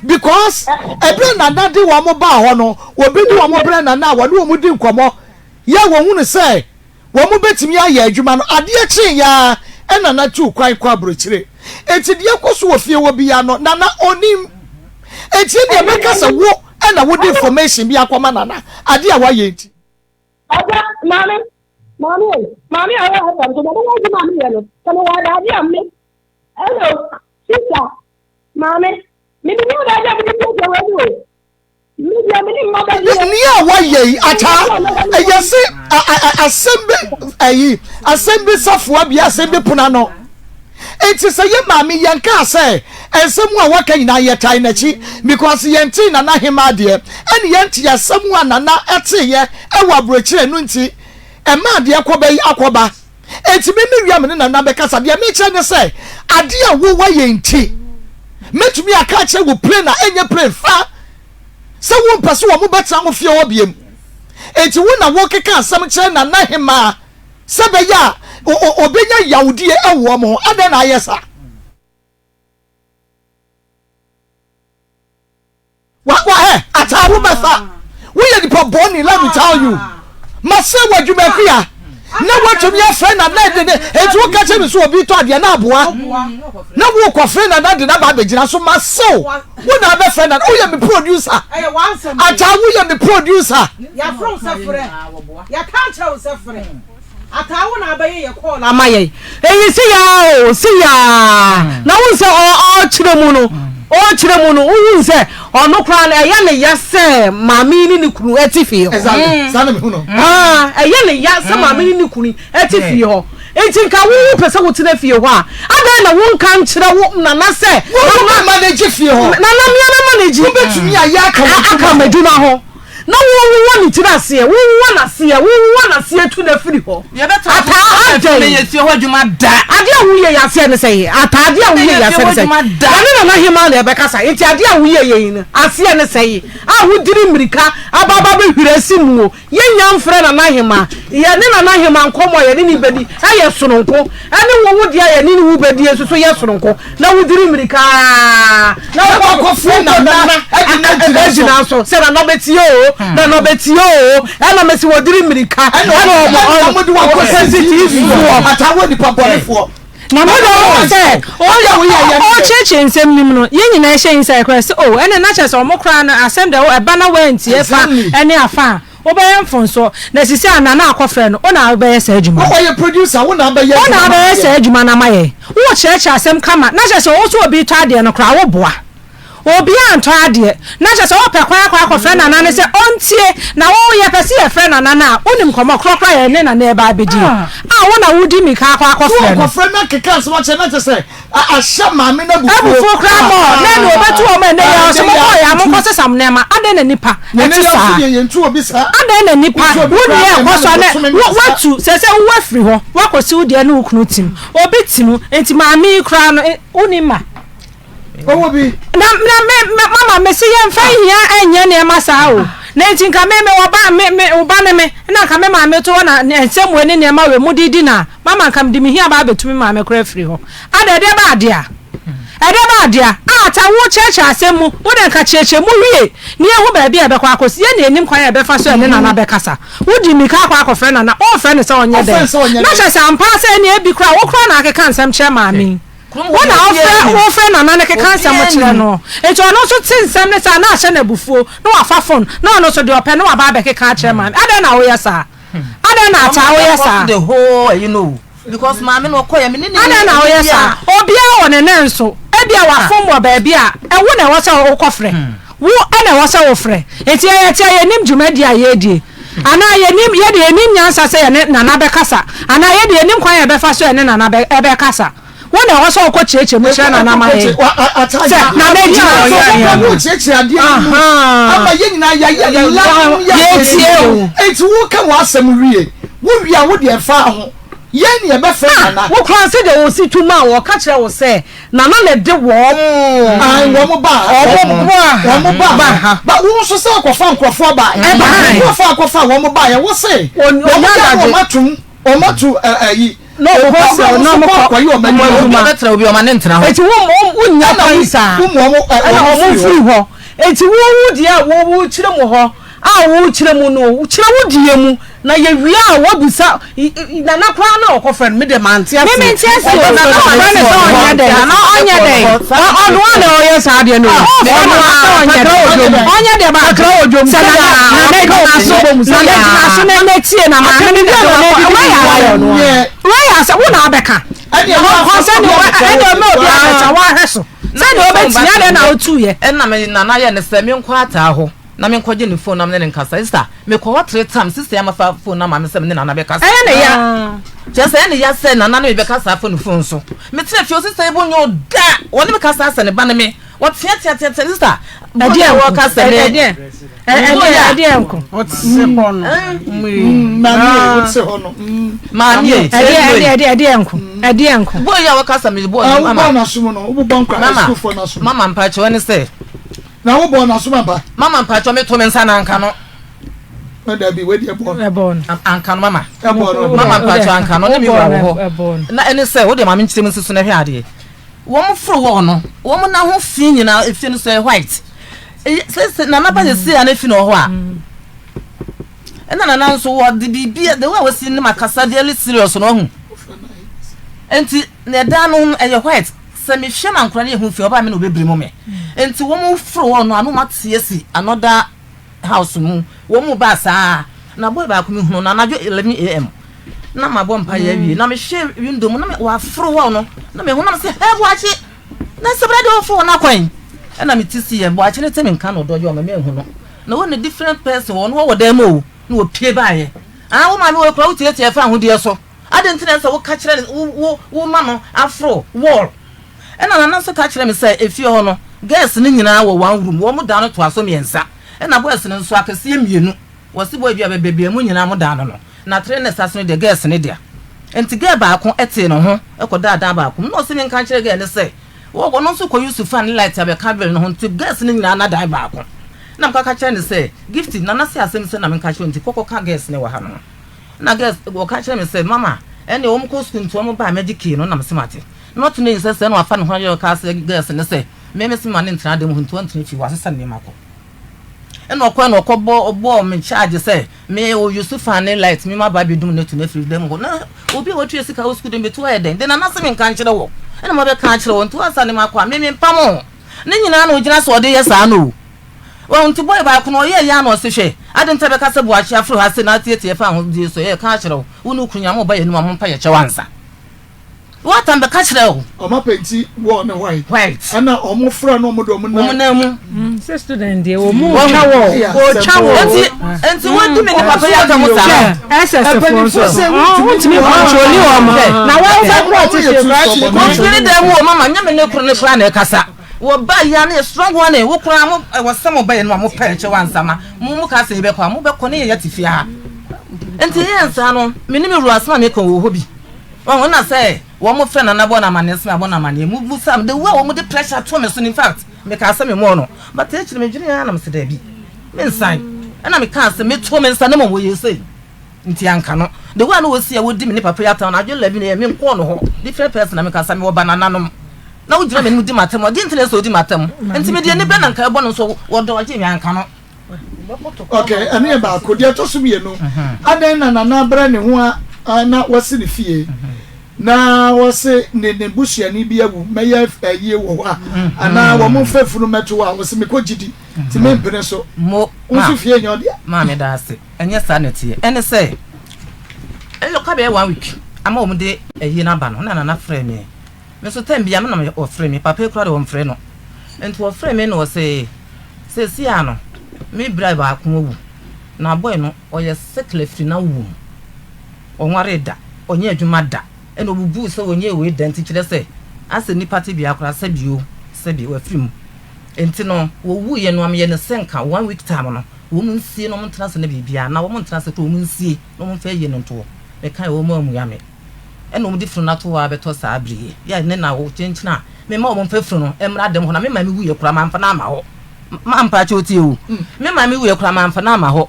because ɛberɛ Nana de wɔn baa hɔ no obi de wɔn brɛ Nana a wɔne wɔn di nkɔmmɔ yɛ wɔhunu sɛ Wɔbɛtumi ayɛ adwuma no. Adeɛ kyeeɛ ara na Nana tuu kwan kɔɔ aburokyire. Enti deɛ ɛkɔ so wɔ fie hɔ biara no, Nana ɔnnim. Enti ɛnneɛ mɛka sɛ wo na wode information bi akɔma Nana, adeɛ a woayɛ nti. Ɔba, Maame, maame ei, maame a ɔwɔ FM so, deɛ mɛyɛ adwuma a meyɛ no, sɛ mewɔ adagye a me, hello, sister, maame, me menni adagye a mede siesie w'ani o. Nea wayɛ yi ataa ɛyɛ se asɛm bi ayi asɛm bi safoa bi asɛm bi pono ano nti sɛ yɛ maame yɛn kaa sɛ nsɛm a waka nyinaa yɛ tae n'akyi because yɛn te nana hema deɛ ɛne yɛn te asɛm a nana ɛteeɛ ɛwɔ aburokyerɛ no nti ɛma adeɛ kɔba yi akɔba enti me me wia me ne nana bɛkasa deɛ mekyerɛ ne sɛ adeɛ a wo wayɛ nti mɛtumi aka akyerɛ wo plane a ɛnyɛ plane fa sɛ wompɛ sɛ wɔn bɛtena wo fie hɔ biem enti wo na wokeka asɛm kyerɛ nana hemaa sɛ bɛyɛ a ɔbɛnya yawdie ɛwɔ wɔn ho adɛn na ayɛ saa Wa wa hɛ ataa wo bɛfa woyɛ nipa bɔne let me tell you masɛ wɔ adwuma akua na woatumi afrɛ na na de ne enti woka kyerɛ me sɛ obi tɔ adeɛ na aboa na wokɔfrɛ na na de na ba abɛgyina so masew wo na abɛfrɛ na woyɛ me producer ataa woyɛ me producer. Yɛafrɛ wo sɛ frɛ yɛka akyerɛ wo sɛ frɛ. Ataa wo na abɛyɛ yɛ call ama yɛn. Eyi si yaa o si yaa hmm. Na wohu sɛ ɔkyerɛ mu no ɔkyerɛ mu no wohu sɛ ɔno koraa no ɛyɛ ne ya sɛ maame yi ne ne kunu ɛte fie hɔ. Hmm. Ah, ɛyɛ ne ya sɛ maame ne ne kunu ɛte fie hɔ. Nti nka wo wo pɛ sɛ wotena fie hɔ a adɛn na wonka nkyerɛ wo nana sɛ wo na manage fie hɔ. Nana mmea na manage. Wobɛtumi ayɛ aka m'adwuma ho. Na wowowɔ ne tiri aseɛ, wowowɔ n'aseɛ, wowowɔ n'aseɛ tu no afiri hɔ. Ataa adɛn? Adeɛ a woyɛ yi aseɛ ne sɛn? Ataa adeɛ a woyɛ yi aseɛ ne sɛn? Yɛne Nana Hemaa na ɛbɛkasa, nti adeɛ a woyɛ yɛ yi no aseɛ ne sɛn? A wodiri mmirika aba aba bɛhwiri asi mu o. Yɛnnya mfrɛ Nana Hemaa. Yɛne Nana Hemaa nkɔmmɔ a yɛne no bɛdi yɛ sononko, ɛne wo wo deɛ a yɛne wo bɛdie nso so yɛ sononko. Na wodiri mmirika ara na wɔkɔfrɛ Nana agyina so sɛ Nana bɛtie o, hmm. Nana bɛtie o, ɛna mesi wɔdiri mmirika ɛna wɔn de wɔkɔ CCTV soɔ atawo nipa bɔnefoɔ. Na mo de sɛ ɔkyerɛkyerɛ nsɛm nim no yɛn nyinaa hyɛ inside koraa sɛ o ɛna na kyerɛ sɛ ɔmo koraa no asɛm deɛ ɛba na wɔantie fa ɛne afa a Wobɛyɛ mfomsoɔ. Na sisi a Nana akɔfrɛ no, wo na wobɛyɛ saa adwuma no. Ɔyɛ producer, wo na abɛyɛ Wo na adwuma no abɛyɛ saa adwuma no ama yɛn. Wokyerɛkyerɛ asɛm kama, na kyerɛ sɛ wo nso obi retɔ adeɛ no koraa, woboa. Obiara ntɔ adeɛ, na kyerɛ sɛ wopɛ kwan akɔ akɔfrɛ Nana no sɛ ɔntie. Na wo, yɛpɛ sɛ yɛfrɛ Nana no a, wonim nkɔmmɔ korɔ koraa a yɛne Nana reba abɛdi a, wo na wodi mmirika akɔ akɔfrɛ no. Wokɔfrɛ no akeka asɛm akyerɛ no, na kyerɛ sɛ ahyɛ maame no abufuo. Abufuo koraa mɔ na ɛna ɔbɛtu wɔn ɛnɛ yɛ ɔsɛ mo kɔɔ yɛ a monkɔ sesa mo nneɛma adɛn na nipa ɛte saa adɛn na nipa wo nua ɛkɔ so anɛ watu sɛ sɛ wo afiri hɔ wakɔsi wo deɛ ne wo kunu tim obi te mu nti maame yi koraa no wo ni ma ɔwɔ bi na na me me mama me se yɛmfa hia ɛnyɛ nneɛma saa o na nti nka me me ɔba me me ɔba ne me na nka me maame to hɔ na nsɛm wei ne nneɛma wei mo de di na mama nka mede me hia ba abɛtu me maame koraa afiri hɔ. Ada, ɛdeɛ ba adeɛ a? Ɛdeɛ ba adeɛ a? Ah, ta wo kyerɛkyerɛ asɛm mu, wo deɛ nka kyerɛkyerɛ mu wie na yɛhu baabi a ɛbɛkɔ akɔsi. Yɛn na yɛnim kwan a yɛbɛfa so ɛne Nana bɛkasa. Wodi mmirika akɔ akɔfrɛ Nana, worefrɛ no sɛ ɔnyɛ dɛn? Na kyerɛ sɛ ampa ara sɛ ɛnneɛ ebi koraa wo koraa na akeka nsɛm kyerɛ maame yi. Wo na wofrɛ wofrɛ Nana no keka nsɛm kyerɛ no. Nti ɔno nso te nsɛm no saa na ahyɛ no abufuo na wafa phone na ɔno nso deɛ ɔpɛ na waba abɛkeka akyerɛ maame. Adɛn na woyɛ saa? Adɛn na ataa woyɛ saa? Adɛn na woyɛ saa? Obiara wɔ ne nan so. Ebia wafom wɔ baabi a, wo na ɛwɔ sɛ wokɔfrɛ. Wo na ɛwɔ sɛ wofrɛ. Enti yɛyɛ te a yɛnnim dwumadi a yɛredie. Anaa yɛnnim, yɛde yɛnnim nyansa sɛ yɛne Nana bɛkasa. Anaa yɛde yɛnnim kwan a yɛbɛfa so yɛne Nana bɛkasa. Wo na. na ɛwɔ sɛ ɔkɔ kyerɛkyerɛ mu kyerɛ Nana ma yɛn. Sɛ Nana gyina so. Kyerɛkyerɛ adeɛ no mu ama yɛn nyinaa yɛayɛ lam yɛtie o. Enti woka w'asɛm wie, wowie a wo deɛ fa ho. Yɛn ne yɛbɛfrɛ Nana. Wo koraa sɛdeɛ wɔsi tu ma wo, wɔka kyerɛ wo sɛ Nana na ɛde wɔn. Ae, wɔn baa ha. Wɔn baa ha. Wɔn baa ha. Ba wo nso sɛ akɔfa nkurɔfoɔ baa. Ɛbaa. Nkurɔfoɔ akɔfa wɔn baa yɛ wo se. Wɔn wɔn gya wɔn atum wɔn atu ɛyi. Na ɔkɔ sɛ ɔna mo kɔ kɔyɛ wɔn adwuma. Obi bɛtena obi ɔma ne ntena hɔ. Eti wo wo nya kwan saa. Wo mu wɔn ɛna wɔn firi hɔ. Eti wo wo deɛ a wo wo kyerɛ mu hɔ a wo kyerɛ mu no kyerɛ wo deɛ mu na yɛ wie a wabisa Nana koraa na ɔkɔ frɛ no me deɛ mante aseɛ. Me mente aseɛ o. Nana ɔfrɛ no sɛ ɔnyɛ dɛn. Nana ɔnyɛ dɛn. Ɔno a na ɔyɛ saa adeɛ no. Ɔfrɛ no sɛ ɔnyɛ dɛn. Ɔnyɛ dɛn ba. Kakra wɔ dwom. Sɛ nana nana gyina so nana gyina so na na tie na maame no na ɛde ɔno akɔ. Wayɛ asɛ wo na abɛka. Ɔkɔ sɛ ne ɛde ɔma obi abɛka wahwɛ so. Sɛ deɛ ɔbɛtumi adɛn na ɔtuiɛ. Ɛna me nana yɛ ne sɛ menkɔ ataa hɔ. Na me nkɔgye ne phone na me ne no nkasa sister me kɔ hɔ tre times sister ama fa phone no ama me sɛ me ne nana bɛkasa. Ɛyɛ ne ya. Kyerɛ sɛ ɛyɛ ne ya sɛ nana ne me bɛkasa afa ne phone so. Me tena fie o sister yi bo nyɛ o da wɔne me kasa asɛ ne ba ne me wɔteateateatea sister bo Ɛdeɛ nyɛ nko wɔka sɛ me ɛdeɛ ɛdeɛ ɛdeɛ nko. Ɔte hɔ no. Maame wote hɔ no. Maame ɛdeɛ ɛdeɛ ɛdeɛ ɛdeɛ nko ɛdeɛ nko. Bo yi a wɔka sɛ me bo mama. Wobɔ n'asom no wobobɔ nkwa asukuufoɔ n'asom. Mama mpakyɛw ɛne sɛ. Na wo bɔɔ n'asom ampa? Mama mpatsɔ me to me nsa na anka no. Na dabi wei deɛ bɔɔ no. Ɛbɔɔ no. Anka no mama. Ɛbɔɔ no. Mama mpatsɔ anka no ne me wura wɔ hɔ. Na ɛne sɛ wo deɛ maame nkyerɛ mu nsi so na hwɛ adeɛ. Wɔn foro wɔ no wɔn na ho fi nyinaa efie no so ɛyɛ white. Sɛ sɛ nana ba sɛ si a na efi na wɔ hɔ a. Ɛna nana nso wɔde biribi the way a wɔsi ne ma kasa very serious no ɔho. Nti na ɛdan no ɛyɛ white. Sɛ me hwɛ ma nkora no yɛ hu fi ɔbaa me na ɔbɛbiri mu me nti wɔn foro hɔ no ano ma te asi another house mu wɔn mu baa saa na boy baako me hunu no anadwo 11 am na ma bɔ mpa yɛ awie na me hwɛ window mu na me waforo hɔ no na me hu na me sɛ hɛ boakye na sɛ bra de ɔforo hɔ no akwan ɛna me ti si yɛ boakye ne te me nka na ɔdɔ yɛ ɔma me hu no na wɔn ne different person wɔn wɔ dan mu o na wɔpie baayɛ ah wo maame wɔ kura wo tietie fa ahodeɛ so. Adɛn nti na ɛsɛ sɛ woka kyerɛ no, wo, wo, woma no aforo wall? Ɛna Nana nso ka kyerɛɛ me sɛ efie hɔ no, girls no nyinaa wɔ one room, wɔn dan no toa so mmiɛnsa, ɛna boys no nso akɛseɛ mmienu. Wɔse boy bi a bɛba biara, mo nyinaa mo dan no no, na three ne sase no deɛ girls no dea. Nti girl baako tee ne ho kɔdaa dan baako mu, na ɔse menka nkyerɛ girl no sɛ, wɔ, ɔno nso kɔ use fan ne light abɛka bill no ho, nti girls no nyinaa nna dan baako. Ɛna mekɔka kyerɛɛ no sɛ, Gifty, Nana se asɛm sei na menka kyerɛ wo nti kɔ kɔka girls no wɔ ha no ho. Nna girls wɔka kyerɛ me sɛ mama ɛnneɛ wɔn kɔ sukuu nti wɔn ba a mɛgye key no na mese mate. Na ɔte n'ani sɛ sɛɛ na wafa ne ho ayɛ ɔkaa sɛ girls no sɛ me mese mma no ntena adan mu hɔ nti ɔntena fie wasesa ne nneɛma kɔ. Ɛna ɔkɔɛ na ɔkɔ bɔ ɔbɔɔ me charge sɛ me o use fan ne light me maba abɛdum no atu no afiri dan mu hɔ na obi a watua sika wɔ sukuu dɛm bɛtu ayɛ dɛn de nana se menka nkyerɛ wɔ ɛna mabɛka akyerɛ wɔ nti wansa ne makɔ a me mempam ho ne nyinaa na ɔgyina so ɔde yɛ saa no o. Wahu nti boy baako no ɔyɛɛ yɛ a na ɔse hwɛ adɛn nti abɛka sɛ boakye aforo ha sei na atietie fa ahodie so yɛ ka akyerɛ wo wo ne wo kunu nyame ɔba yɛ anim a mompa yɛ kyɛw ansa woatan bɛka kyerɛ wo. Ɔmo apɛnti wall no white. White. Ɛna ɔmo fra no ɔmo de ɔmo nan. Ɔmo nan mu. Sɛ student deɛ ɔmo twa wɔ ɔtwa wɔ. Nti nti wodi mi ne papa yi aka mo saa. SS foɔ nso wontumi kɔntroli wɔn na wɔn nsa kura ti fi kura ti. Kɔntroli ne dan mu wɔ mama nyɛ me ne koro ne kura na ɛkasa. Wɔ ba yi a na yɛ strong one wo koraa mo ɛwɔ sɛ mo ba yɛ no a mo pɛ kyɛw ansa ma mo mo ka sɛ yɛbɛkɔ a mo bɛkɔ ne yɛ yɛ te fie ha nti yɛ nsaa no me ne me wura asɛm a meka wɔ hɔ bi wɔn na sɛ wɔn mo frɛ nana bɔ na amaneɛ sɛ abɔ na amaneɛ mo bu sam the way a wɔn de pressure to me so in fact me ka sɛ me mɔɔ no but akyire me dwene ara na me sɛ daabi me nsan ɛna me kaa sɛ me to me nsa ne mo wɔ yɛ sɛ Nti anka no the way a na wɔsi a wɔdi me ne papa yi atam no adwene 11 am menkɔɔ no hɔ different person na mekasa mewɔ ba nananom na wogyina m'anim di m'atam ɔdeɛ nti na ɛsɛ ɔdi m'atam nti mede ani bɛ na nka ɛbɔ no nso wɔdɔ ɔgye me anka no. Ok ɛno yɛ baako deɛ ɛtɔ so mmienu adɛn na nana brɛ ne ho a na wasi ne fie na wɔse ne ne busuani bi awu mɛyɛ ayie wɔ hɔ a anaa wɔn mfa funu mɛto hɔ a wɔse mekɔ gyidi nti mempene so Mo wo nso fie nyɛ ɔdea. Maame da ase. Ɛnyɛ saa na ɛteɛ. Ɛne sɛ, ɛyɛ ɔka bɛyɛ one week ama wɔn de ayie no aba no, na Nana frɛɛ me. Me nso time biara me na wɔfrɛ me. Papa yi koraa deɛ wɔmfrɛ no. Nti wɔfrɛɛ me na wɔse, seesei ara no, me bra baako awu. Na boy no, ɔyɛ sickle firi n'awoɔ mu. Ɔnwaree da, ɔnyɛɛ adwuma da. Ɛna ɔbubuu sɛ ɔnyɛɛ wei da nti kyerɛ sɛ, Asɛ nnipa tebea koraa sɛbi o sɛbi wafiri mu. Nti no wɔwuiɛ no meyɛ no sɛ nka one week time no wɔn nsie na wɔn ntena ase na biribiara na wɔn ntena ase koraa wɔn nsie na wɔn mfa ayie no nto hɔ. Mekaeɛ wɔn ammua me. Ɛna wɔn de funu no ato hɔ ara bɛtɔ saa bere yi. Yɛ ne na kyenkyen a mema wɔn mfa funu no mmra dɛm hɔ na me maame wuiɛ koraa mamfa no amma hɔ. Ma mpakyɛw tie o. Me maame wuiɛ koraa mamfa no amma hɔ.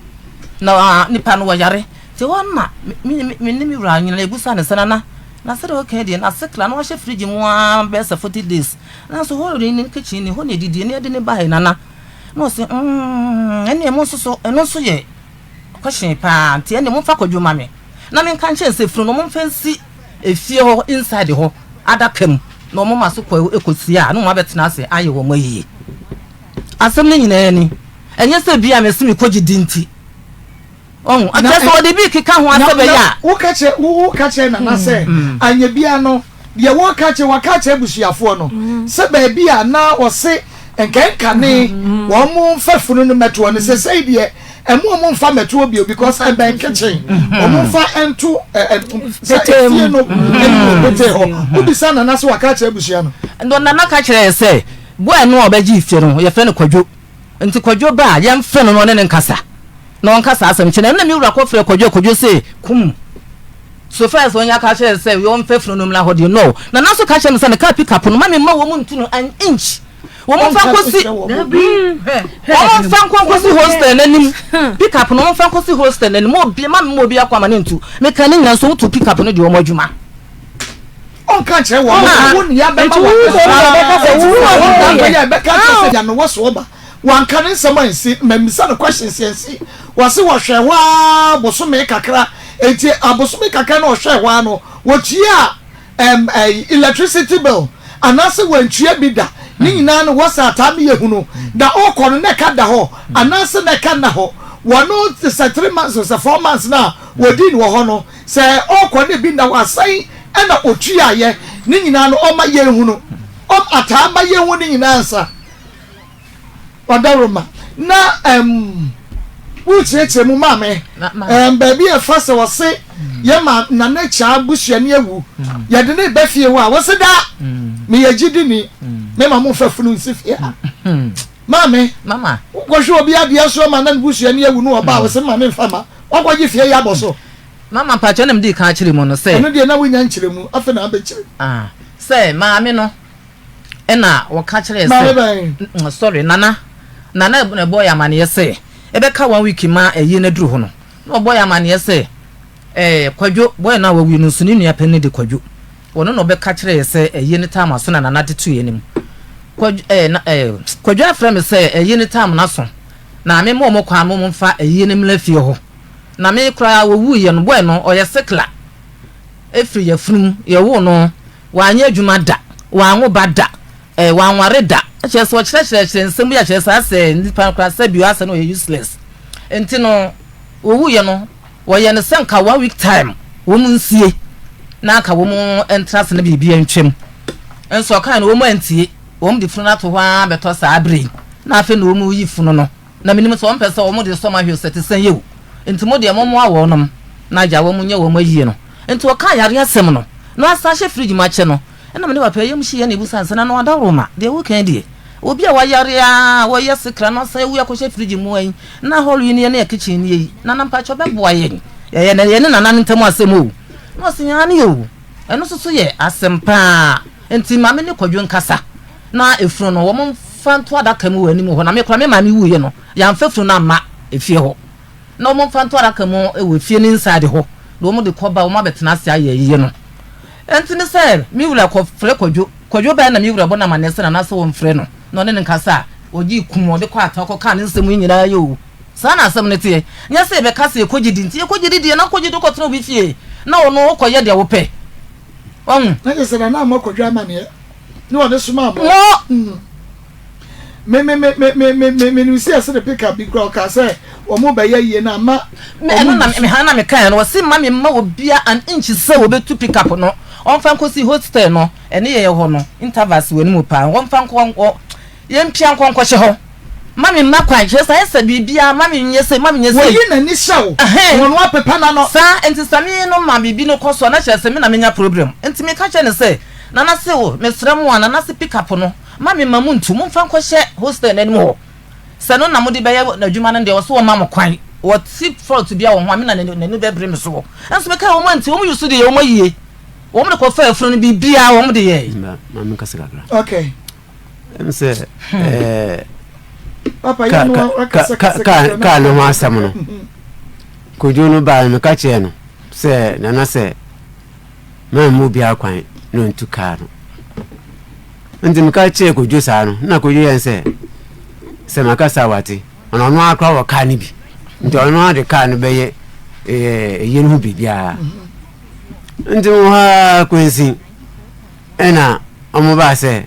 Na nipa no wɔyare. Nti hɔ no na me me ne me wura nyinaa yɛbusa no sɛ nana na sɛdeɛ woka yi deɛ na sekla na wahyɛ fridge mu ara bɛyɛ sɛ 40 days. Nanso hɔ ne kitchen ni hɔ na ɛdidie na yɛde ne baeɛ nana. Na ɔse mm ɛnneɛ mo nso so ɛno nso yɛ question paa nti ɛnneɛ momfa kwadwo ma me na menka nkyerɛ no sɛ funu no momfa nsi efie hɔ inside hɔ adaka mu na wɔn ma so kɔ ɛkɔsie a na wɔn abɛtena ase ayɛ wɔn ayie. Asɛm no nyinaa ni ɛnyɛ sɛ bia mese mekɔgye di nti ɔho kyerɛ sɛ wɔde bi keka ho asɛ bɛyɛ a. Woka kyerɛ woka kyerɛ nana sɛ anyɛ bia no deɛ wɔka kyerɛ waka kyerɛ abusuafoɔ no sɛ baabi a na ɔse nkɛnkane wɔn mo mfa funu no mɛtoɔ no sɛ sɛi deɛ ɛmo ɔmo nfa mɛtoɔ bio because ɛbɛn kitchen ɔmo nfa ɛnto ɛ sɛ efie no ɛne wɔ petee hɔ wobisa nana sɛ waka kyerɛ abusua no. No nana ka kyerɛ yɛ sɛ boy no a ɔbɛgye efie no yɛfrɛ no Kwadwo nti Kwadwo ba a yɛmfrɛ no na ɔne no nkasa na ɔnka saa asɛm nkyerɛ no ɛno na me wura kɔfrɛ Kwadwo a Kwadwo se kum so far as ɔnya ka kyerɛ sɛ yɛmfa funu no mmra hɔ deɛ no nana nso ka kyerɛ me sɛ ne car pick up no ma me mma wɔn ntu no an inch Wɔn mfa nkosi wɔn mfa nkɔ nkosi hostel n'anim pick up no wɔn mfa nkosi hostel n'anim obi ma mi ma obi akɔ ama ne ntu meka ne nyinaa nso wotu pick up no deɛ wɔn adwuma. ɔnka nkyerɛ wɔn mo wo nea bɛma wɔn bɛka bɛka kyerɛ sɛ yɛn wɔ so ɔba wanka ne nsɛm ansi mmisa no questions ansi wɔse wɔhwɛ hɔ ara bosome kakra eti abosome kakra na ɔhwɛ hɔ ara no wɔtua ɛm ɛyi electricity bill anaasɛ wantua bi da ne nyinaa no wɔsɛ ataa me yɛ hunu na ɔkɔ no na ɛka da hɔ anaasɛ na ɛka nna hɔ wɔno sɛ 3 months sɛ 4 months na wɔdi no wɔ hɔ no sɛ ɔkɔ no bi nna hɔ asɛn ɛna ɔtuaeɛ ne nyinaa no ɔma yɛn hunu ɔm ataa ma yɛn hu ne nyinaa nsa. Ɔdawuroma, na ɛm wokyerɛkyerɛ mu maa me ɛm baabi a ɛfa sɛ wɔse yɛ ma Nana Kyaa busuani awu yɛde ne ba fie hɔ a wɔse da meyɛ gyidini mema mo mfa funu nsi fie ha maame wokɔhwɛ obi adeɛ so ma na ne busuani awu no ɔba a wɔse ma memfa ma wakɔgye fie yɛ abɔ so. Mama mpakyɛ na mede kan akyerɛ mu no sɛ. Ɛno deɛ na wonya nkyerɛ mu afei na abɛkyerɛ. Ah sɛ maame no. Ɛna wɔka kyerɛɛ sɛ, sorry, Nana, Nana na ɛbɔɔ yɛ amaneɛ sɛ, ɛbɛka one week ma ayie no aduru hɔ no, na ɔbɔɔ yɛ amaneɛ sɛ, ɛɛ, Kwadwo, boy no a wawu no nso, ne nua panin de Kwadwo. Ɔno na ɔbɛka kyerɛɛ yɛ sɛ ayie no time aso na Nana de too yɛn anim. Kwadwo, ɛɛ, na, ɛɛ, Kwadwo afrɛ me sɛ ayie no time no aso, na me mma wɔn kwan ma wɔmfa ayie no mmra fie hɔ. Na me koraa wɔwuiɛ no, boy no, ɔyɛ sikla. Ɛfiri yafunu mu, yɛwoo no. Wanyɛ adwuma da, wanwo ba da, eh, wanware da. Kyerɛ sɛ ɔkyerɛkyerɛkyerɛ nsɛm bi a kyerɛ sɛ asɛ nipa no koraa sɛ bio asɛ no ɔyɛ useless. Nti no ɔwuiɛ no wɔyɛ no sɛ nka one week time wɔn nsie na anka wɔn ntra ase na biribi antwam. Nso ɔkae no wɔn antie, wɔn de funu no ato hɔ ara bɛtɔ saa bere yi na afei na wɔn reyi funu no. Na menim sɛ wɔmpɛ sɛ wɔde sɔ mo ahwɛ o, sɛ ɛte sɛn yɛ o. Enti mo deɛ, mommoa wɔnom, na agya wɔn nyɛ wɔn ayie no. Enti wɔkaa yareɛ asɛm no, na wɔasan ahyɛ fridge mu akyɛ no. Ɛnna me ne papa yam hyeeɛ na yɛbisaa no sɛ, Nana Adaworoma, deɛ woreka yi deɛ, obi a wayare ara a ɔyɛ sekra na wasan awu akɔhyɛ fridge mu yi, na hall yi nie ne yɛn kitchen nie yi, Nana mpakyɛ wobɛboa yɛn? Ɛyɛ na yɛne Nana no ntam asɛm o. Na ɔse, Aane o, ɛno nso so yɛ asɛm pa ara. Enti ma me ne Kwadwo nkasa. Na efunu no, wɔmfa nto adaka mu wɔ anim hɔ. Na me koraa, me maame wuiɛ no, yɛamfa funu no amma efie hɔ. Na wɔmfa nto adaka mu wɔ efie no inside hɔ, na wɔde kɔba a, wɔabɛtena ase ayɛ ayie no. Enti ne sɛ me wura kɔfrɛ Kwadwo. Kwadwo baeɛ na me wura bɔ no amanneɛ sɛ Nana sɛ wɔmfrɛ no na ɔne no nkasa a, ɔgyee kum, ɔde kɔɔ Atah kɔkaa ne nsɛm yi nyinaa yɛ o. Saa na asɛm no teɛ. Nyɛ sɛ yɛbɛka sɛ yɛkɔgye di nti, yɛkɔgye di deɛ na wokɔgye di wokɔtena obi fie na ɔno wokɔyɛ deɛ wopɛ. Wahu? Na kyerɛ sɛ Nana ammɔ Kwadwo amanneɛ. Ne wɔde somaa mo. Mo. Me me me me me me me menim sɛ yɛsɛ de pick up bi kura ɔkaa sɛ wɔn bɛyɛ yie na ama. Ɛno na me ha na me kan no wɔsi ma me mma obia an inch sɛ wɔbɛtu pick up no ɔnfa nkɔsi hostel no ɛne yɛyɛ hɔ no intervals wɔ anim paa wɔnfa nkɔ nkɔ yɛmpia nkɔ nkɔhyɛ hɔ ma me mma kwan kyerɛ sɛ ayɛ sɛ biribiara ma me nyɛ sei ma me nyɛ sei. Wɔyi n'ani hyɛ wo wɔn apepa n'ano. Saa nti sɛ me no ma biribi no kɔ so a na kyerɛ sɛ me na menya problem nti meka kyerɛ no sɛ. Nana se o, mesrɛ mo a, Nana se pick up no, ma me mma mo ntu, momfa nkɔhyɛ hostel no anim hɔ. Sɛ no na mode bɛyɛ adwuma no deɛ, ɔse ɔmma mo kwan. Wɔte fault biara wɔ ho a, me na n'ani bɛbere me soɔ. Nso mekae wɔn antie, wɔn use de yɛ wɔn ayie. Wɔn de kɔfaa afunu no, biribiara wɔn de yɛe. Ma ma menkasa kakra. Okay. Ɛm sɛ ɛɛ Papa yɛ no wakasa kasa kaa kaa no ho asɛm no. Kojo no baa no meka kyerɛɛ no sɛ nana sɛ mamma obiara kwan na ɔntu kaa no. Nti meka kyerɛɛ Kojo saa no, na Kojo yɛn sɛ sɛ maka saa wate. Ɔno ɔno ara koraa wɔ kaa no bi. Nti ɔno ara de kaa no bɛyɛ ɛyɛ no ho biribiara. Nti wɔ hɔ ara kwansin ɛna wɔn baa sɛ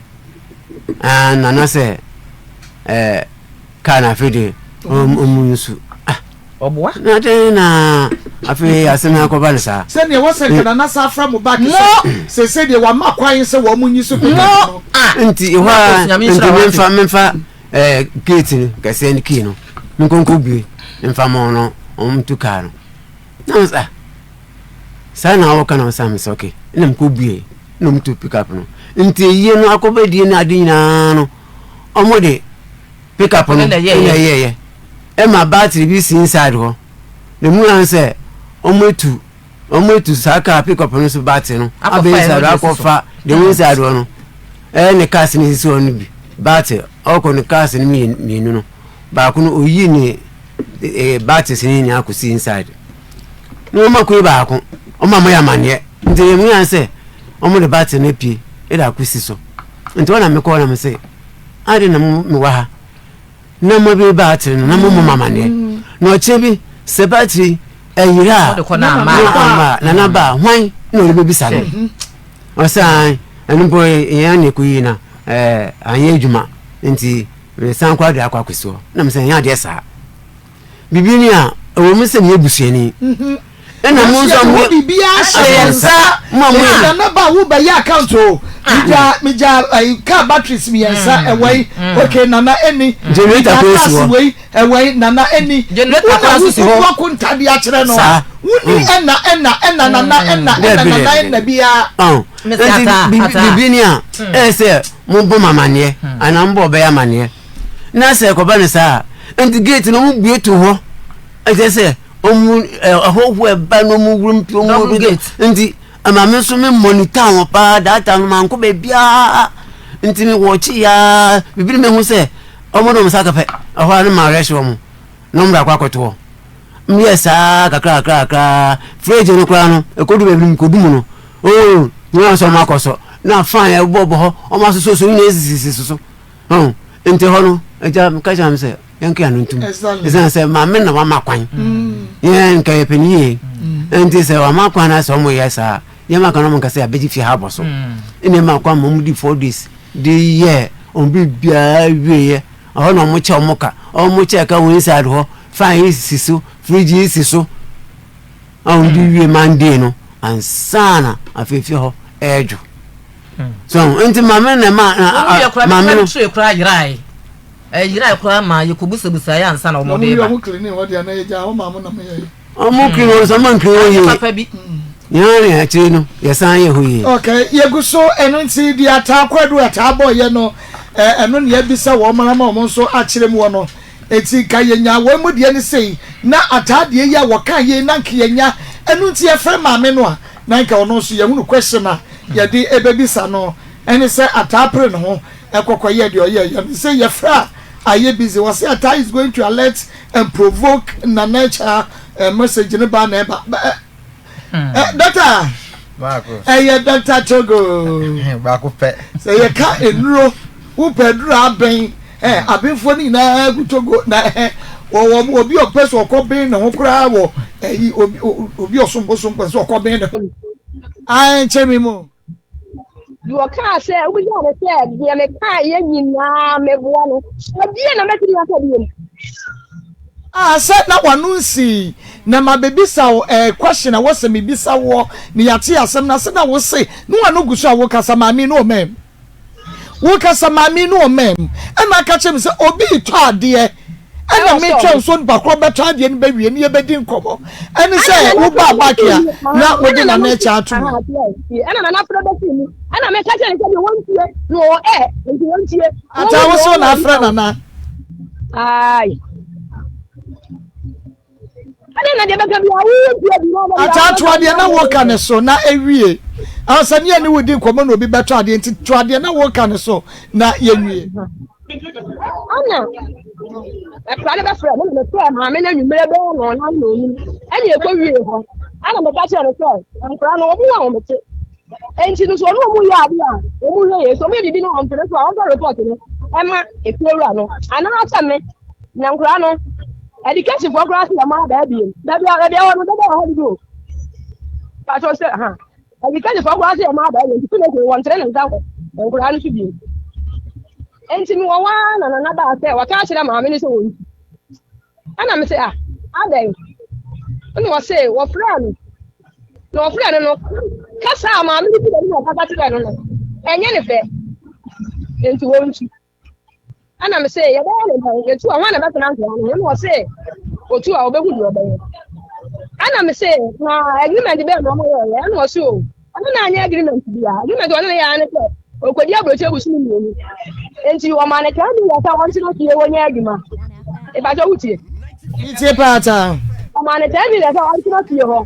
nana sɛ ɛɛ kaa no afei de ɔmu nsu. Ah, Ɔboa. Na dɛn na afei asɛm yi akɔba no saa? Sɛdeɛ wɔsɛ nka Nana san fra mo back sɛ seesei deɛ wama kwan sɛ wɔn nyi so pickup no. Nti ɛhɔ a nti memfa memfa ɛɛ gate no kɛseɛ no key no menkonko bue mfa ma wɔn no wɔn ntu kaa no. Na wɔn sɛ ah saa na wɔka na wɔn sɛ mesɛ okay ɛna mekɔ bue na wɔn tu pickup no. Nti eyie no akɔbɛdie no ade nyinaa no wɔn de Pick up no na ɛyɛɛyɛ ɛma battery bi si inside hɔ na mu yan sɛ wɔn etu wɔn etu saa car pick up no so battery no abɛ inside hɔ akɔfa deɛ wɔ inside hɔ no ɛyɛ ne cars no sisi hɔ no bi battery ɔkɔ ne cars no mmienu no baako no oyi ne ɛɛ batteries no nyinaa kɔ si inside na wɔn akɔ yi baako wɔn a wɔyɛ amaneɛ nti mu yan sɛ wɔn de battery no apue ɛde akɔ si so nti wɔn na mekɔ na mo sɛ. Adɛn na mowɔ ha na moabue batiri no na mommɔ mo amanneɛ? Na ɔkyena bi sɛ batiri ɛyera a na ama na naba a hwan na ɔde bɛbisa no? Ɔsɛ an ɛno mpo yɛn na ɛkɔyii na anyɛ adwuma nti mesan kɔ ade akɔ akɔsi hɔ na mesɛ ɛnyɛ adeɛ saa. Biribi ni a ɛwɔ mu sɛ meyɛ busuani ɛna mo nso mo biribiara hyɛ yɛn nsa mo a mo yɛ nana ba wo bɛyɛ account o megya megya ayi car batteries mmiɛnsa ɛwɔ yi okay nana ɛni generator megya cars wei ɛwɔ yi nana ɛni generator wo na kora so si wo hɔ kuku ako ntade akyerɛ no a woni ɛna ɛna ɛna nana ɛna ɛna nana ɛna biara. Nti biribi ni a ɛyɛ sɛ mo bɔ mo amaneɛ anaa mo bɔ ɔbɛyɛ amaneɛ. Na sɛ ɛkɔba no saa a, nti gate no wɔn bue to hɔ ɛkyɛ sɛ wɔn ɛhɔhoɔ ɛba na wɔn wura mu pii wɔn Double gate. nti ɛma me nso me monitor wɔn paa that time no mankɔ baabiara nti me wɔkye yaa bibi no mehu sɛ wɔn de wɔn nsa kɛpɛ ɛhɔ a no ma arrest wɔn na wɔn de akɔ akɔto hɔ meyɛ saa kakra kakra kakra fridge no koraa no ɛkɔdu baabi no mekɔdu mu no oo nyɛ sɛ wɔn akɔ so na fan ɛbɔ bɔ hɔ wɔn asosɔ so nyinaa esisisi so. Ɔn, nti hɔ no, agya meka kyerɛ maame sɛ yɛnka yɛn ano ntom. Ɛsiane sɛ maame na wama kwan. Mm. Yɛn nka yɛpɛ ne yie. Mm. Nti sɛ wama kwan na sɛ ɔmo yɛ saa, yɛn ma kan ɔmo nka sɛ abɛgye fie ha abɔ so. Mm. Ɛna ɛma kwan ma ɔmo di four days de yɛ ɔmo biribiara wieɛ. Ɛhɔ na ɔmo kyɛ ɔmo ka. Ɔmo kyɛ ka wɔ inside hɔ, fan yi si so, fridge yi si so. A ɔmo de wie Monday no, ansa na afei fie hɔ ɛɛdwo. So nti maame na ma na maame no. Tire koraa yerae. Ɛyerae koraa ma yɛkɔbusabusaeɛ ansa na wɔde ba. Wɔn clean hɔ deɛ na yɛgya hɔ maa mo na mo yɛ. Wɔn clean hɔ nso wɔn clean hɔ yie. Papa bi. Yɛn ne akyire no yɛsan yɛ hɔ yie. Okay, yɛgu so ɛno nti deɛ ataa kwadu ataa bɔɔyɛ no ɛno ne yɛbisa wɔn mara ma wɔn nso akyerɛ mu wɔ no. Eti nka yɛnya wɔn mu deɛ ne sei na ataa deɛ yi a wɔka yei na nka yɛnya ɛno nti yɛfrɛ maame no a na nka ɔno nso yɛhunu question a yɛde ɛbɛbisa no ɛne sɛ ataa pere ne ho ɛkɔ kɔyɛ deɛ ɔyɛɛyɛ no sɛ yɛfrɛ a ayɛ busy wɔse ataa is going to alert and provoke Nana Akyaa eh, message no ba na ɛba eh, eh, Doctor ɛyɛ Doctor Togo baako pɛ sɛ yɛka nnuro wopɛ aduro abɛn eh, abenfoɔ no nyinaa gu Togo na eh, wɔwɔ obi ɔpɛ sɛ ɔkɔ ben ne ho koraa wɔ ɛyi obi obi ɔsom bosom pɛ sɛ ɔkɔ ben ne ho ae nkyɛn mi mu. Deɛ ɔkaa sɛ wobisa no sɛ deɛ mekaeɛ nyinaa meboa no ɛdeɛ na mɛtumi aka bio Ah sɛ na w'ano nsii na mabɛbisa wo eh question a wɔsɛ mebisa woɔ na yɛate asɛm no ase na wo se na w'ano gu so a wokasa maame no ɔmam Wokasa maame no ɔmaa mu ɛna aka kyerɛ me sɛ obi retɔ adeɛ Ɛna metwɛn nso nipa korɔ bɛtɔ adeɛ no bɛwie ne yɛbɛdi nkɔmmɔ. Ɛne sɛ woba back a na wode nana akyi ato mu. Ɛna nana frɛ bɛsi mu. Ɛna meka kyerɛ ne sɛ deɛ wɔntie na ɔwɔ ɛ nti wɔntie. Ata wo so na afrɛ nana. Ayi. Ɛna na deɛ bɛka bi a wontie bi na ɔbɛyɛ. Ata to adeɛ na woka ne so na ewie. Ansa ne yɛne wodi nkɔmmɔ na obi bɛtɔ adeɛ nti to adeɛ na woka ne so na yɛnwie. Ɛna akora no bɛfrɛ me na mefrɛ maame no anwummerɛ bɛyɛ na ɔnam na ɔnim ɛne ɛkɔ wie hɔ ɛna meka kyerɛ no sɛ nkora no ɔmo a wɔn te nti no so ɔno ɔmo yɛ ade a ɔmo hwɛ yɛ so ɔmo yɛ biribi na ɔmpene so a ɔmfa report no ɛma efiewura no anaasɛ me na nkora no education foɔ koraa sɛ yɛma abaa biem baabi a baabi a wɔ no dɛdɛ wɔ hɔ dodo pàtó sɛ ha education foɔ koraa sɛ yɛma abaa biem nti ne wɔn tere ne nsa wɔ nkora no so biem nti mewɔ hɔ ara na nana baa sɛ wɔka akyerɛ maame no sɛ wɔntu Ɛna me sɛ, ah, adɛn? Ɛna ɔse wɔfrɛɛ no, na wɔfrɛɛ no no, kasa a maame no fi n'anim a ɔkasa kyerɛɛ no no, ɛnyɛ ne fɛ, nti wɔntu. Ɛna me sɛ, yɛbɛyɛ ne dɛn? Yɛtu a, hwan na ɛbɛtena nkoa no ho? Ɛna ɔse, otu a, ɔbɛhu deɛ ɔbɛyɛ. Ɛna me se, na agreement bɛn na wɔyɛeɛ? Ɛna ɔse o, Ɔno na anyɛ agreement bia. Agreement ɔne ne yɛ ara ne sɛ ɔkɔdi aburokyi abosome mmienu. Nti ɔma ne kaa bi yɛ sɛ ɔntena fie wɔnyɛ adwuma. Ìbàjẹ́ wotie. Metie paa taa. Ɔma ne kaa bi yɛ sɛ ɔntena fie hɔ.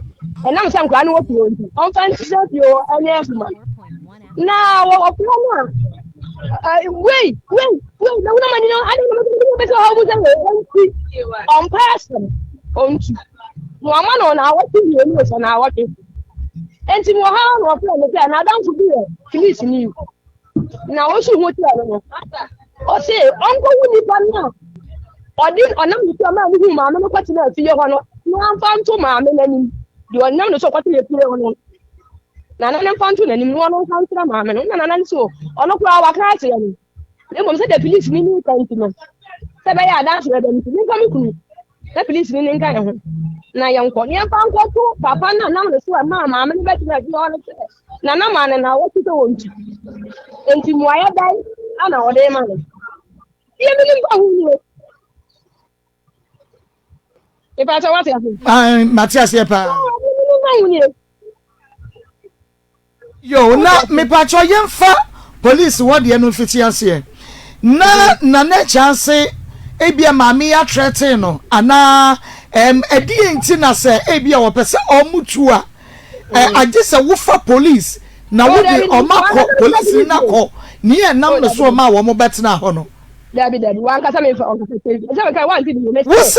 Ɛnam sɛ nkwadaa no wɔ fie hɔ nti ɔmfa ntena fie hɔ ɛnyɛ adwuma. Na wɔfrɛ no a wei wei wei na wona ma nyina ade na mɛsɛ bɛsɛ hɔ mu sɛ ɔnti ɔmpɛ asɛm ɔntu. Na wama no naawɔtwe mmienu sɛ naawɔtwe. Enti mewɔ ha na ɔfrɛɛ me sɛ n'adamfo bi yɛ polisini na osu ho kyerɛɛ no no. Ɔse ɔnkɔhu nipa no a ɔde ɔnam ne so maa ne huu maame no kɔtena fie hɔ no na ɔmfa nto maame no anim. Deɛ ɔnam ne so kɔtena fie hɔ no na nana mfa nto n'anim na ɔno nka nkyerɛ maame no. Na nana no so ɔno koraa waka akyerɛ no. Na mmom sɛdeɛ polisini no ka nti no sɛ ɛbɛyɛ adanse bɛbɛ nti memfa me kunu na polisini no nka yɛn ho na yɛnkɔ na yɛmfa nkɔto papa no a nam ne so a ɛmaa maame no bɛtena fie hɔ no sɛ nana maa no na wɔte sɛ wɔntu nti mmuaeɛ bɛn ana ɔde ma no deɛ menim fa ho nie ìpàtɛ wate ase. Mate aseɛ paa. Yoo na mepakyɛw yɛmfa police hɔ deɛ no mfiti aseɛ na Nana Kyanse ebia maame yi atrɛtee no anaa ɛm ɛdeɛ nti na sɛ ebia wɔpɛ sɛ ɔmo tu a ɛ agye sɛ wofa police na wode ɔmo akɔ police no akɔ nea ɛnam no so ɔmo a wɔn bɛtena hɔ no. Dabi dabi wankasa mi nfa ɔnkasa sɛ sɛ meka wante bi me Wose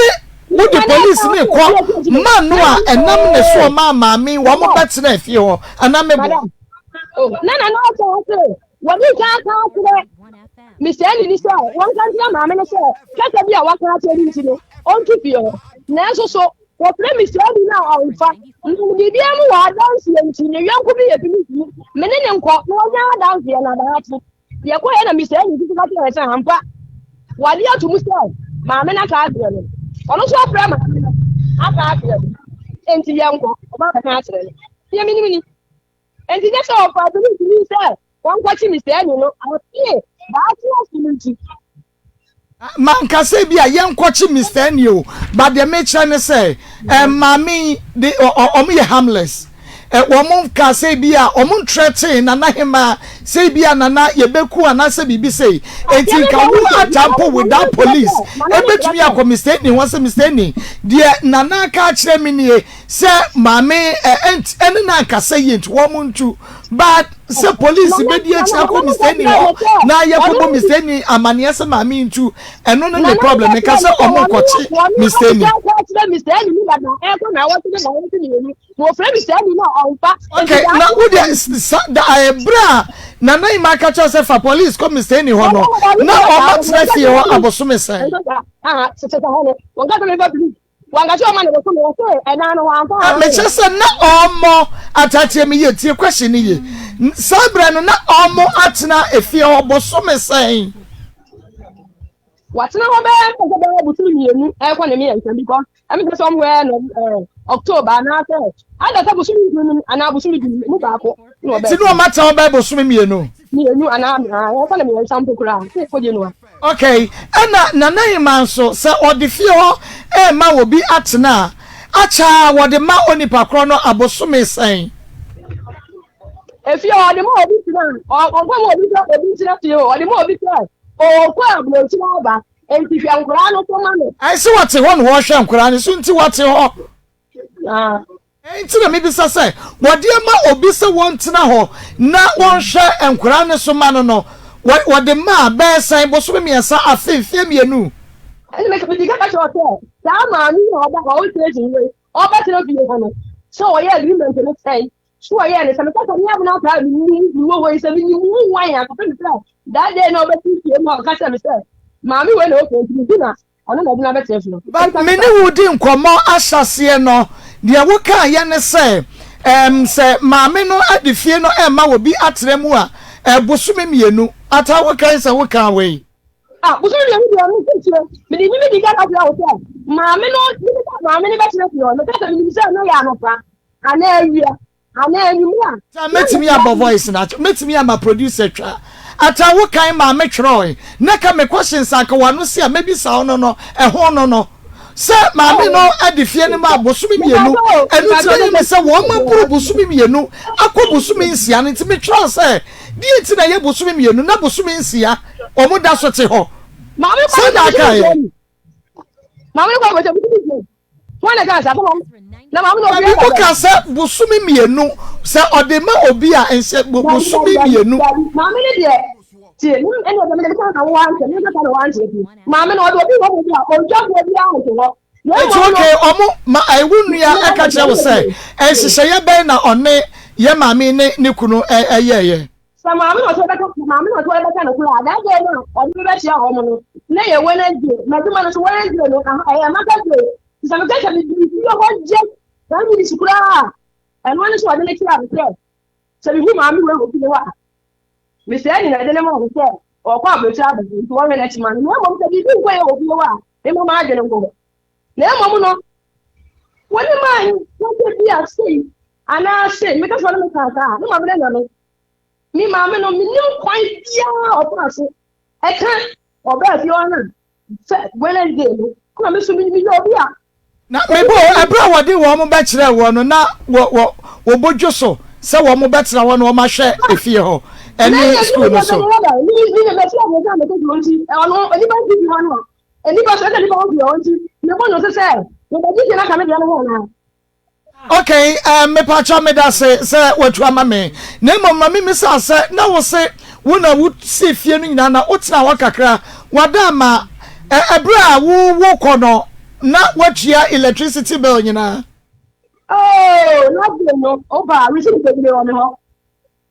wode polisi ne kɔ ma no a ɛnam ne so ɔma maame wɔn bɛtena afie hɔ anaa meboa. Madam oh na na na ɔsɛ ɔsɛ wɔde nka aka akyerɛ Mr. Eli ni sɛ wɔnka nkyerɛ maame no sɛ kasa bi a waka akyerɛ no nti no ɔntu fie hɔ nanso so wɔfrɛ Mr. Eli no a ɔmfa na biribiara mu wɔ adanseɛ nti ne yɔnko bi yɛ polisi me ne ne nkɔ na ɔnya adanseɛ na daakye Yɛkɔeɛ na Mr. Henry nso ka kyerɛɛ sɛ ampa wagye ato mu sɛ maame no aka akyerɛ no. Ɔno nso afrɛ maame no aka akyerɛ no. Enti yɛnkɔ, ɔba bɛka akyerɛ no. Deɛ menim ni. Enti nyɛ sɛ ɔfaa polisini sɛ wɔnkɔkye Mr. Henry no, ɔtee daakye asɛm nti. Manka sɛ bi a yɛnkɔkye Mister Annie o, but deɛ mekyerɛ ne sɛ, eh, maame yi, de, ɔmo yɛ harmless. Eh, wɔn ka sɛ bi a wɔn ntrɛtee Nana Hemaa sɛ bi a Nana yɛbɛku anaasɛ biribi sei. Enti nka wo ata mpo without police ebetumi akɔ Mister Annie hɔ sɛ Mister Annie, deɛ Nana aka akyerɛ me nie sɛ maame eh, ɛne no ankasa yie nti wɔn ntu. But sɛ polisi bɛdi akyire akɔ Mister Ni hɔ na yɛkɔbɔ Mister Ni amaneɛ sɛ maame ntu ɛno ne ne problem nka sɛ ɔmo nkɔkye Mister Ni. Okay, na wo deɛ sa da ɛberɛ a Nana Ima aka kyerɛ sɛ fa polisi kɔ Mister Ni hɔ no na ɔma tena fie hɔ abosome sɛn. Wanka sɛ ɔma ne bosome, ɔse ɛdan no wamfa Ah, anhwɛ. mekyerɛ sɛ na ɔmɔ atateɛ me yie tie question no yie saa berɛ no na ɔmɔ atena efie hɔ bosome sɛn Watena hɔ bɛyɛ sɛ bɛyɛ bosome mmienu ɛkɔ ne mmiɛnsa because ɛmi sɛ somewhere no ɛɛ October anaasɛ ada sɛ bosome mmienu anaa bosome du mu baako na nti ɔbɛ na ɔma atena hɔ bɛyɛ bosome mmienu mmienu anaa ɛkɔ ne mmiɛnsa mpo koraa sɛ ɛkɔ January. Okay, ɛna Nana Hemaa nso, sɛ ɔde fie hɔ rema obi atena a, akyɛ a wɔde ma onipa korɔ no abosome sɛn? Efie hɔ, ɔde ma obi tena a, ɔmfa ma obi sɛ obi ntena fie hɔ, ɔde ma obi sɛ ɔrekɔ aburokyire aba, enti hwɛ nkoraa no so ma no. Ɛsɛ sɛ wɔte hɔ na wɔhwɛ nkoraa no so nti wɔte hɔ. Enti na mibisa sɛ, wɔde ama obi sɛ wɔntena hɔ na wɔnhwɛ nkwadaa no so mma no no, wɔde maa bɛyɛ sɛn, bosome mmiɛnsa, afe, mfeɛ mmienu? Ɛnna meka mede ka kyerɛ sɛ, saa maame yi a ɔba ɔwɔ station wei, ɔbɛtena fie hɔ no, sɛ ɔyɛ agreement no sɛn, so ɔyɛ ne sɛ meka sɛ me abena taa menim mewɔ hɔ yi sɛ menim wo wan a kɔpem sɛ that day na ɔbɛte fie mu a ɔka kyerɛ me sɛ maame wei na ɔkɔ nti medi na Ɔno na ɔde no abɛtena fie. But me ne wo di nkɔmmɔ ahyɛaseɛ no, deɛ wo kaeɛ ne sɛ, ɛɛm, sɛ maame no de fie no rema obi atena mu a, ɛɛ, bosome mmienu. Ataa wo kae sɛ wo kaa wei? Ah, bosome mmienu deɛ, me nso tie, mede me medi kan ka kyerɛ wo sɛ, maame no, mede sɛ maame no bɛtena fie hɔ, meka sɛ menim sɛ na yɛ anɔpa anaa awia. Anaa anwummere a. Taa mɛtumi abɔ voice no akyɛ mɛtumi ama producer twa Ataa wo kan maa me twerɛe na ka me questions anka wano si a mɛbisa wo no no ɛho no no sɛ maame no de fie no maa bosome mmienu ɛno nti na ɛyɛ me sɛ wɔn aboro bosome mmienu akɔ bosome nsia no nti me twerɛ sɛ deɛ nti na ɛyɛ bosome mmienu na bosome nsia wɔn da so te hɔ sɛ na aka yɛ. Maame no kɔ akɔkyɛ bosome mmienu. Dabi mo ka sɛ bosome mmienu sɛ ɔde ma obi a nhyɛ bosome mmienu. Maame ne deɛ tie ne ɛna ɔdɛ mede ka na wo ankyɛ ne kasa na wo ankyɛ ti maame na ɔde obi wɔ mu bi a ɔntwa boɔ bi ahwɛ hɔ. Nti okay ɔmo ma ɛwo nua ɛka kyerɛ wo sɛ nhyehyɛeɛ bɛn na ɔne yɛ maame ne ne kunu ɛyɛɛyɛ. Sɛ maame na ɔsɛ ɔbɛka maame na ɔsɛ ɔbɛka no koraa that day no a ɔde me bɛkyia wɔn no na yɛ Wednesday m'adwuma no so Wednesday no aha ɛyɛ market day sɛ meka sɛ mebiri fie hɔ gye 10 minutes koraa a ɛno ne sɛ ɔde me kyerɛ me sɛ sɛ mehu maame wei wɔ fie hɔ a mesɛe nyina ɛde ne ma ɔno sɛ ɔkɔ aburokyire aba nti wɔhwɛ n'akyi ma no na mmom sɛ biribi nkɔ yɛ wɔ fie hɔ a mema m'adwene nkɔ hɔ na mmom no wɔne maa nkɔsɛ bi a sei anaa sei meka sɛ ɔne me kaa saa ne maame no anya no me maame no menim kwan biara ɔfaa so ɛka ɔbaa fie hɔ no sɛ Wednesday no na me so meyɛ obi a na mebo ɛberɛ a wɔde wɔn bɛkyerɛ wɔn no na wɔ wɔ wɔbɔ dwo so sɛ wɔn bɛtena hɔ na wɔn ahwɛ efie hɔ ɛne sukuu no so. Nnipa so, ɛsɛ nnipa ho pii nti, mebɔ no so sɛ, mebɛgye fie no aka me deɛ no ho anaa? Okay, um, mepakyɛ meda se sɛ watu ama me na mmom ma memisa sɛ na wo se wo na wosi fie no nyinaa na wotena hɔ kakra wada ama ɛberɛ a wo wokɔ no na woatua electricity bill nyinaa? Oh, last day no, oba receipt bebree wɔ me hɔ.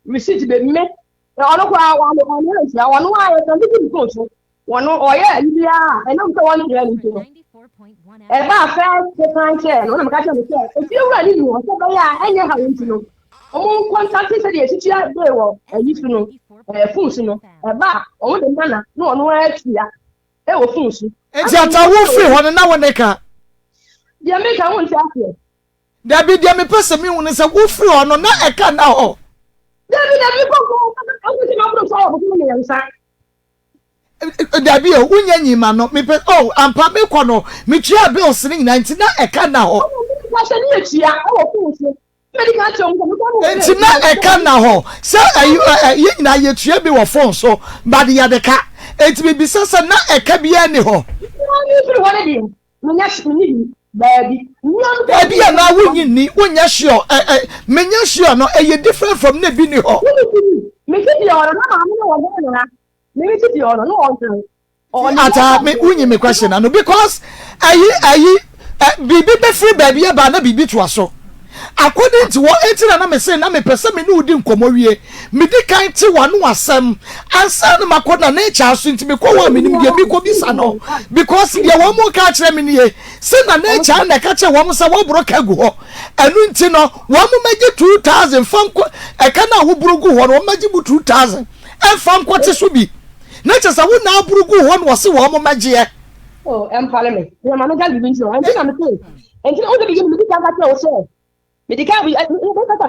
Receipt be me. Ɔno koraa ɔno ɔno antua ɔno a yɛ sɛ ne phone so. Wɔn ɔyɛ ayi biara a ɛnam sɛ wɔn deɛ no nti no, ɛbaa first sekan kyerɛɛ no na meka kyerɛ no sɛ efie wura no nni hɔ sɛ ɛbɛyɛ a ɛnyɛ haw nti no wɔn nkɔntate sɛdeɛ yɛtutua bee wɔ ayi so no ɛɛ fon so no ɛba a wɔn de mana na ɔno ara atua ɛwɔ fon so. Nti ata wo firi hɔ no na wo ne ka. Deɛ meka wo nte aseɛ. Dabi deɛ mepɛ sɛ mehu ne sɛ wofiri hɔ no na ɛka nna hɔ. Dabi dabi kɔ kɔ kɔ sɛ maboro so ayɛ bosome mmiɛnsa. Dabi o, wonya nyima no, mepɛ, oh, ampa mekɔ no, metua bills no nyinaa nti na ɛka nna hɔ. Nti na ɛka nna hɔ sɛ ɛyi ɛ yɛn nyinaa yɛtua bi wɔ phone so, but yɛde ka. Nti mebisa sɛ na ɛka biara nni hɔ. Dabi anaa wonnye nni, wonyɛ sure, ɛ ɛ menyɛ sure no, ɛyɛ different from na ebi nni hɔ. Ataa me wonyi me question ano because ɛyi ɛyi ɛ biribi bɛfiri baabi aba na biribi toa so. According to wɔ eti na na me se na mepɛ sɛ me ne wo di nkɔmmɔ wie. Medi kan te w'ano asɛm ansa na makɔ na nature so nti mekɔ hɔ a menim deɛ mekɔ bisa no because deɛ wɔn ka akyerɛ me nie sɛ na nature na ɛka kyerɛ wɔn sɛ wɔboro ka gu hɔ ɛno nti no wɔn mɛgye 2000 fa nkɔ ɛka no a woboro gu hɔ no wɔn mɛgye mu 2000 ɛmfa nkɔte so bi na kyerɛ sɛ wo na aboro gu hɔ na wɔse wɔn mɛgyeɛ. Oh, ɛmpale me. Deɛ ma meka biribi nti no, ɛnti na mese, ɛnti na wode biribi no medi kan ka kyerɛ wo sɛ, medi kan meka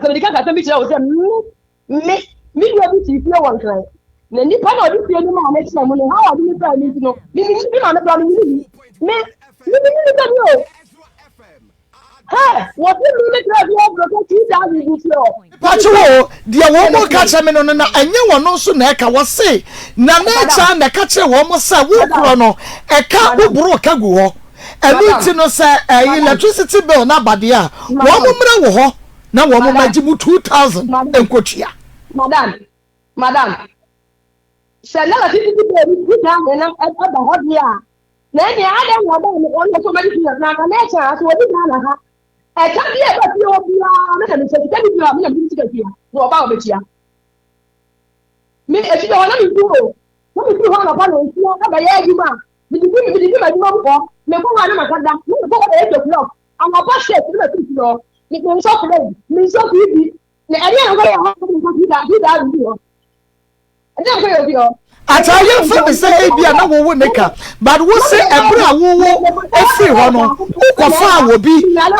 sɛ medi kan ka asɛm bi kyerɛ wo sɛ me, me, me nua bi te fie wɔ Nkran. Na nipa na ɔde fie no maa me tena mu no, how ɔde me baa mu nti no, me me me maame koraa me nyini bi. Me me me nyini bi o. Hɛ, wɔde me me tena fie ɔbrɔkɛ 2000 gu fie hɔ. Mpakye wo, deɛ wɔn mo ka kyerɛ me no no na ɛnyɛ wɔn nso na ɛka, wɔse Nana Akyaa na ɛka kyerɛ wɔn mo sɛ wo korɔ no ɛka wo boro ka gu hɔ, ɛno nti no sɛ ɛyi electricity bill no aba deɛ a wɔn mo mmrɛ wo hɔ na wɔn mo mmɛgye mo 2000 nkɔtua. Madam, Madam, sɛ na electricity bill no 2000 no ɛba hɔ deɛ a, na ɛnneɛ adɛn na ɔbaa no ɔno nso ɔbɛgye 2000 na anka na ɛkyɛn a sɛ wɔdi Ghana ha Ɛka bi a ɛba fie hɔ biara me na metua sika bi bi a me na mede me sika tua na ɔba a ɔbɛtua. Me efie hɔ na medu o na mefiri hɔ anɔpa na nsia ɛbɛyɛ adwuma a mede fi mede fi m'adwuma mu kɔ mekɔ hɔ a na makɔda na mekɔ hɔ bɛyɛ 8 o'clock anɔpa six na mafiri fie hɔ mensɔ plane mensɔ biribi na ɛdeɛ na nkɔyɛ hɔ na mekɔ 2000 bi hɔ. Ataa yɛmfa ne sɛ ebia na wowo ne ka but wo se ɛberɛ a wowo firi hɔ no wokɔfaa wɔ bi maa ne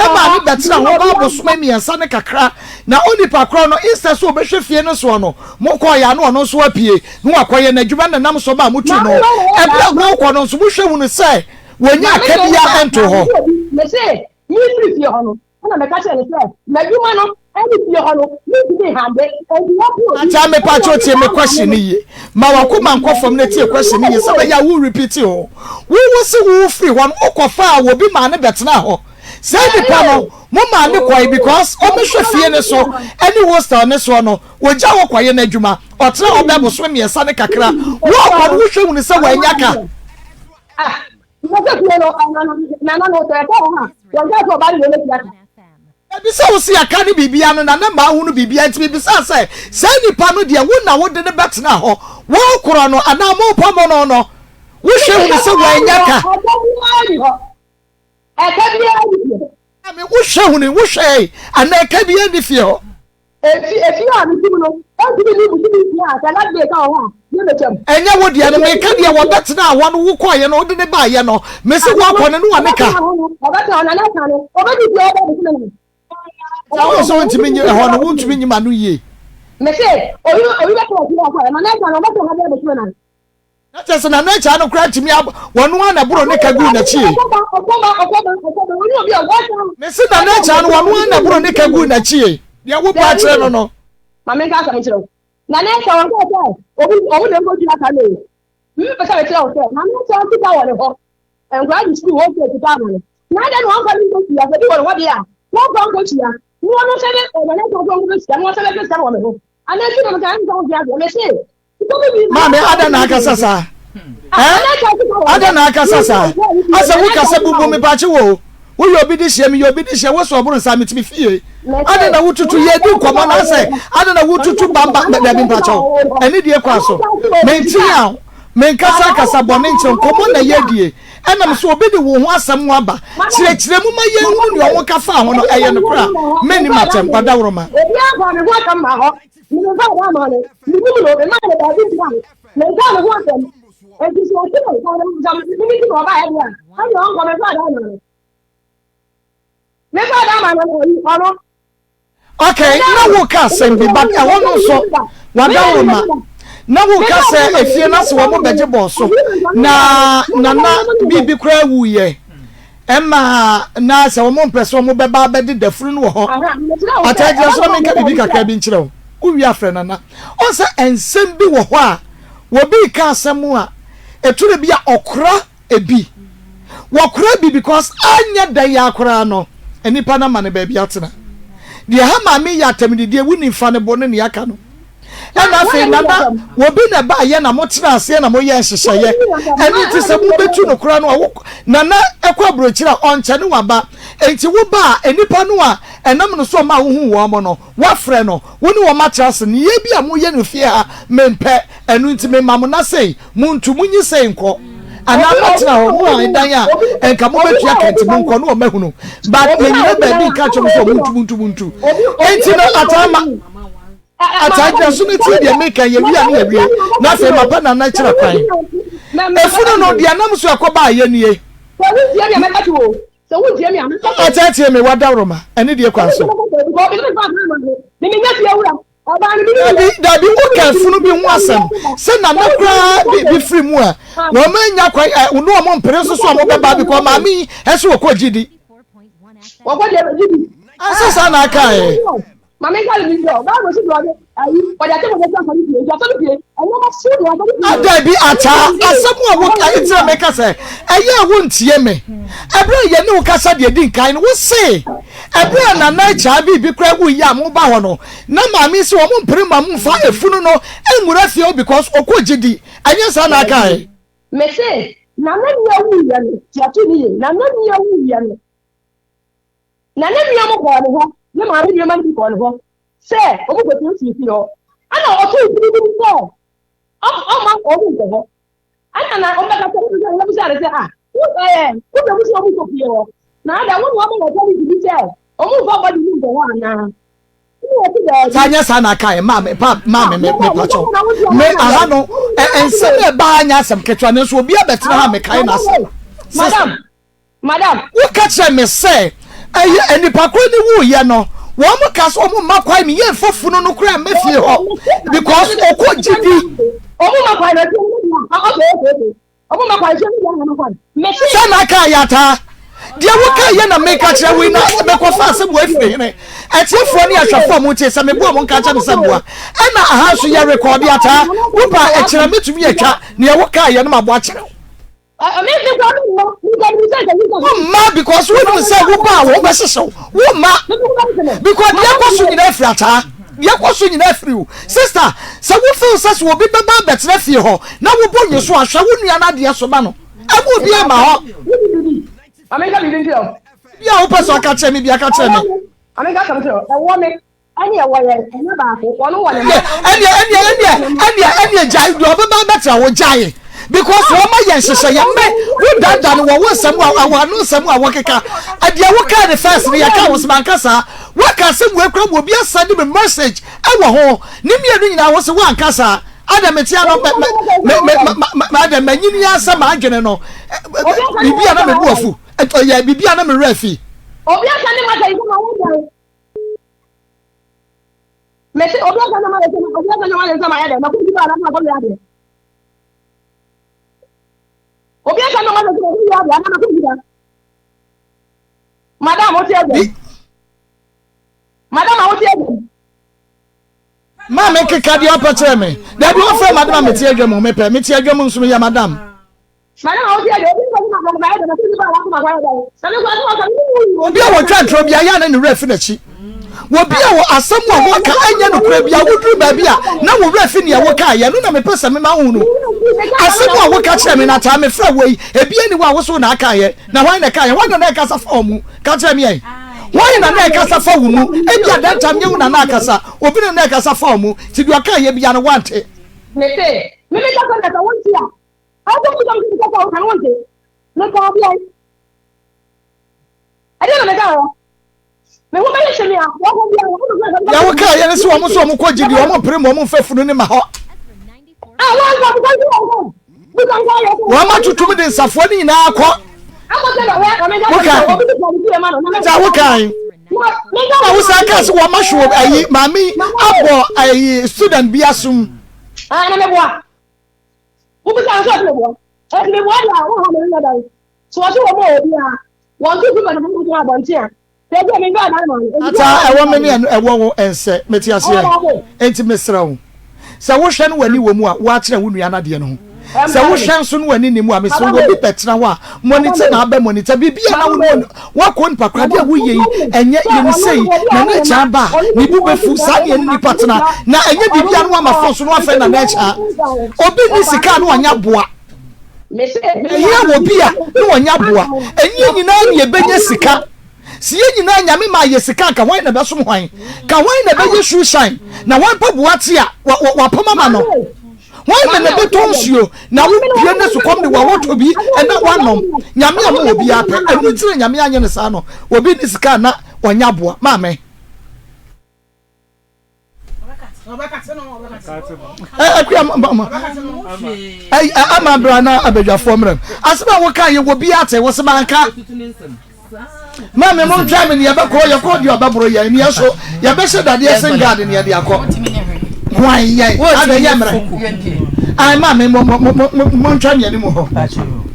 bɛtena hɔ baa bosome mmiɛnsa ne kakra na onipa korɔ no instead sɛ ɔbɛhwɛ fie no soɔ no mokɔɔyɛ a na ɔno nso apue na wakɔyɛ n'adwuma na nam so maa motu no ɛberɛ a wokɔ no nso mohwɛ hunu sɛ wɔnya aka biara nto hɔ. Mese mefiri fie hɔ no Ɛnna meka kyerɛɛ no sɛ, M'adwuma no ne fie hɔ no, mintumi nhande, enti wɔpo obi. Ataa mepakyɛw tie me question no yie. Ma wakoma nkɔ fam na tie question no yie sɛ bɛyɛ a wo repeat ho. Wo wo se wo firi hɔ no wo kɔ faa obi maa no bɛtenaa hɔ. Saa nipa no mo maa no kɔe because ɔmɛhwɛ fie no so ɛne hostel no soɔ no ogya hɔ kɔyɛ n'adwuma ɔtena hɔ bɛɛ bosome mmiɛnsa ne kakra wo kɔ no wo hwɛ hunu sɛ wanya ka. Ah, Mese fie no, nana no sɛ ɛkɔ hɔ a, wɔn sɛ ɔba no yɛ ɔbɛtua ka. Ebisa wo se yɛka ne biribia no na na maa hunu biribia nti mebisaa sɛ saa nipa no deɛ wo na wode no bɛtena hɔ wo korɔ no anaa mo pamo no no wohwɛ hunu sɛ wannya ka. Ɛka biara ni hɔ. Ɛka biara ni fie hɔ. Maame wohwɛ hunu wohwɛe anaa ɛka biara ni fie hɔ. Efi efie a mete mu no, entumi nni bosome nsia a sɛ light bill ka wɔ hɔ a, me metwam. Ɛnyɛ wo deɛ no, meka deɛ wɔbɛtenaa hɔ no, wokɔeɛ no, wode no baeɛ no, mese woakɔ no ne wɔne ka. Ɔbɛtena hɔ no, ɔbɛtena hɔ na ne ka no, ɔbɛdi fie hɔ bɛyɛ bosome nan. Sɛ wo sɛ wontumi nyi ɛhɔ no, wontumi nyi ma no yie. Mese obi obi bɛtena fie hɔ kɔɛ, na ne ka no, ɔbɛtena hɔ bɛyɛ bosome nan. Na kyerɛ sɛ Nana Agyaa no koraa tumi ab wɔno ara na ɛboro ne ka guu n'akyi. Mese Nana Agyaa no wɔno ara na ɛboro ne ka guu n'akyi. Deɛ wobɔ akyerɛ no no. Ma menka asɛm nkyerɛ wo. Nana Agyaa wɔn sɛ sɛ obi ɔmo na nkɔtua ka no o. Mepɛ sɛ mekyerɛ wo sɛ Nana Agyaa sika wɔ ne hɔ. Nkwadaa de sukuu hɔ sɛ sika ama no. Na adɛn na wɔmfa no nkɔtua sɛ bi wɔ ne hɔ deɛ a wɔmfa nkɔtua. Na wɔno sɛ bɛ Nana Agyaa sɛ ɔnkɔpɛ sika na wɔsɛ bɛpɛ sika no wɔ me ho. Anaa nti na meka ɛnsɛ wo nte aseɛ. Mese Maame adɛn na akasa saa? Eh? Adɛn na akasa saa? Asɛ wo kasa bubu me paakye wo. Woyɛ obi de hyia meyɛ obi de hyia wo sɛ ɔboro nsa metumi fie. Adɛn na wotutu yɛ di nkɔmmɔ na asɛ adɛn na wotutu bamba dabi mpakyɛ wo. Ɛne die kwan so. Mente a menkasa kasa bɔne nkyerɛ nkɔmmɔ na yɛ die. Ɛnam so obi de wo ho asɛm aba kyerɛkyerɛ mu ma yɛnhunu nea ɔmo ka faa ho no ɛyɛ nokorɛ a menni matɛm ɔdawuroma. Obi afa me ho asɛm ma hɔ. Memfa wo ama no, menim no, memaa no baabi ntenaa, menkaa ne ho asɛm. Enti sɛ ɔsi me sɛ me nti na ɔbaeɛ deɛ a, ɛnneɛ ɔnkɔ, memfa da ama no. Memfa da ama no, ɔno. Okay, na woka asɛm bi, but ɛhɔ no nso, wadaworo ma. Na woka sɛ efie no ase wɔn bɛgye bɔɔ so, na nana biribi koraa wuyɛ. Ɛma na sɛ wɔn mpɛ sɛ wɔn bɛba abɛde dafunu no wɔ hɔ. Ataa gyina so na menka biribi kakra bi nkyerɛ wo. Wowie afrɛ Nana. Ɔn sɛ nsɛm bi wɔ hɔ a, wɔbi reka asɛm a, ɛtɔ da bi a ɔkora ebi. Wɔkora bi because anyɛ dɛn ara koraa no, nnipa no ama no baabi atena. Deɛ ɛha maame yi yɛ atɛmdidie, wonim fa ne bo ne nea aka no. Ɛna afei nana obi na ɛbaayɛ na motena aseɛ na moyɛ nhyehyɛeɛ ɛno nti sɛ mobɛtu no koraa no a wo nana ɛkɔ aburokyire a ɔnkyɛ ne waba nti woba a nnipa no a ɛnam no so ɔma wohu wɔn no woafrɛ no wo ne wɔn atra ase nneyɛɛ bi a moyɛ no fie ha mempɛ ɛno nti mema mo na sei montu monyi sei nkɔ anaa motena hɔ mo a ɛdan a nka mobɛtua kɛnti monkɔ ne wɔn ahunu but yɛnyina baabi nka kyerɛ mo sɛ montu montu montu nti no ataa ma Ataa gyina so no tie deɛ meka yɛwie a ne yɛwie na afei mapa nana kyerɛ kwan efunu no deɛ nam so ɛkɔ baa yɛ nie ataa tie me wadaworoma ɛne deɛ kwan so. Dabi, dabi, woka funu bi ho asɛm sɛ nana koraa bi bi firi mu a, wɔn anya kwan ɛ, ne wɔn mpere nso so a wɔbɛba bi kɔ maame yi ɛso wɔkɔ gye di. Wɔkɔ gye di. Asɛ saa na aka ɛ. Maame nka ne bi sɛ Bible si deɛ ɔde ayi ɔde atɛmɔ bɛsi asɔre fie nti asɔre fie ɛnyɛ si deɛ asɔre fie. Adabi ataa asɛm a woka nti na meka sɛ ɛyɛ a wontie me ɛberɛ a yɛne wo kasa deɛ di nkan no wo se ɛberɛ a nana akyaa biribi koraa wu yi a moba hɔ no na maame sɛ wɔn mpere ma momfa efunu no nwura fie hɔ because ɔkɔ gye di ɛnyɛ saa na aka ɛ. Mese nana nua wuiɛ no tiato ne ye nana nua wuiɛ no. Na ne nua mo kɔɔ ne hɔ, ne maame nuamma no bi kɔɔ ne hɔ sɛ wɔnkɔsiesie fie hɔ. Ɛnna ɔtoo tiri nim sɛ ɔmma wɔn nkɔ hɔ. Ɛnna na wɔbɛka sɛ, wɔbisa no sɛ, ah, wo ɛɛ, wopɛ mu sɛ wɔnkɔ fie hɔ? Na ada wo na wɔma wɔtɔ ne bi sɛ wɔmfa bɔde no nkɔ hɔ anaa? Saa nyɛ saa na aka ɛ maame pa maame me me pakyɛw me aha no ɛ nsɛm ɛbaa nyɛ asɛm ketewa ne nso obi abɛtena ha mekae n'asɛm. Madam, Madam. Woka kyerɛɛ me sɛ ɛyɛ nnipa koro ne wuiɛ no, wɔn ka sɛ wɔn mma kwan me yɛn fa funu no koraa mma fie hɔ because ɔkɔ gye di. Wɔn mma kwan na fie no deɛ ah okay okay okay wɔn mma kwan fie no deɛ na kwan. Mese. Sɛ na aka yɛ ataa. Deɛ woka yɛ na meka kyerɛ wo yi na mekɔfa asɛm wɔ afiri hene. Atiefoɔ ne ahwɛfoɔ a motie sɛ meboa mo nka nkyɛ me sɛ mmoa. Ɛna aha nso yɛ rekɔɔde ataa. Wopa ɛkyerɛ metumi atwa neɛ woka yɛ no maboa kyerɛ wo. Womma because wonim sɛ woba a wɔbɛhyehye wo. Womma because deɛ ɛkɔ so nyinaa firi ataa. Deɛ ɛkɔ so nyinaa firi wo. Sister, sɛ wo feel sɛ sɛ obi bɛba abɛtena fie hɔ na wobɔ nwi so a, hwɛ wo nua no adeɛ so ma no. Ɛma obi ama hɔ. Bi a wopɛ sɛ ɔka kyerɛ me bi aka kyerɛ me. Ɛne ɛwɔ yɛn, ɛnyɛ baako, wɔn wɔ ne mma. Ɛneɛ ɛneɛ ɛneɛ ɛneɛ ɛneɛ gyae deɛ ɔbɛba abɛtena hɔ gyae because wɔn ma yɛn hyehyɛ yɛn mɛ wo dada no wɔ wo nsɛm a wɔ ano nsɛm a wɔkeka ɛdeɛ wo kaa ne first no yɛka wo sɛ manka saa waka asɛm wɔ ekura mu obi asɛn me message ɛwɔ ho ne mmienu nyinaa wo sɛ wanka saa adɛ mete ano mɛ mɛ mɛ mɛ mɛ adɛ manyini asɛ m'adwene no biribi a na me bu afu ɛyɛ biribi a na me werɛ afi. Obi asɛn ne message sɛ ma wo dan. Mese obi aka na mayɛ sɛ obi aka na mayɛ sɛ mayɛ dɛ mako bi ba na makɔ wia adeɛ. Obi aka na mayɛ sɛ mako wia adeɛ na mako bi ba. Madam wote adwam. Madam wote adwam. Maa me nkeka deɛ ɔpɛ kyerɛ me. Dabi wɔfrɛ madam a mete adwam mepɛ mete adwam nso meyɛ madam. Obi a wɔtwa ntorɔ bi ayɛ a na ne werɛ fi n'akyi. Obi a wɔ asɛm a wɔka ɛnyɛ nokorɛ bi a woduru baabi a na wo werɛ fi nea wokaeɛ no na mepɛ sɛ mema wo hunu. Asɛm a woka kyerɛ me na taa mefrɛ wo yi ebi ani hɔ a wo so na akaeɛ na hwan na ɛkaeɛ hwan na na ɛkasa fa wo mu ka kyerɛ me ɛ hwan na na ɛkasa fa wo mu ebi a that time nyɛ wo na na akasa obi na na ɛkasa fa wo mu ti deɛ ɔkaeɛ bia no wante. Mese, me mekasa na sɛ wonte a, Ɔsɛ mo sɔm sɛ sɛ ɔka no wonte. Meka ɔdeɛn? Ɛdeɛ na meka hɔ. Me ho bɛyɛ hyɛ me a wɔkɔ bi a wɔn mo sɛ. Deɛ woka yɛ ne sɛ wɔn nso wɔn kɔ gyidi wɔn mpere mu wɔn mfa funu ne ma hɔ. Wɔn atutum de nsafoɔ ne nyinaa kɔ. Woka nta woka na wosan kaa sɛ wɔn ahwɛ ayi maame abɔ ayi student bi asom. Ah, na meboa. Wobisa nso ɔsɛ meboa. Ɛti meboa deɛ a woha me nyɛ dɛn. So ɔsɛ wɔn a obi a wɔn to fi bɛtɛ fún fún abɔnten a. Sɛ mi nfa adan ma no. Ata ɛwɔ me ne ɛwɔ wo ɛnsɛ mete aseɛ enti mesrɛ wo sɛ wohwɛ no w'ani wɔ mu a woakyerɛ wo nua no adeɛ no ho sɛ wohwɛ nso no w'ani ne mu a mesrɛ wo obi bɛtena hɔ a monitor na abɛ monitor biribi a na wo ne wakɔ nipa kora adeɛ a woyɛ yi ɛnyɛ yɛne sei na na akyaa ba a ne bu bɛfu saa ne ɛne nipa tena na ɛnyɛ biribi a na wama fon so na wafrɛ na na akyaa obi ne sika na wanya boa ɛhia wɔ bi a na wanya boa ɛnyɛ nyinaa ne ɛbɛnya sika Si yɛn nyinaa Nyame maa yɛ sika a, nka hwan na ɛbɛsom hwan? Ka hwan na ɛbɛyɛ shoe shine? Na hwan mpaboa te a wapam ama no? Hwan na na ɛbɛtɔ nsuo na wo pie ne sukɔm de wawɔtɔ bi na wanom? Nyame ama obiara pɛ. Ɛno nti na Nyame anyɛ no saa no. Obi nni sika a na wanya aboa. Maame. Akua ama bra na abadwafoɔ mmerɛ asɛm a woka yɛ wɔ bi ate wo sɛ manka maame mo ntwa me ne yɛbɛkɔ yɛkɔ deɛ ɔbɛboro yɛn ne yɛso yɛbɛhyɛ dadeɛ sen guard ne yɛde akɔ. Hwan yɛ adɛ yɛ mmerɛ ai ma me mo mo mo mo mo ntwa ne anim hɔ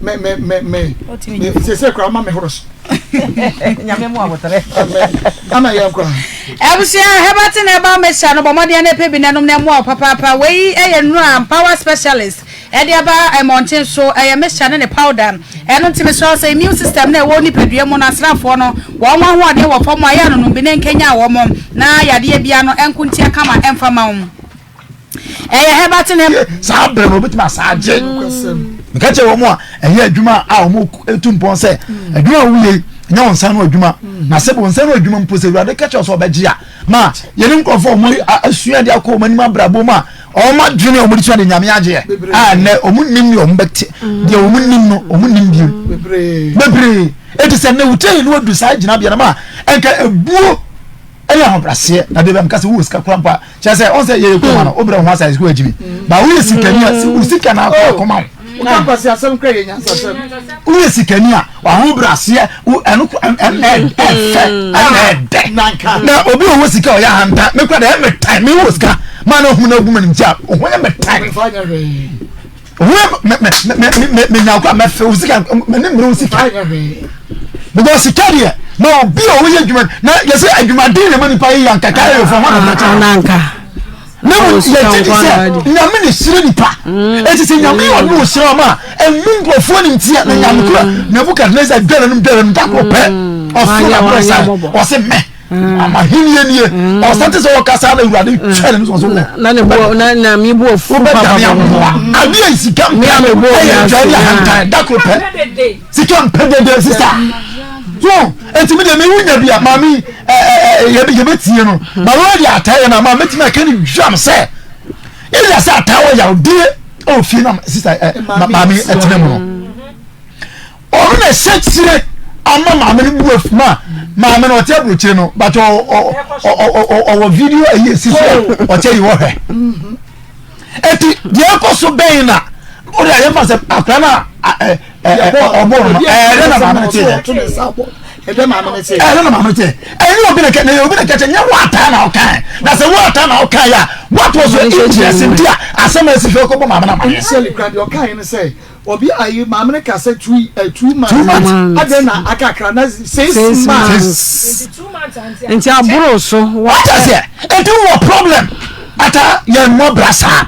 me me me me sese kora ma me horo so. Nyame mu abotere. Ama yɛn kora. Abusua Herbert na ɛba mɛhyia no bɔ mmɔden na ɛpɛ bi na nom na ɛmmoa wo papaapa. Wei yɛ nnura power specialist ɛde aba mmɔnten so. Ɛyɛ mixture ne ne powder. Ɛno nti mesrɛ wo sɛ immune system no a ɛwɔ wo nipadua mu no asraafoɔ no wɔn ahoɔden wɔ fam a yɛ anonom bi na ɛnkanyan wɔn na yadeɛ biara no ɛnko ntia kama ɛmfa ma wo. Ɛyɛ herbal tea na. Saa berɛ no wɔbɛtumi asa agye. Meka kyerɛ wɔn a ɛyɛ adwuma a wɔn tu mpɔn sɛ adwuma a woyɛ nyɛ wɔn nsa no adwuma na sɛ wɔn nsa no adwuma mpo sɛ awurade ka kyerɛ sɛ ɔbɛgye a ma yɛne nkurɔfoɔ a wɔn asua de akɔ wɔn anim abrabɔ mu a wɔn adwene a wɔn de sua de nyame agyeɛ a nnɛ wɔn nim deɛ wɔn bɛte deɛ wɔn nim no wɔn nim bio bebree eti sɛ nnɛ wotɛ yi no adu saa gyinabea no ma ɛnka ebuo ɛne ahobraseɛ na de bɛm ka sɛ wowɔ sika kora mpo a kyerɛ sɛ ɔn sɛ yɛyɛ kɔma no wobrɛ wo ho asase kɔ agyimi ba woyɛ sikani a wo sika na akɔ akɔma wo woyɛ sikani a wahobraseɛ ɛno ɛfɛ ɛna ɛdɛ na obi a ɔwɔ sika ɔyɛ ahanta me kora deɛ ɛmɛ me wɔ sika ma na ɔhu na ogu m'anim tia ɔho yɛ mɛ tan Wo me me me me me nya kora mɛfɛ wo sika me ne mmere wo sika because sika deɛ na obi a ɔyɛ adwuma na yɛsɛ adwumaden na ma nipa yɛ yankaka yɛ fɔ hɔn na kyɛ nanka na mu yɛgye di sɛ nyame na hyira nipa eti sɛ nyame yɛ ɔno ɔhyira ɔma a ɛmu nkurɔfoɔ nim tia na nyame kura Nebukadnezar dwara nom dwara nom dakoro pɛ ɔsoro na brɛ sa ɔsɛ mɛ ama hennie nie ɔsan te sɛ ɔkasa na awurade twɛ ne no sɛ wɔ na ne bo na na mi bo afu wobɛdane aboa adeɛ sika mpɛ ɛyɛ dwa ne ahantan da koro pɛ sika mpɛ dede sisa so eti mi deɛ mi wunya bi a maame ɛ ɛ yɛbɛtie no ma wɔn de ataa yɛ na maame tumi aka ne dwam sɛ yɛ sɛ ataa wɔ yawdeɛ ɛwɔ fie na sisa ɛ maame ɛtena mu no. Ɔno na ɛhyɛ kyire ama maame no bu afu ma maame no ɔte aburokyire no but ɔwɔ video ɛyi esi so a ɔkyɛ yi wɔhwɛ eti deɛ ɛkɔ so bɛn na o de ayɛ fa sɛ akora na ɛ ɛ ɔbɔ no ɛyɛ na maame no te yɛ ɛyɛ na maame no te yɛ ɛyɛ obi na kɛ na ɛyɛ obi na kɛ kyɛ nyɛ wɔ ataa na ɔka yɛ na sɛ wɔ ataa na ɔka yɛ a what was your interest nti a asɛm a esi fɛ ɔkɔ bɔ maame na maame. Initially kura deɛ ɔka yɛ no sɛ. Obi ayi maame no ka sɛ two eh, 2 months. 2 months adɛn na akakra na 6 months. Nti aboro so. Wate aseɛ nti wowɔ problem ata yɛn mmɔ bra saa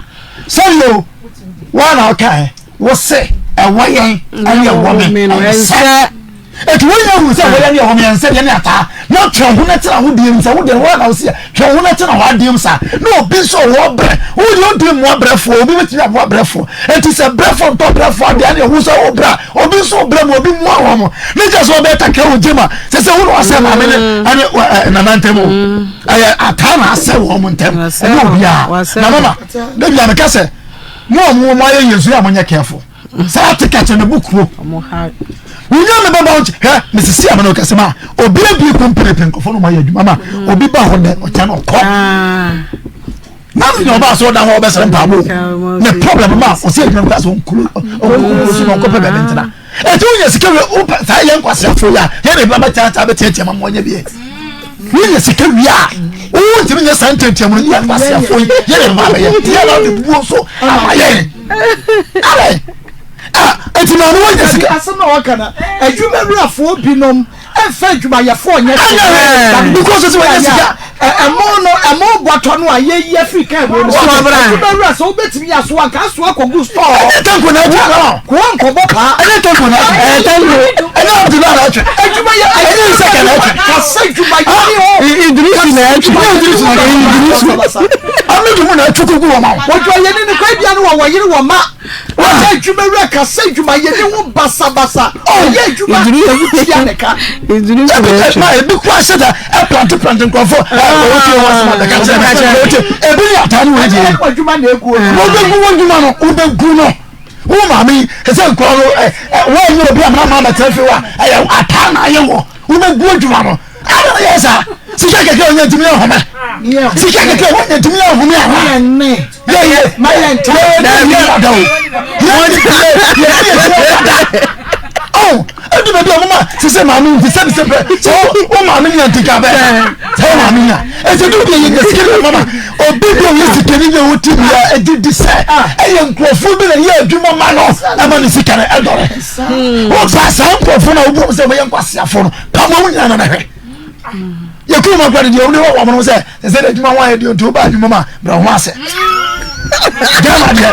sɛdeɛ o wɔn na ɔka ɛ wo se ɛwɔ yɛn ɛne ɛwɔ me ɛnsɛ. Eti wɔn nyinaa hu sɛ wɔyɛ ne ɛwɔ me ɛnsɛ deɛ ne ataa na twɛn ho na tena ho deɛ mu sɛ wo deɛ wɔn na wosi twɛn ho na tena hɔ adeɛ mu saa na obi nso wɔ brɛ wo deɛ ɔntumi mmoa brɛfoɔ obi bɛtumi aboa brɛfoɔ eti sɛ brɛfoɔ ntɔ brɛfoɔ adeɛ ne ɛho sɛ wo brɛ obi nso brɛ mu obi mmoa wɔn mo ne kyɛ sɛ ɔbɛyɛ takra wɔ gyema sɛ sɛ wo na wasɛ maame ne ɛne ɛ nana ntɛm o ɛyɛ ataa na asɛ wɔn mo ntɛm ɛne obiara na mama dabi a meka sɛ mo a mo mo ayɛ yɛn so yɛ a mo nyɛ careful. Saa ate kakyɛ me bo kuro. Wonya me bɛba wo hwɛ mesisi amena ɔkɛse ma obi abie kɔmpene pɛ nkurɔfoɔ no ɔmayɛ adwuma ma mm. obi ba hɔ nɛ ɔkyɛ no ɔkɔ ah. na ne ɔba so ɔda hɔ ɔbɛsrɛ mpaabɔ ne problem ma ɔsɛ adwuma no kora sɛ ɔnkuro ɔnkuro so na ɔnkɔpɛ baabi ntena ɛti wonya sika wie wopɛ saa yɛ nkwaseafoɔ yi a yɛ na ebi abɛkyaakyaa bɛteatea ma mo ɔnyɛ bie wonya sika wie a wontumi nyɛ saa ntiatia mu no yɛ nkwaseafoɔ yi yɛ na ebi abɛyɛ yɛ na ɔde buo nso ama yɛn alɛ eti maame wonya sika asɛm na wɔka na adwumawurafoɔ binom ɛmfa adwumayɛfoɔ nyɛ hwee because sɛ wɔnyɛ sika ɛmo no ɛmo bɔtɔ no a yɛyi afiri kaa mu no adwumawura sɛ wobɛtumi asoa nka asoa kɔgu store ɛnyɛ tanko na atwa koa nkɔbɔ paa ɛnyɛ tanko na atwa ɛyɛ tanko ɛnyɛ abdullah na atwa adwumayɛ ɛnyɛ isaka na atwa kasa adwumayɛ ni hɔ idrisi na atwa idrisi na atwa amidu mu na atwa kuku wɔ ma wo odwumayɛni no kwan bia no wɔ wɔyere wɔ ma Wɔyɛ adwuma wura ka sɛ adwumayɛni ho basabasa. Ɔyɛ adwuma na wotua ne ka. Ma ebi kura hyɛ da ɛplante plante nkurɔfoɔ ɔwɔ tie wɔn asɛm abɛka kyerɛ me ɔwɔ tie ebi ne ataa ne wɔn agye adwuma na egu wɔbɛgu wɔn adwuma no wobɛgu no wo maame yi ɛsɛ nkɔla no ɛ wɔn nyɛ obi amena maa bɛtena fi wa ɛyɛ ataa na ayɛ wɔ wobɛgu adwuma no ada na yɛ saa sika kɛkɛ wɔnyɛ ntumi yɛ home sika kɛkɛ wɔnyɛ ntumi yɛ home ana yɛ yɛ yɛ yɛ dada o yɛ yɛ yɛ yɛ dada ɔn ɛdi baabi a wɔn ma. Sɛ maame nti sɛ sɛ pɛ sɛ wo maame nya nti ka bɛ sɛ wo maame nya ɛsɛ du deɛ yɛ sika ne mama obi bi a ɔyɛ sikani bi a wɔte bi a ɛdi di sɛ ɛyɛ nkurɔfoɔ bi na ɛyɛ adwuma ma no ɛma ne sika no ɛdɔre wofa saa nkurɔfoɔ no a wobu sɛ wɔyɛ nkwaseafoɔ no pam wɔn nyinaa na hwɛ yɛkɔ mu akora de deɛ wɔde wɔ wɔn no sɛ sɛ sɛ adwuma ho ayɛ deɛ nti woba adwuma mu a brɛ ho ase ghana deɛ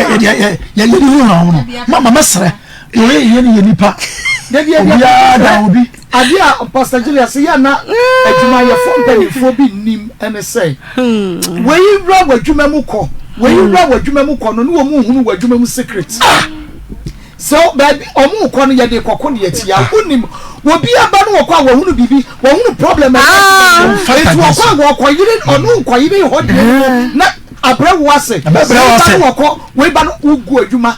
yɛde yɛde hu na wɔn no mama mɛsrɛ deɛ ɔyɛ yie no yɛ nipa obiara da obi. Adeɛ a Pastor Julius yɛ na adwumayɛfoɔ mpanimfoɔ bi nnim ne sɛ wei wura w'adwuma mu kɔ wei wura w'adwuma mu kɔ no ne wɔn nhunu w'adwuma mu secret. Ah! Sɛ baabi wɔn rekɔ no yɛde kɔko ne atia wonim obi aba no wɔkɔ a wɔhunu biribi wɔhunu problem a ɛwɔ adwuma mu eti wɔkɔ a wɔkɔyere ɔno nkɔyere hɔ deɛ no na abrɛ wo ase wei ba no wɔkɔ wei ba no wogu adwuma.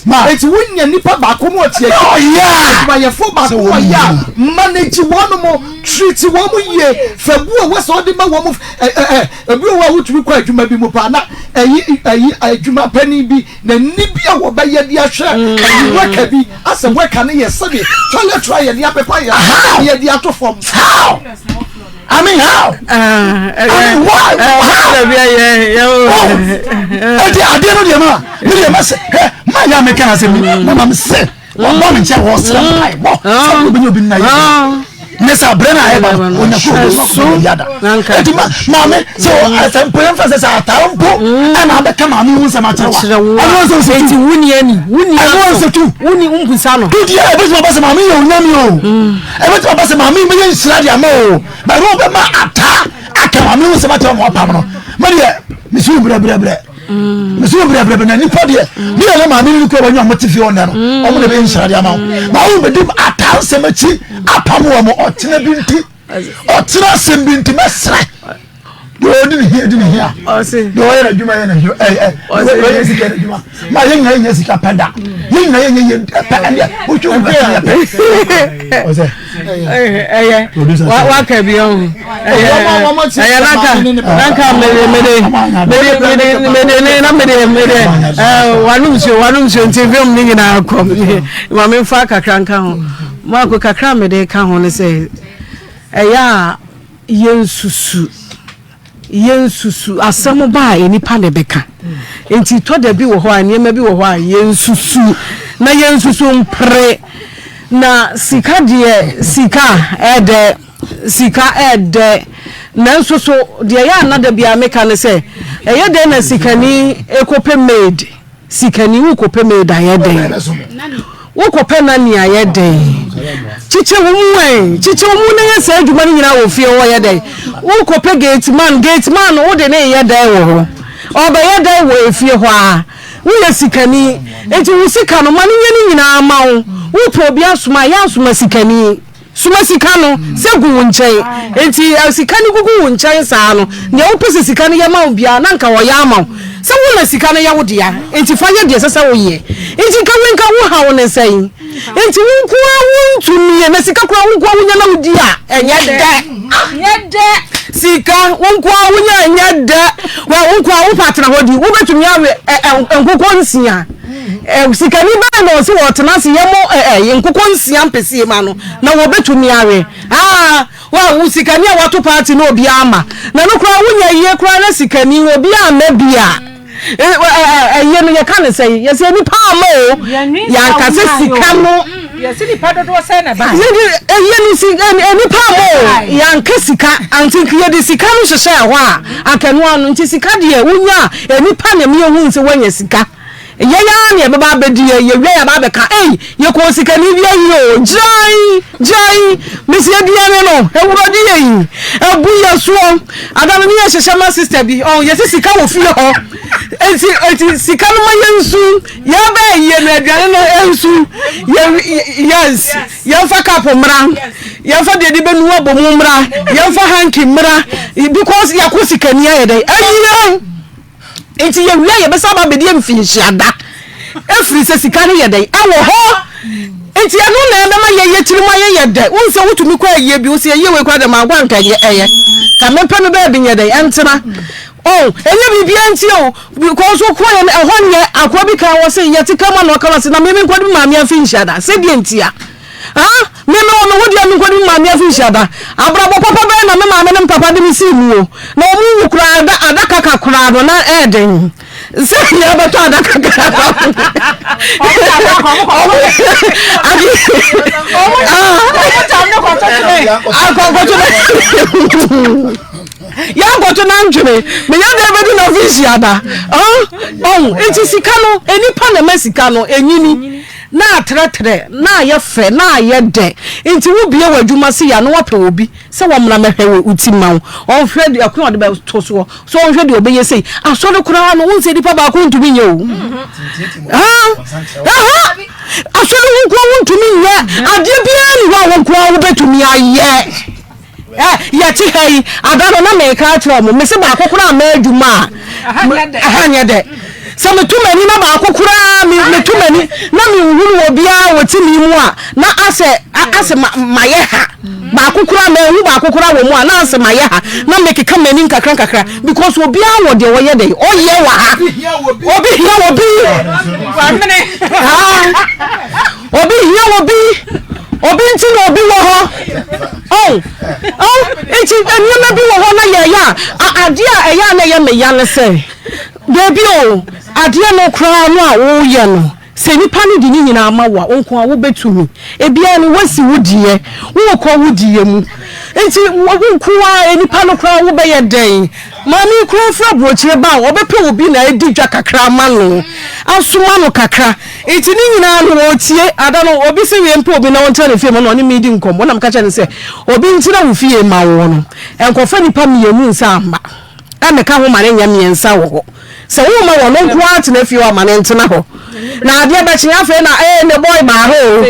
Enti wonya nipa baako na ɔte akyi, adwumayɛfoɔ baako na ɔyɛ a, manage wɔn mo, treat wɔn mo yie, fa bu a wɔsɛ ɔde ma wɔn, ɛ ɛ ɛ, ebi wɔ hɔ a wotumi kɔ adwuma bi mu paa na ɛyi ɛyi adwuma panin bi n'ani bi a wɔbɛyɛ de ahwɛ ɛyi worker bi asɛ worker no yɛ sɛde toilet roll yɛde apepa yɛ yɛde ato fam. How? I mean how? I mean why? How? Oh, ɛdi adeɛ no deɛ ma mi deɛ ma sɛ hɛ ma yɛ ameka na sɛ mi ma ma mi sɛ wɔn mi nkyɛn wɔ srɛ mpa yi bɔ sɛ obi nye obi nna yɛ ne sɛ abirɛ na ayɛ ba onya kuro obi ma kuro yɛ ada ɛdi ma maame sɛ ɛsɛ mpo yɛn fɛ sɛ sɛ ataare mpo ɛna abɛka maame ho nsɛm akyerɛ wa ɛno nsɛm sɛ tu ɛno nsɛm tu tu deɛ ɛbɛtumi aba sɛ maame yɛ onyame o. Ɛbɛtumi aba sɛ maame yi bɛyɛ nhyira de ama o, but ɛno bɛma ataa aka maame ho nsɛm akyerɛ wɔn apam no. Me deɛ, mesi wo brɛbrɛbrɛ. Mesi wo brɛbrɛbrɛ na nipa deɛ, me yɛ ne maame no kura wɔn a wɔte fie hɔ nnɛ no, wɔn na ɛbɛyɛ nhyira de ama wo. Na wo bɛdi ataa nsɛm akyi apam wɔn ɔkyena bi nti, ɔkyena asɛm bi nti mɛsrɛ. Deɛ ɔdi ne hia di ne hia. Deɛ ɔyɛ n'adwuma yɛ n'adwuma ɛ ɛ ɔyɛ sika yɛ n'adwuma. Ma yɛn nyinaa yɛ sika pɛ da. Yɛn nyinaa yɛ yɛ pɛ ɛndeɛ wotwi wo bɛ yɛ pɛ. Ɔsɛ. Ɛyɛ waka bi ɔho. Ɛyɛ ɛyɛ nanka nanka mede mede mede mede mede ne na mede mede ɛɛ wanum nsuo wanum nsuo nti film ne nyinaa kɔ. Maame nfa kakra nka ho. Maako kakra mede ka ho ne sɛ ɛyɛ a. Yɛnsusu, yɛnsusu, asɛm ba a nnipa na ɛbɛka. Nti tɔ da bi wɔ hɔ a nneɛma bi wɔ hɔ a yɛnsusu na yɛnsusu mpere. Na sika deɛ sika ɛdɛ, sika ɛdɛ. Nanso so deɛ ɛyɛ a na da biara meka ne sɛ ɛyɛ dɛn na sikani ɛkɔpɛ maid. Sikani, wokɔpɛ maid ayɛ dɛn? Wokɔpɛ nanny ayɛ dɛn? Kyekyɛ wo mu ɛ, kyekyɛ wo mu na yɛ saa adwuma no nyinaa wɔ fie hɔ yɛ dɛn? Wokɔpɛ gate man, gate man no wode ne yɛ dɛn wɔ hɔ? Ɔbɛyɛ dɛn wɔ efie hɔ a? Woyɛ sikani, nti wo sika no ma no nyɛ ne nyinaa ma wo. Wopɛ obi asoma a, yɛ asoma sikani. Soma sika no sɛ gu wo nkyɛn. Enti sika no gugu wo nkyɛn saa no, nea wopɛ sɛ sika no yɛ ma wo biara, na anka ɔyɛ ama wo. Sɛ wo na sika no yɛ wo dea, enti fa yɛ deɛ ɛsɛ sɛ woyɛ. Enti nka wei nka wo haw ne sɛn? Enti wo nko ara wontumi, na sika koraa wo nko ara wonya na wodi a, ɛnyɛ dɛ. Ɛnyɛ dɛ. Sika wo nko ara wonya a ɛnyɛ dɛ. Wo nko ara wopɛ atena hɔ di, wobɛtumi awe nkokɔ nsia. Sikani bɛn na ɔse wɔtena ase yɛ mo nkokɔ nsia mpesie ma no na wɔbɛtumi awe? Aa, wa, sikani a wato paati na obiara ama na no koraa wonya yie koraa na sikani obiara amma bi a, ɛyɛ no yɛka ne sɛ yɛsɛ nipa ama o, yɛanka sɛ sika no. Yɛsi nipa dodoɔ sɛn na ɛbaeɛ? Ɛyɛ no si nipa ama o, yɛanka sika, anti yɛde sika no hyehyɛɛ hɔ a, anka ɛno ano nti sika deɛ wonya a, nipa na ɛma yɛhu sɛ woanya sika. Yɛn ara na yɛbɛba abɛdi yɛn, yɛwie a yɛaba abɛka, ei, yɛkɔɔ sikani bi ayi o, gyae, gyae, mesi aduane no, awurade ei, abu yɛ soɔ, ada no ne yɛhyehyɛ ma sista bi, ɔn, yɛsi sika wɔ fie hɔ, enti, enti sika no ma yɛnsu, yɛba ayie no, aduane no nsu, yɛ, yes, yɛmfa cup mmra, yɛmfa deɛ de bɛnu abɔ mu mmra, yɛmfa hanky mmra, because yɛakɔ sikani ayɛ dɛn, ayie. Nti yɛwie a yɛbɛsan aba abɛdi mfinhyia da ɛfiri sɛ sika no yɛ dɛn ɛwɔ hɔ nti ɛno na ɛbɛma yɛyɛ tirim ayɛ yɛ dɛ wohu sɛ wotumi kɔ ayie bi wo sɛ ayie wei koraa dɛ mankɔ anka ɛnyɛ ɛyɛ ka mepɛ me baabi nyɛ dɛn ɛntena oh ɛnyɛ biribiara nti o because wokɔ yɛ no ɛhɔ nyɛ akoa bi kan wɔ se yɛte ka mu na ɔka wɔ se na meme nkɔde me maame afi nhyia da sɛdeɛ ntia ah. Me mewɔ me ho deɛ menkɔdi me maame afinhyia da. Abrabɔ papa bɛn na me maame ne me papa de me sii mu o. Na wɔn wu koraa ada adaka ka koraa no na ɛyɛ den sɛ yɛbɛtɔ adaka koraa. Akɔkɔto yɛnkɔto na ntwene meyɛ dɛn bɛdi na afinhyia da. Ɔn nti sika no nnipa na ɛma sika no ɛnyini. Na atrɛtrɛ, na ayɛ fɛ, na ayɛ dɛ. Nti wo bue w'adwuma sei a na wapɛ obi sɛ wɔmmra mmɛhwɛ wo ti mma wo. Ɔnhwɛ deɛ ɛkwan a ɔde bɛto soɔ, sɛ ɔnhwɛ deɛ ɔbɛyɛ sei. Asɔre koraa no, wohu sɛ nipa baako ntumi nyɛ o. Aha, aha, asɔre wo nkoa wontumi nyɛ. Adeɛ biara nni hɔ a wo nkoa wobɛtumi ayɛ. Ɛ, yɛte ha yi, ada no na meka akyerɛ wɔn, mese baako koraa mma adwuma a, ɛha nyɛ dɛ. Sɛ meto m'ani na baako koraa, me, meto m'ani na menhunu obiara wɔ tumi mu a, na asɛ, asɛ ma, mayɛ ha. Baako koraa, manhu baako koraa wɔ mu a, na asɛ mayɛ ha. Na mekeka m'ani nkakra nkakra, because obiara wɔ deɛ ɔyɛ dɛ, ɔyɛ wɔ ha. Obi hia obi. Ah. Obi hia obi, obi nti na obi wɔ hɔ. Oh, oh, nti nneɛma bi wɔ hɔ na yɛyɛ a, adeɛ a ɛyɛ a na ɛyɛ me ya ne sɛ, daabi o, adeɛ no koraa no a woyɛ no, sɛ nipa no de ne nyinaa ma wo a, wo nko a wobɛtumi. Ebiara no woasi wo deɛ, wokɔ wo deɛ mu. Nti wo nko a nipa no koraa wobɛyɛ dɛn? Maame yi koraa firi aburokyire ba a, ɔbɛpɛ obi na adi dwa kakra ama no, asoma no kakra. Nti ne nyinaa no ɔretie. Ada no, obi se wei mpɛ obi na ɔntena ne fie ma no, ɔne me redi nkɔmmɔ na meka kyerɛɛ no sɛ, obi ntena wo fie mma wo no, nkɔfa nnipa mmienu nsa mma mmɛka ho ma no nyɛ mmiɛnsa wɔ hɔ. Sɛ womma wɔn nko ara tena fie hɔ a, ma no ntena hɔ. Na adeɛ bɛkye afei na ee ne boy baa hɔ o,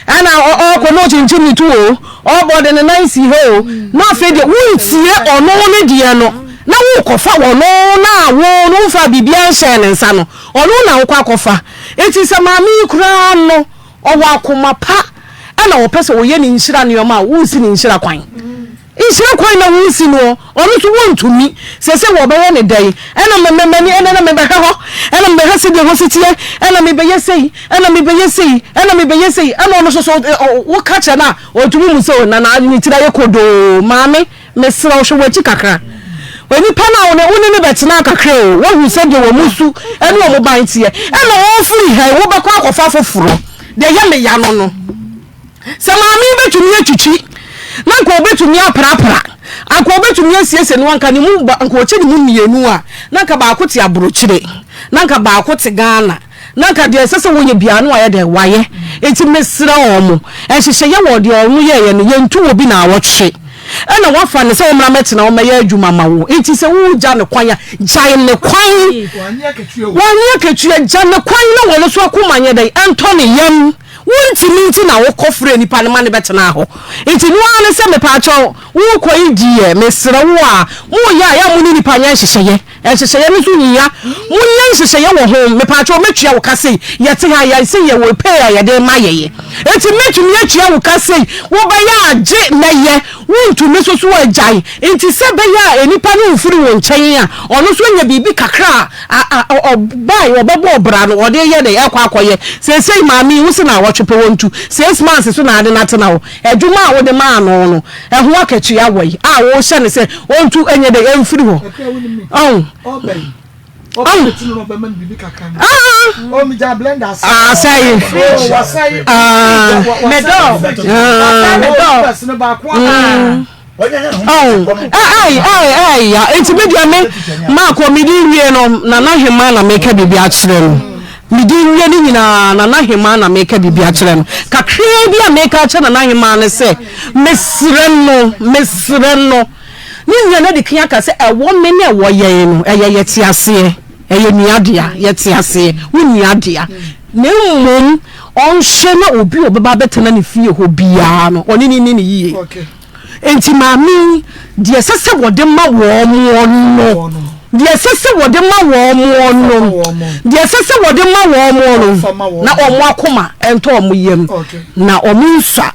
ɛna ɔɔkɔ na ɔkyinkyim ne tu o, ɔɔbɔ de ne nan si hɔ o, na afei deɛ wontie ɔno ne deɛ no, na worekɔfa ɔno no a wo no womfaa biribiara nhyɛɛ ne nsa no, ɔno na wokɔ akɔfa. Enti sɛ maame yi koraa no, ɔwɔ akoma pa ɛna ɔpɛ sɛ ɔyɛ ne nhyira nneɛma a, wonsi ne nhyira kwan. Nhyira kwan na wonsi noɔ, ɔno nso wɔntumi, seesei wɔbɛyɛ no dɛn? Ɛna me me m'ani ɛna na mebɛhwɛ hɔ, ɛna mebɛhwɛ sɛdeɛ hɔ si teɛ, ɛna mebɛyɛ sei, ɛna mebɛyɛ sei, ɛna mebɛyɛ sei, ɛna ɔno nso so woka kyerɛ no a, ɔntumi mu sɛ o nana ne tiri ayɛ kodoo, maame mesrɛ wo hwɛ w'akyi kakra. Onipa no a wo ne wo ne no bɛtena kakra o, woahu sɛdeɛ wɔn su ne wɔn ban teɛ, ɛna ɔrefiri ha yi wobɛkɔ akɔfa foforɔ, deɛ ɛyɛ me ya no no. Sɛ maame yi bɛtumi atwitwi na anka ɔbɛtumi aprapra, anka ɔbɛtumi asiesie no, anka ne mu anka ɔkyɛ ne mu mmienu a, na anka baako te aburokyire, na anka baako te Ghana, na anka deɛ ɛsɛ sɛ wɔyɛ biara no wayɛ dɛ wayɛ. Enti mesrɛ wɔn, nhyehyɛeɛ wɔ deɛ wɔn yɛeɛ no, yɛntu obi naawɔtwe ɛna wafa no sɛ ɔmmra mmɛtena hɔ mmɛyɛ adwuma ma wo. Enti sɛ wogya no kwan a, gyae no kwan. Wanyɛ akatua, gya no kwan na wɔn nso akoma nyɛ dɛn, ɛntɔ ne yam. Wontumi nti na wokɔ frɛɛ nipa no ma no bɛtenaa hɔ. Nti no ara ne sɛ mepaakyɛw wokɔ yi deɛ mesrɛ wo a moyɛ a yɛ a mo ne nipa nyɛ nhyehyɛeɛ. Nhyehyɛeɛ no nso hia. Monyɛ nhyehyɛeɛ wɔ ho. Mepaakyɛw mɛtua wo ka sei. Yɛte ha yɛ sei yɛwɔ pay a yɛde ma yɛyɛ. Nti mɛtumi atua wo ka sei. Wobɛyɛ a gye na yɛ. Wontumi nso so a gyae. Nti sɛ ɛbɛyɛ a nipa no mfiri wo nkyɛn a ɔno nso anya biribi kakra a ɔbae ɔbɛbɔ ɔbra no ɔde yɛ dɛn ɛkɔ akɔyɛ. Seesei maame yi wo se naawɔtwe pɛ wɔntu six months so na ade no atena hɔ. Adwuma a wode maa no no ɛho akatua wɔ yi a wohyɛ no sɛ ɔntu nyɛ dɛn ɛmfiri hɔ. Ɔho. Ɔho. Ah. Asɛe. Ah. Ah. Oh, ai, ai, ai, ya. Enti me deɛ me, maakɔ mede wie no, Nana Hemaa na meka biribi akyerɛ no. Mede wie no nyinaa, Nana Hemaa na meka biribi akyerɛ no. Kakraa bi a meka akyerɛ Nana Hemaa ne sɛ, mesrɛ no, mesrɛ no. Ne nua no adi kan aka sɛ, ɛwɔ me ne ɛwɔ yɛn no, ɛyɛ yɛte aseɛ. Ɛyɛ nua dea, yɛte aseɛ, wo nua dea. Na mmom, ɔnhwɛ na obi a ɔbɛba abɛtena ne fie hɔ biara no, ɔne no nni no yie. Enti maame yi, deɛ ɛsɛ sɛ wɔde ma wɔn no, deɛ ɛsɛ sɛ wɔde ma wɔn no, deɛ ɛsɛ sɛ wɔde ma wɔn no, na wɔn akoma ntɔ wɔn yam, na wɔn nsua.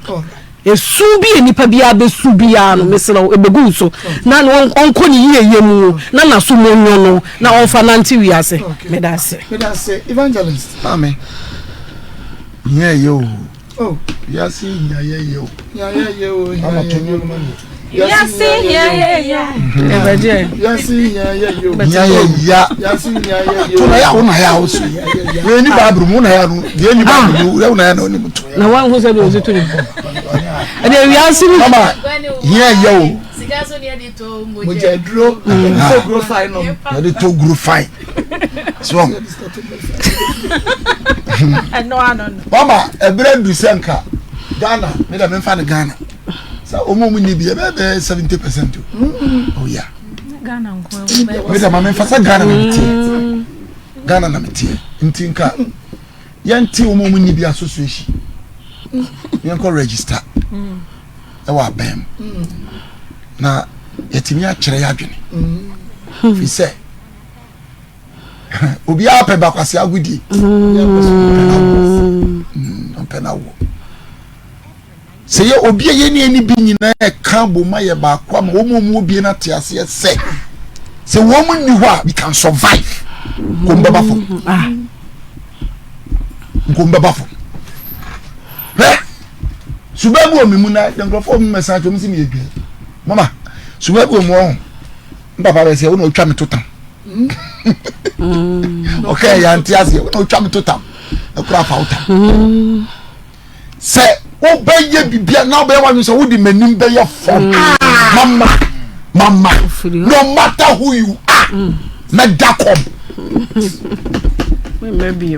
Esu bi a nipa biara bɛsu biara no, mesrɛ wo, ɛbɛgu wo so, na ɔnkɔ ne yieyɛ mu, na n'aso mu nnwo no, na ɔmfa nante wiase. Meda ase. Meda ase, Evangelist. Maame, hia ɛyɛ o. Oh. Wiase hia yɛ yɛ o. Hia yɛ yɛ o. Ama to nwom ma mi. Wiase hia yɛ yɛ o. Ɛbɛgye. Wiase hia yɛ yɛ o. Hia yɛ ya. Wiase hia yɛ yɛ o. To na yɛ awo na yɛ awo so. Wei ni baabulu mu na yɛ ano. Deɛ ni baabulu mu yɛ na yɛ na onim to. Na wɔn ho sɛ de osi to ne. Ɛdeɛ wiase ni. Mama hia yɛ o. Sika so ni yɛde to mogya. Mogya duro. Yɛde to guro fain nom. Yɛde to guro fain. So. Mama ɛbrɛ du sɛ nka Ghana mi dɛ mi nfa ne Ghana sɛ ɔmo ɔmo ni bi ɛbɛyɛ bɛyɛ 70% o. Oh yeah. Mi dɛ ma mi nfa sɛ Ghana na mi teɛ. Ghana na mi teɛ nti nka yɛn ti ɔmo ɔmo ni bi association yɛn kɔ register ɛwɔ abɛn mu na yɛtumi akyerɛ yɛ adwene fi sɛ. Obiara pɛ bakwasi agodie. Ɔmpɛ na wɔ. Sɛ yɛ obi a yɛne ɛni bi nyinaa ɛka bɔ ma yɛ baako ama wɔn a wɔn obie no ate aseɛ sɛ sɛ wɔn nni hɔ a we can survive. Nkom bɛba fam. Nkom bɛba fam. Hwɛ suba bi wɔ mi mu na nkurɔfoɔ mi mɛsan atwa mu si mi yɛ dua. Mama suba bi wɔ mu ɔho. n papa bɛ sɛ wo na otwa me to tam ɔka yɛ ante aseɛ wo na otwa me to tam ɛkora afa wo tam sɛ wobɛyɛ bibia na wobɛyɛ wadwen sɛ wode m'anim bɛyɛ fam mama mama no matter who you are mɛda kɔm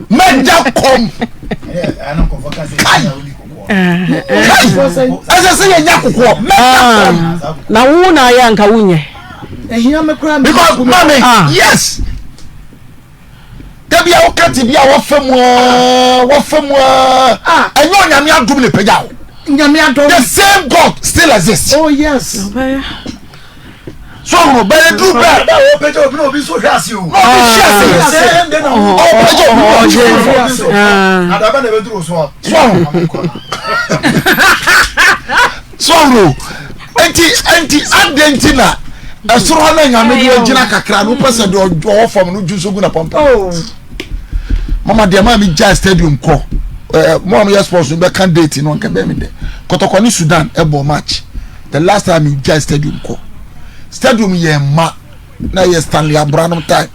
mɛda kɔm kai kai ɛsɛ sɛ yɛnya kokoɔ mɛda kɔm na wo na ayɛ anka wonyɛ because mami ah. yes dabi a woka te bi a wɔfa mu aa wɔfa mu aa ah. ɛnyɛ onyame adom ne pagya wo nyame adom the same god still exists oh yes so ɔhunu bɛyɛ duru bɛɛ. Bɛɛ o pɛjɛ obi na obi nso hwɛ ase o. Na obi hwɛ ase. Same day na o. Ɔpɛjɛ obi na obi hwɛ ase. Na dabɛ na ebe duru so a. So ɔhunu. So ɔhunu. Nti nti adeɛ nti na ɛsoro hɔ na nyame de agyina kakra no wopɛ sɛ deɛ ɔwɔ fam no dwu so gu na pɔmpɛ. Mama deɛ maa mi gya stadium kɔ ɛɛ mo a mo yɛ sports no bɛka date no nka bɛn mi dɛ kɔtɔkɔ ne Sudan ɛbɔ match. The last time me gya stadium kɔ stadium yɛ mma na yɛ Stanley Abranom time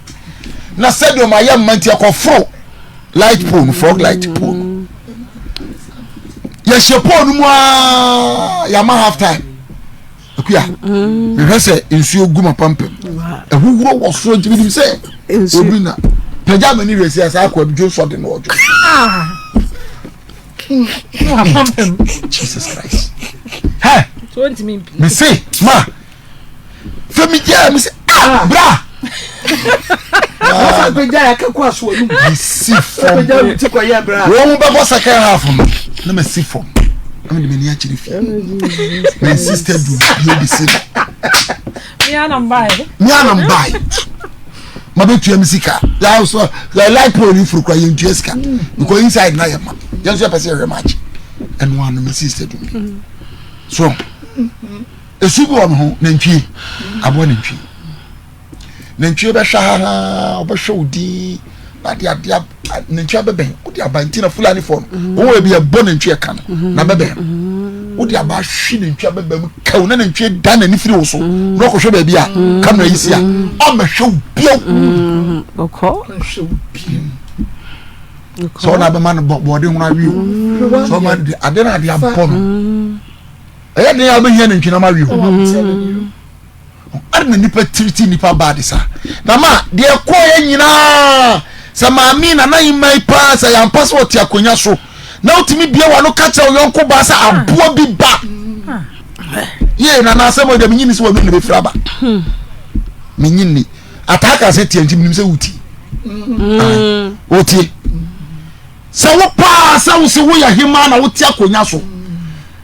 na stadium ayɛ mma nti ɛkɔ foro light pole no frog light pole no yɛhyɛ pole no mu aa yɛama half time akuya mehwɛ sɛ nsuo gu ma pampam ɛhuhuro wɔ soro nti menim sɛ obi na pagya m'ani hwɛ si asa akɔ abidwo nsɔ de no ɔdwo Jesus Christ. Hey. Me say, ma. Femi jẹ́ mi say, ah, bra. Wọ́n fẹ́ jẹ́ akẹ́kọ̀ọ́ aṣọ ọdún. Mi si fam. Wọ́n mu bẹ́ bọ́ second half no. Na mi si fam. Na mi de mi ni akyere fi. Mi sister du bi obi si. Mi anam baayi. Mi anam baayi. Ma bɛ tuya mi sika. Yà sọ yà light pole ni furu kura yɛn tuya sika. Because inside na yɛ ma. Yɛn nso yɛ pɛ sɛ yɛhwɛ match. Ɛnu ano mi sister du mi. So esu bi wɔ mi ho nantwie aboa nantwie. Nantwie bɛhwɛ ha ha ɔbɛhwɛ wo din na de adeɛ nantwie abɛbɛn wode aba nti na fulani fɔ no wɔn wɔ ebi ɛbɔ nantwie ɛka no na bɛbɛn no wode aba ahwe nantwie abɛbɛn mu kaw na nantwie da n'ani firi wo so na ɔkɔhwɛ baabi a kamera yi si a ɔmɛhwɛ wo bio sɛ ɔna abɛma no bɔɔde ho awie o sɛ ɔma ade na ade abɔ no ɛyɛ den a wobɛhia nantwie na ma awie o Ade na nipa tiriti nipa bad saa. Na ma deɛ ɛkɔɔyɛ nyinaa sɛ maame na nan mma yi paa sɛ yɛampa sɛ ɔte akonnwa so na wotumi bie w'ano ka kyerɛ wo yɔnko baa sɛ aboa bi ba yee na n'asɛm ɔdeɛ menyi ni sɛ wɔn na bɛfiri aba menyi ni ataa ka sɛ tie nti menim sɛ wotie wotie sɛ wo paa sɛ wo sɛ woyɛ hemaa na wote akonnwa so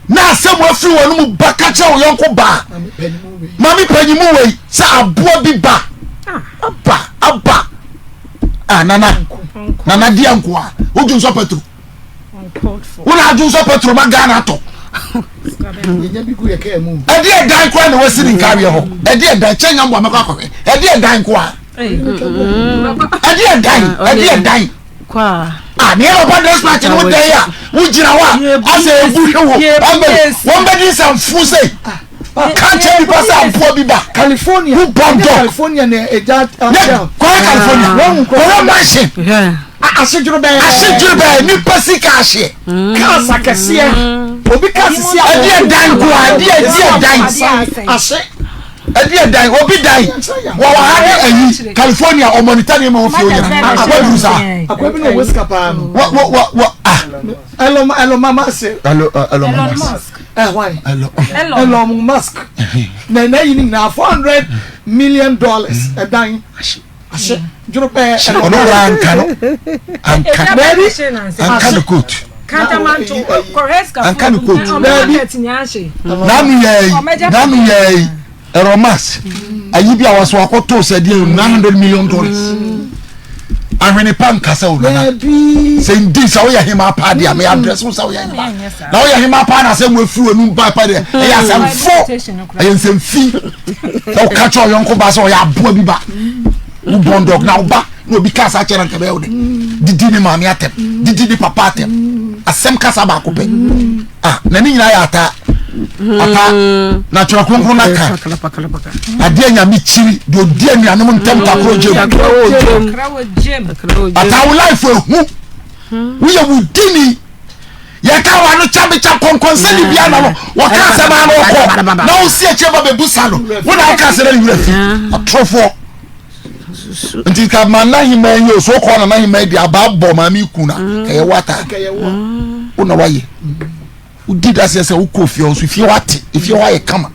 na asɛm afiri wɔn mu ba ka kyerɛ wo yɔnko baa maame panyimu wei sɛ aboa bi ba aba aba ah nana nana di nko a wodwo nsɔ petro wona adwo nsɔ petro ma Ghana atɔ ɛde ɛdan koraa na wasi ne nkareɛ hɔ ɛde ɛdan kyɛ nya mboa mɛkɔ akɔhwɛ ɛde ɛdan koraa ɛde ɛdan ɛde ɛdan ah ne yɛ papa despite no wo dan a wo. Wogyina hɔ a asɛ ebu hwɛ wo. Wɔn bɛdi nsɛmfo sɛ ka kyerɛ nipa sɛ aboa bi ba. California. Wo bɔn dɔk. California na ɛgya. Yɛ kɔyɛ California. Kɔyɛ mansion. Ahyedwere bɛɛ. Ahyedwere bɛɛ nipa sika ahyeɛ. Cars akɛseɛ. Obi car sisi a. Ɛdeɛ dan ko a ɛdeɛ ɛdeɛ dan. Ahye. Ɛdeɛ dan obi dan wɔ wɔ ha ne ayi California ɔmɔnita nneɛma wɔ fie onyina akwaduru saa. Akwa bi na ɔwɔ sika paa no. Wɔ wɔ wɔ wɔ ah. Elon Elon Musk. Elon Elon Musk. Ɛ hwan? Elon Musk. Na na yi ni nyinaa $400 million ɛdan. Ahye dworo pɛɛ. Ɔno wura anka no anka anka no coat. Anka no coat. N'anu yɛ yi n'anu yɛ yi Elon Musk ayi bi a waso akɔtɔ sɛ deɛ $900 million. Ahwene pa nkasa o nana sɛ ndi sɛ woyɛ hema paa deɛ me address wo sɛ woyɛ hema na woyɛ hema paa na sɛ mo afiri w'anum ba pa deɛ ɛyɛ asɛmfo ɛyɛ nsɛmfi sɛ woka kyerɛ ɔyɔnko ba sɛ ɔyɛ aboa bi ba wo bɔn dɔg na woba na obi ka saa kyerɛ nka bɛyɛ wo de didi ne maame atɛm didi ne papa atɛm asɛm kasa baako pɛ ah na ne nyinaa yɛ ataa ata na twerɛ kronkron no aka adeɛ nyame kyiri deɛ ɔdi anuanom ntɛm takoro gyem ata wo life ehu woyɛ wo dini yɛka wa no kyabekya kɔnkɔnsɛ ne bia na no wɔka asɛm a na ɔkɔ na wosi akyire ba bɛbusa no wo na woka asɛm na ne werɛ fi atorofoɔ nti ka ma nahema yi o so kɔ na nahema yi de aba bɔ maame ku na ɛyɛ wata wo na wayɛ wodi daseɛ sɛ wokɔ fie hɔ nso fie hɔ ate efie hɔ ayɛ kama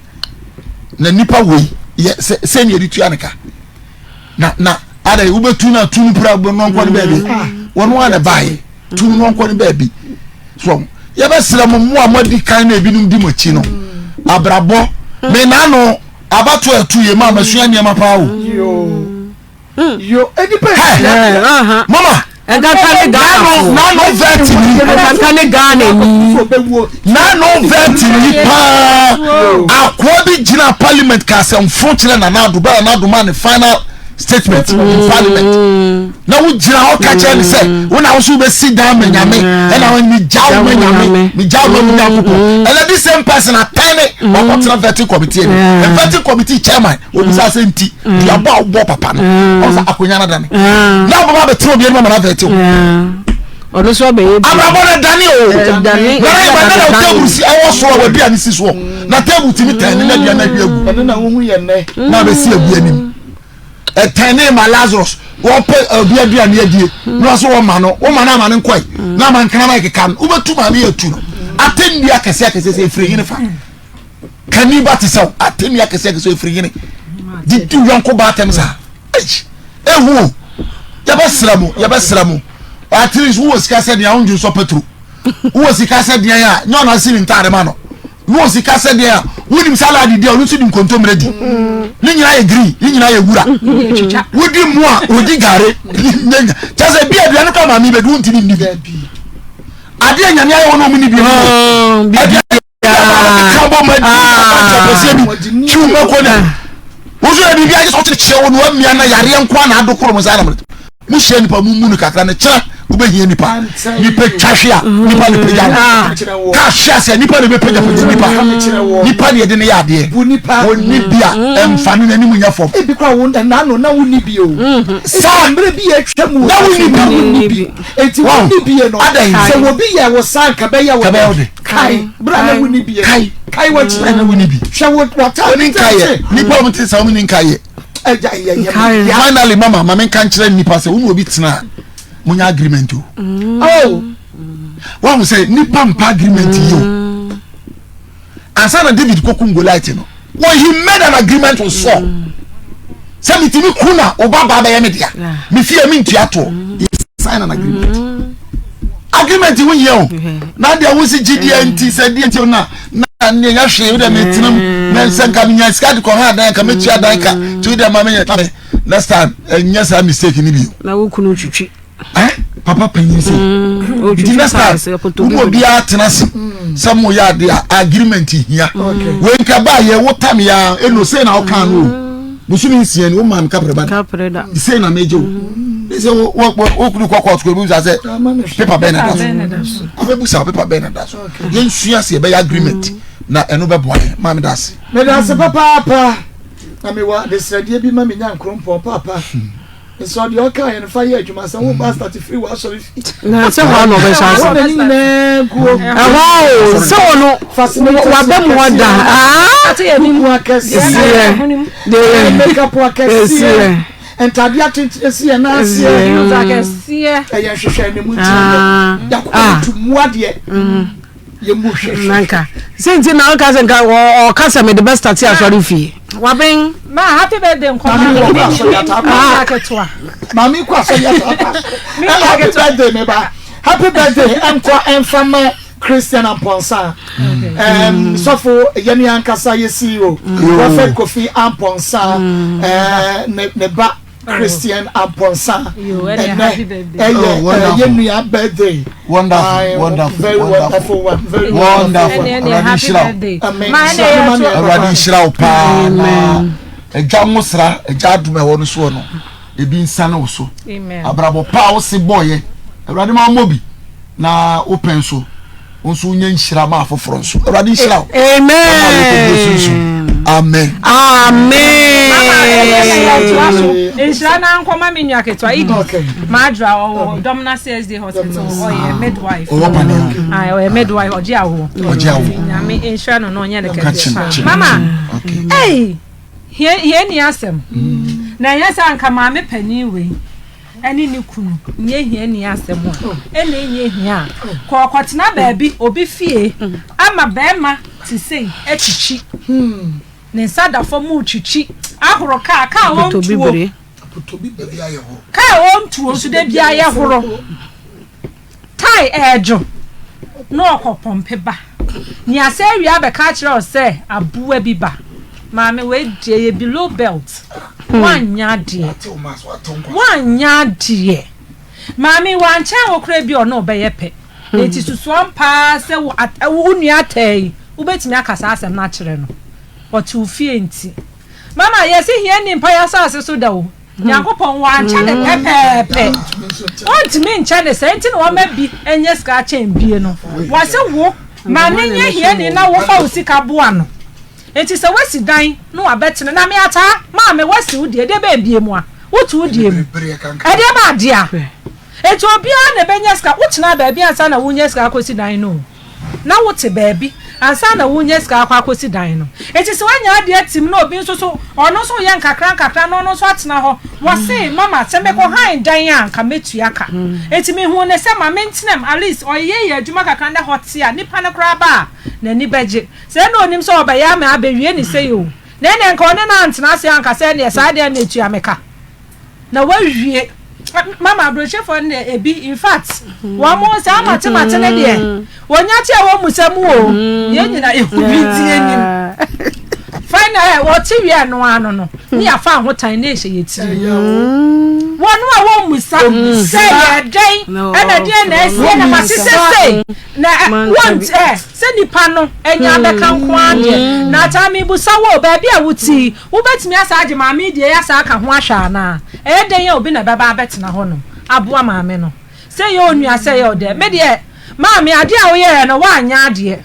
na nipa wei yɛ sɛ sɛ ne yɛde tua ne ka na na ada yi wobɛtu na tu no pira no nkɔ ne baabi wɔn a na baayɛ tu no nkɔ ne baabi so yɛbɛsrɛ mo mo a moadi kan na ebinom di mo akyi no abrabɔ me nano abato atu yɛ ma masua nneɛma paa o. Yo, nipa Hey, mama. Ɛnkaka ne Ghana fo. Nano vɛti ni. Ɛnkaka ne Ghana ni. Nano vɛti ni paa. Akoa bi gyina parliament ka asɛmfo kyerɛ Nana Addo bɛrɛ Nana Addo ma ne final statement in mm. parliament. Na wo gyina hɔ ka kyerɛ ne sɛ wo na wo so bɛsi dan ma nyame ɛna wo mi gya wo ma nyame mi gya wo ma mu nyankopɔn. Ɛna this same person atɛn ne wakɔtena vetting committee ni. Vetting committee chairman. Obisa sɛ nti duabɔ a wobɔ papa no ɔn sɛ akonnwa no adane na wobɛba abɛtena obi anim ama no avɛte wo. Ɔno nso abɛyɛ bi. Abrabɔ no dane o. Dane. Na na na na table si ɛwɔ so a w'aduane si soɔ na table tumi tɛn ne na aduane ahwie agu. Ɛno na wohu yɛ nnɛ. Na abɛsi agu anim. Ɛtɛn ne ma Lazarus wɔpɛ obi aduane adie na ɔso wɔma no wɔma no ama no nkɔe na ama nkraman keka no wobɛtu maame yɛ atu no atɛnnua akɛseɛ akɛseɛ sɛ ɛfiri hene fa. Kani ba te sɛ wo atɛnni akɛse akɛse efiri hene didi yɔnko ba atɛm saa ehu o yɛbɛsrɛ mo yɛbɛsrɛ mo at least wowɔ sika sɛ deɛ wondwo nsɔ petro wowɔ sika sɛ deɛ a nyɛ ɔna si ne ntaade ma no wowɔ sika sɛ deɛ a wonim salad di a ɔno nso di nkontommire di ne nyinaa yɛ green ne nyinaa yɛ wura wodi mu a odi gare kyɛ sɛ bi aduane kɔ maame bɛdi wontumi nni bi adeɛ nyame ayɛ wɔn a wɔn ni bi aduane woso yɛ biribi agye sɛ ɔkyerɛkyerɛ wo na wamia na yareɛ nko a na adokoro mo saa na mo hyia nipa mo mu no kakra ne kyerɛ wobɛhia nipa nipa twa hwe a nipa ne pagya no ka hwe ase a nipa ne bɛpagyapagya nipa nipa ne yɛde ne yɛ adeɛ wɔnni bi a ɛmfa no n'anim nyɛ fam ebi kora wo nano na wonni bi o saa mmerɛ bi yɛ atwa mu na wonni bi enti wonni bi no sɛ wɔbi yɛ wo saa nka bɛyɛ wo dɛ Kae bere a na wonni bi. Kae. Kae w'akyi. Bere a na wonni bi. Hwɛ wo w'ataade Oni nkaeɛ. Nipa wɔn ti sɛ wɔn ni nkaeɛ. Ɛgya yɛ yɛ mi. Finally mama maame nka nkyerɛ nipa sɛ wɔn obi tena a mo nya agreement o. Mm. Oh. Wɔn ahun sɛ nipa mpa agreement yi o. Mm. Ansa na David koko Goliath no when he made an agreement with Saul. Mm. Sɛ mi ti mi ku na o ba ba bɛyɛ mi dea mi fie mi ntua toɔ. He sign an agreement. Mm. Agreement ho hia o. Na deɛ wo si gyidie nti sɛ deɛ nti na na ne nya hwee wo deɛ metena mu na sɛ nka menya sika de kɔ ha dan nka metua dan ka nti wo deɛ ma menyɛ next time ɛnyɛ saa mistake ni bio. Na wo kunu twitwi. Eh papa panyin se. Nti next time wo mu obiara tena ase sɛ mo yɛ ade a agreement hia. Wei nka ba yɛ wo tam ya eno sei na wo kan no o. Bosome nsia ni wo maa me kaprɛ ba. Sei na megye wo. Ne sɛ wo wo wo kunu kɔ court kɔ ebi sɛ paper bɛn na da so. Afɛ busa paper bɛn na da so. Yɛn sua sɛ yɛbɛyɛ agreement na ɛno bɛboa yɛn. Maame da ase. Meda ase papaapa. Na mewɔ adesrɛdeɛ bi ma me nyankrompɔn paapa. Mesrɛ deɛ ɔka yɛ no fa yɛ adwuma sɛ wo ba start firi w'asɔre fi. Na sɛ hɔ na ɔbɛhyɛ ase. Wɔn ani nyinaa guo. Ɛhɔ o sɛ wɔ no waba mu hɔ da. Kuku akɛseɛ. Makeup akɛseɛ. Ntadeɛ atenten esi yɛn nan aseɛ. Ɛyɛ nhwehwɛ ne mu nkyɛn. Yakɔ tu mu adeɛ. Yɛ mu hwehwɛ. Nanka sɛ nti na ɔka sɛ nka ɔka sɛ mede bɛ start asɔre fie. Waben. Ma happy birthday nkɔmɔ. Maame wɔ asɔre ata ketewa. Maame kɔ asɔre ata akɔ. Happy birthday me ba. Happy birthday nkɔ ɛnfa ma Christian Amponsah. Um, sɔfo yɛne ankasa yɛ CEO. Prophet Kofi Amponsah. Eh, ne ne ba Christian Amponsah. Ɛnɛ ɛyɛ yɛ nua birthday. Wonderful, wonderful, very wonderful one, very wonderful. Awurade nhyira wo. Awurade nhyira wo paa na agya nwosra agya adum ɛwɔ no soɔ no ebi nsane wo so. Abrabɔ paa wo se bɔɔyɛ Awurade ma mmɔ bi na wopɛn so. wo nso wonya nhyira ma afoforɔ nso awurade nhyira wo amen amen amen nhyira na nkɔma me nua ketewa idi maadra ɔwɔ dɔmna csd hospital ɔyɛ midwife ɔwɔ panea ɔyɛ midwife ɔgye awoɔ ɔgye awoɔ nyame nhyira no na ɔnyɛ ne kɛseɛ paa mama ei hia ni asɛm na ɛnyɛ sɛ anka maame panin wei ne ne kunu nyɛ hiani asɛm a, ɛna ɛnyɛ hia a, kɔ ɔkɔtena baabi, obi fie, ama barima te sei atwitwi, ne nsa da fam retwitwi, ahoro kaa, kaa ɔntuo, kaa ɔntuo nso da biara yɛhoro. Tae ɛɛdwo na ɔkɔ pɔmpe ba. Nea sɛ awia abɛka akyerɛ wo sɛ aboa bi ba. Maame wei deɛ yɛ below belt. Woanyɛ adeɛ. Woanyɛ adeɛ. Maame wankyɛn wo koraa bi a ɔne wo bɛyɛ pɛ. Enti susu ampa ara sɛ wo wo nua ataa yi wobɛtumi aka saa asɛm no akyerɛ no. Ɔte wo fie nti. Mama yɛse hiani mpa yɛ asase so da o. Nyankopɔn wankyɛ no pɛpɛɛpɛ. Ɔntumi nkyɛ no saa nti na wama bi anya sika akyɛn bie no. Wɔse wo ma no nyɛ hiani na wo fa wo sika boa no. Nti sɛ wasi dan na wabɛtena na me ataa maame wasi wo deɛ ɛdeɛ bɛn bie mu a woto wo deɛ mu ɛdeɛ bɛ adeɛ a nti obiara na ɛbɛnya sika wotenaa baabi ansa na wonya sika akɔsi dan no o. Na wote baabi ansa na worenya sika akɔ akɔsi dan no. Enti sɛ woanya adeɛ atim na obi nso so, ɔno nso reyɛ nkakrankakra na ɔno nso atena hɔ. Wɔse, Mama, sɛ mekɔhan dan a, anka mɛtua ka. Enti mehuu no sɛ ma mentena mu, at least ɔyeyɛ adwuma kakra na ɛhɔ te a, nipa no koraa ba a, n'ani bɛgye. Sɛ na ɔnim sɛ ɔbɛyɛ ama abɛwie no sei o, na ɛnneɛ nka ɔne no antena ase anka sɛ ɛnneɛ saa deɛ na ɛtua me ka. Na wawie mama aburokyefoɔ no deɛ ebi in fact wɔn mo saa mate mate no deɛ wɔnya te a wɔn mu sɛ mu o yɛn nyina ehu bi ti anim final ɛ wɔte wie ɛno ano no ne yafa ahotan ne ehyɛ yɛ tiri wɔn a wɔn mu sa sɛ yɛ dɛn ɛna deɛ na ɛsi ɛna ma sisɛ sɛ na wɔn ɛ sɛ nipa no ɛnya abɛka nko ara deɛ na ataa mi busa wo baabi a wotii. Wobɛtumi asan agye maame yi deɛ yi asan aka ho ahwɛ anaa? Ɛyɛ dɛn a obi na ɛbɛba abɛtena hɔnom aboa maame no? Sɛ ɛyɛ onua sɛ ɛyɛ ɔdɛ. Me deɛ, maame, adeɛ a woyɛeɛ no, woanyɛ adeɛ.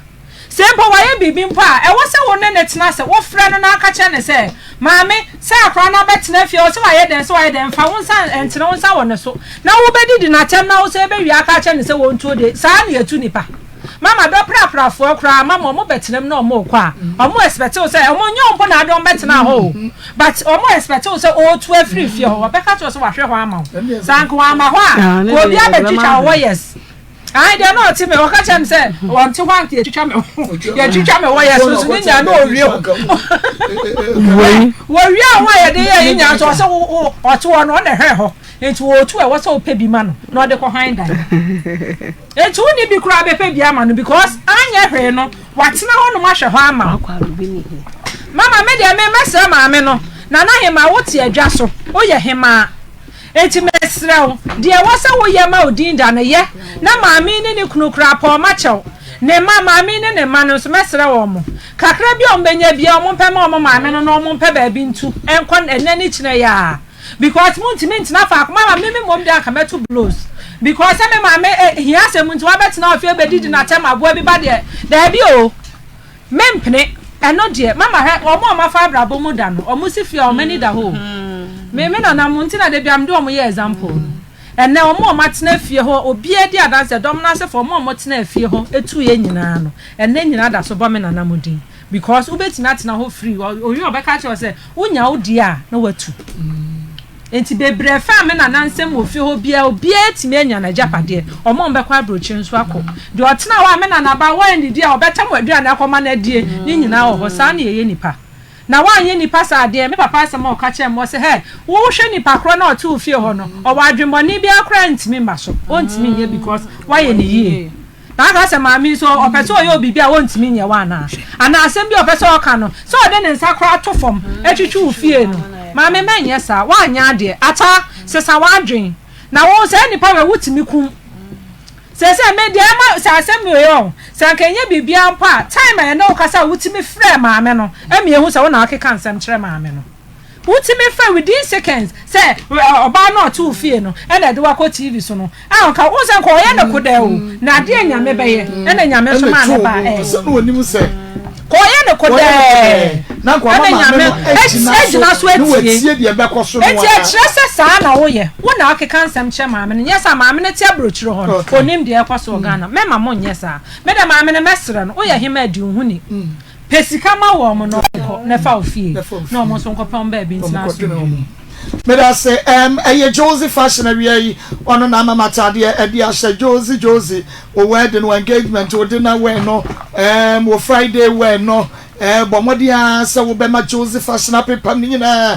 Sɛ mpo wayɛ biribi mpo a, ɛwɔ sɛ wo ne no tena ase, wofrɛ no na woka kyerɛ no sɛ, Maame, sɛ akwadaa no abɛtena fie hɔ, sɛ wayɛ dɛn, sɛ wayɛ dɛn, mfa wo nsa, ntene wo nsa wɔ ne so, na wobɛdidi no atɛm na wo nso ɛbɛwie aka akyerɛ no sɛ wɔntuo deɛ, saa na yɛtu nnipa. Mama dɔ praprafoɔ koraa mama ɔmo bɛtena mu na ɔmo rekɔ a ɔmo expect wo sɛ ɔmo nyɛ wo mpo na ade ɔmo bɛtena hɔ o but ɔmo expect wo sɛ ɔretu afiri fie hɔ wɔbɛka kyerɛ wo sɛ wahwɛ hɔ ama wo sɛ anka wamma hɔ a ka obi abɛtwitwa wo wires ae deɛ na ɔte me ɔka kyerɛ me sɛ ɔnte hɔ anka yɛtwitwa me ho yɛtwitwa me wires nso ne nyinaa na ɔwie wɔwie a ho a yɛde yɛ yi nyinaa nso ɔsɛ ɔte hɔ no ɔna ɛhwɛ hɔ nti wɔtu ɛwɔ sɛ wopɛ bi ma no na ɔde kɔ han dan. Enti wo ne bi koraa bɛpɛ bi ama no because anyɛ hwee no watena hɔ nom ahwɛ hɔ ama wo. Mama me deɛ me mɛsrɛ maame no Nana Hemaa wo te adwa so woyɛ hemaa enti mesrɛ wo deɛ ɛwɔ sɛ woyɛ ma wo din da no yɛ na maame yi ne ne kunu koraa pɛ ɔma kyɛw ne mma maame yi ne ne mma no nso mɛsrɛ wɔn mo kakra bi a wɔn bɛnya biara wɔn mpɛ ma wɔn maame no na wɔn mpɛ baabi ntu nkɔ ɛnɛ ne kyinɛ yi ara. Because mo ntumi ntena faako mama me me mmom deɛ anka mɛto blows because sɛ me maame eh, hia asɛm nti wabɛtena ofie bɛdidi n'atɛm aboa bi ba deɛ daabi o mempene ɛno deɛ mama hwɛ wɔn a wɔafa abrabɔ mu da no wɔn si fie a wɔn ani da hɔ o me me nana mo nti na da bi a mede wɔn yɛ example no ɛnɛ wɔn a wɔatena fie hɔ obiara di adanse dɔm no asefo wɔn a wɔtena fie hɔ etu yɛ nyinaa no ɛnɛ nyinaa da so bɔ me nana mo din. Because wobɛtumi atena hɔ free, owie a ɔbɛka akyerɛ wo sɛ wonya wo deɛ a na watu. Nti bebree faa me nana nsam wɔ fie hɔ biara, obiara atumi anya n'agyapadeɛ. Wɔn a wɔbɛkɔ aburokyire nso akɔ. Deɛ ɔtena hɔ a me nana ba woannidi a ɔbɛtam w'aduane akɔma no adie, ne nyinaa wɔ hɔ. Saa na yɛyɛ nnipa. Na woanyɛ nnipa saa deɛ, me papa asɛm a ɔka kyerɛɛ me, ɔse hɛ, wohwɛ nipa korɔ no a ɔte wo fie hɔ no, ɔwɔ adwemmɔne biara koraa ntumi mma so, ɔntumi nyɛ because woayɛ no yie. Na aka sɛ, Maame yi, so ɔpɛ sɛ ɔyɛ wo biribi a ɔntumi nyɛ wo anaa? Anaa asɛm bi a ɔpɛ sɛ ɔka no, sɛ ɔde ne nsa koraa to fam twitwi wo fie no? Maame, mɛnyɛ saa. Woanyɛ adeɛ. Ataa, sesa w'adwene. Na wo, saa nipa wei, wotumi kum. Seesei, me deɛ ɛma, sɛ asɛm wei ɔ, sɛ anka ɛnyɛ biribiara mpo a, time a yɛne wo kasa a wotumi frɛɛ maame no, ɛma yɛhu sɛ wo na wokeka nsɛm kyerɛ maame no. Wotumi frɛ within seconds sɛ ɔbaa no a ɔte wo fie no ɛna ɛde wo akɔ TV so no a nka wohu sɛ nka ɔyɛ no kodɛɛ o na adeɛ Nyame bɛyɛ ɛna Nyame nso maa no baa ɛɛ kɔ ɔyɛ no kodɛɛ ɛna Nyame agyina so atie enti ɛkyerɛ sɛ saa na woyɛ wo na ɔkeka nsɛm kyerɛ maame no nyɛ saa maame no te aburokyire hɔ no onim deɛ ɛkɔ so wɔ Ghana mɛma mo nyɛ saa me deɛ maame no mɛsrɛ no woyɛ hema di wo ho ni. Pɛ sika ma wɔn na wɔnkɔ na fa wo fie na wɔn nso nkɔpɛ wɔn baabi ntena asomdwoe mu. Medase ɛɛm ɛyɛ Josie fashion awia yi ɔno na ama m'ataadeɛ ɛde ahyɛ Josie Josie wo wedding wo engagement wo dinner wear no ɛɛm wo Friday wear no ɛɛ bɔ mmɔden ara sɛ wobɛma Josie fashion apepam ne nyinaa.